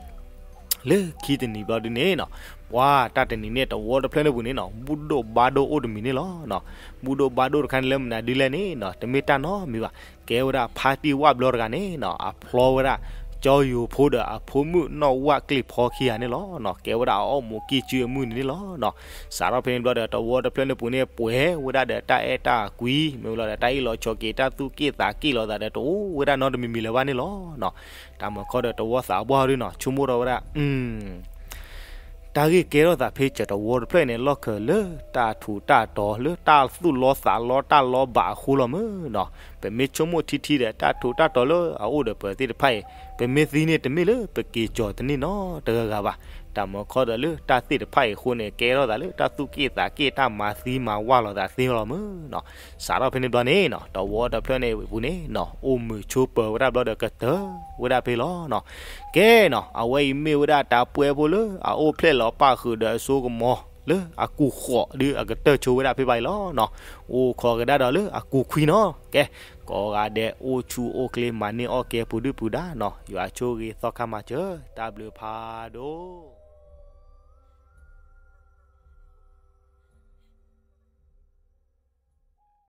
လၢခံတနံၤဘျီဒုန့ၣ်နီၤ ပှၤတၢ်တနံၤန့ၣ် တဝီတဖျၢၣ်န့ၣ်ပူၤန့ၣ်နီၤ ဘူၣ်ဒိၣ်ဘါဒိၣ်အိၣ်တမံၤန့ၣ်လီၤနီၤ. ဘူၣ်ဒိၣ်ဘါဒိၣ်တခါန့ၣ် လၢမနုၤဒ်လဲၣ်န့ၣ်နီၤ တမ့ၢ်တၢ်နီတမံၤဘၣ်. ကဲဝဲဒၣ်ဖါတံၢ်ဝၣ်ဘျီတဂၤန့ၣ်နီၤ အဖျီဝဲဒၣ် ကၠီယိၤဖိဒီးအဖိမုၣ်နီၢ်ဝၣ်ကျ့ၣ်ဖီခံဂၤန့ၣ်လီၤနီၤ. ကဲဝဲဒၣ်အအီၣ်မူးကံၢ်စုအမုၢ်နံၤန့ၣ်လီၤနီၤ. စးထီၣ်ဖဲန့ၣ်ဘျီဒီး တဝီတဖျၢၣ်န့ၣ်ပူၤန့ၣ် ပှဲၤဝဲဒၣ်ဒီးတၢ်အဲၣ်တၢ်ကွံ မ့ၢ်ဝံၤလီၤဒီး တၢ်အ့ၣ်လိာ်ဆိးက့ၤ တၢ်သူၣ်က့ၣ်သးက့ၣ်လိာ်သးဒီး တအိၣ်ဝဲဒၣ်နီတမံၤမံၤလၢၤဘၣ်န့ၣ်လီၤနီၤ. တၢ်မၢခီဒီး တဝီသးပှၢ်ဒုနီၤ ဆိကမိၣ်ထီၣ်ဝဲဒၣ် တၢ်ဂ့ၢ်ကဲထီၣ်သးဖဲစၢၤတဝီတဖျၢၣ်န့ၣ် လီၢ်ခၢၣ်လၢတၢ်ထူးတၢ်တီၤ လၢတၢ်သူၣ်လီသးလီတၢ်လီဘးအဃိလီၤမ့ၢ်နီၤ. ပမ့ၢ်ဆိကမိၣ်ထံထံဒီး တၢ်ထူးတၢ်တီၤလၢအအိၣ်ဒီးပသ့ၣ်တဖၣ်အံၤ ပမ့ၢ်သံန့ၣ် တမ့ၢ်လၢပက့ၤကၠီၤတန့ၢ်နီတဂၤဂၤဘၣ်. တၢ်မၢခီဒီးလၢတၢ်သ့ၣ်တဖၣ်အံၤအဃိန့ၣ် ကဲထီၣ်သးလၢတၢ်သူၣ်က့ၣ်သးက့ၣ် တၢ်မၤသံမၤဝၢ်လိာ်သးသ့လီၤမ့ၢ်နီၤ. စးထီၣ်ဖဲန့ၣ်ဘျီန့ၣ်နီၤ တဝီတဖျၢၣ်န့ၣ်ပူၤန့ၣ်နီၤ အိၣ်မုာ်ဆိးပၢၤဝဲဒၣ်ဘျီဒီးကတၢၢ်ဝဲဒၣ်ဖဲလီၤနီၤ. ကဲနီၤ အဝဲအံၤမ့ၢ်ဝဲဒၣ်တၢ်ပှဲၤဖိလၢအအိၣ်ဖျဲၣ်လီၤပၣ်ဃုာ်ဒီးအစိကမီၤ လၢအကူၣ်ဃိးဒုအကတၢၢ်ဆိဝဲဒၣ်ဖဲဘၣ်အံၤလီၤနီၤ. အိၣ်ခိးကဒါဒီးလၢအကူၣ်ခွံနီၤ. ကဲ ကိးဂၤဒဲးအိၣ်ဆူၣ်အိၣ်ချ့မၤန့ၢ်အီၣ်ကဲပူၤဒုၣ်ပူၤဒါနီၤ. ယွၤဆိၣ်ဂ့ၤသီခါမၤစၢၤ တၢ်ဘျုးဖးဒိၣ်.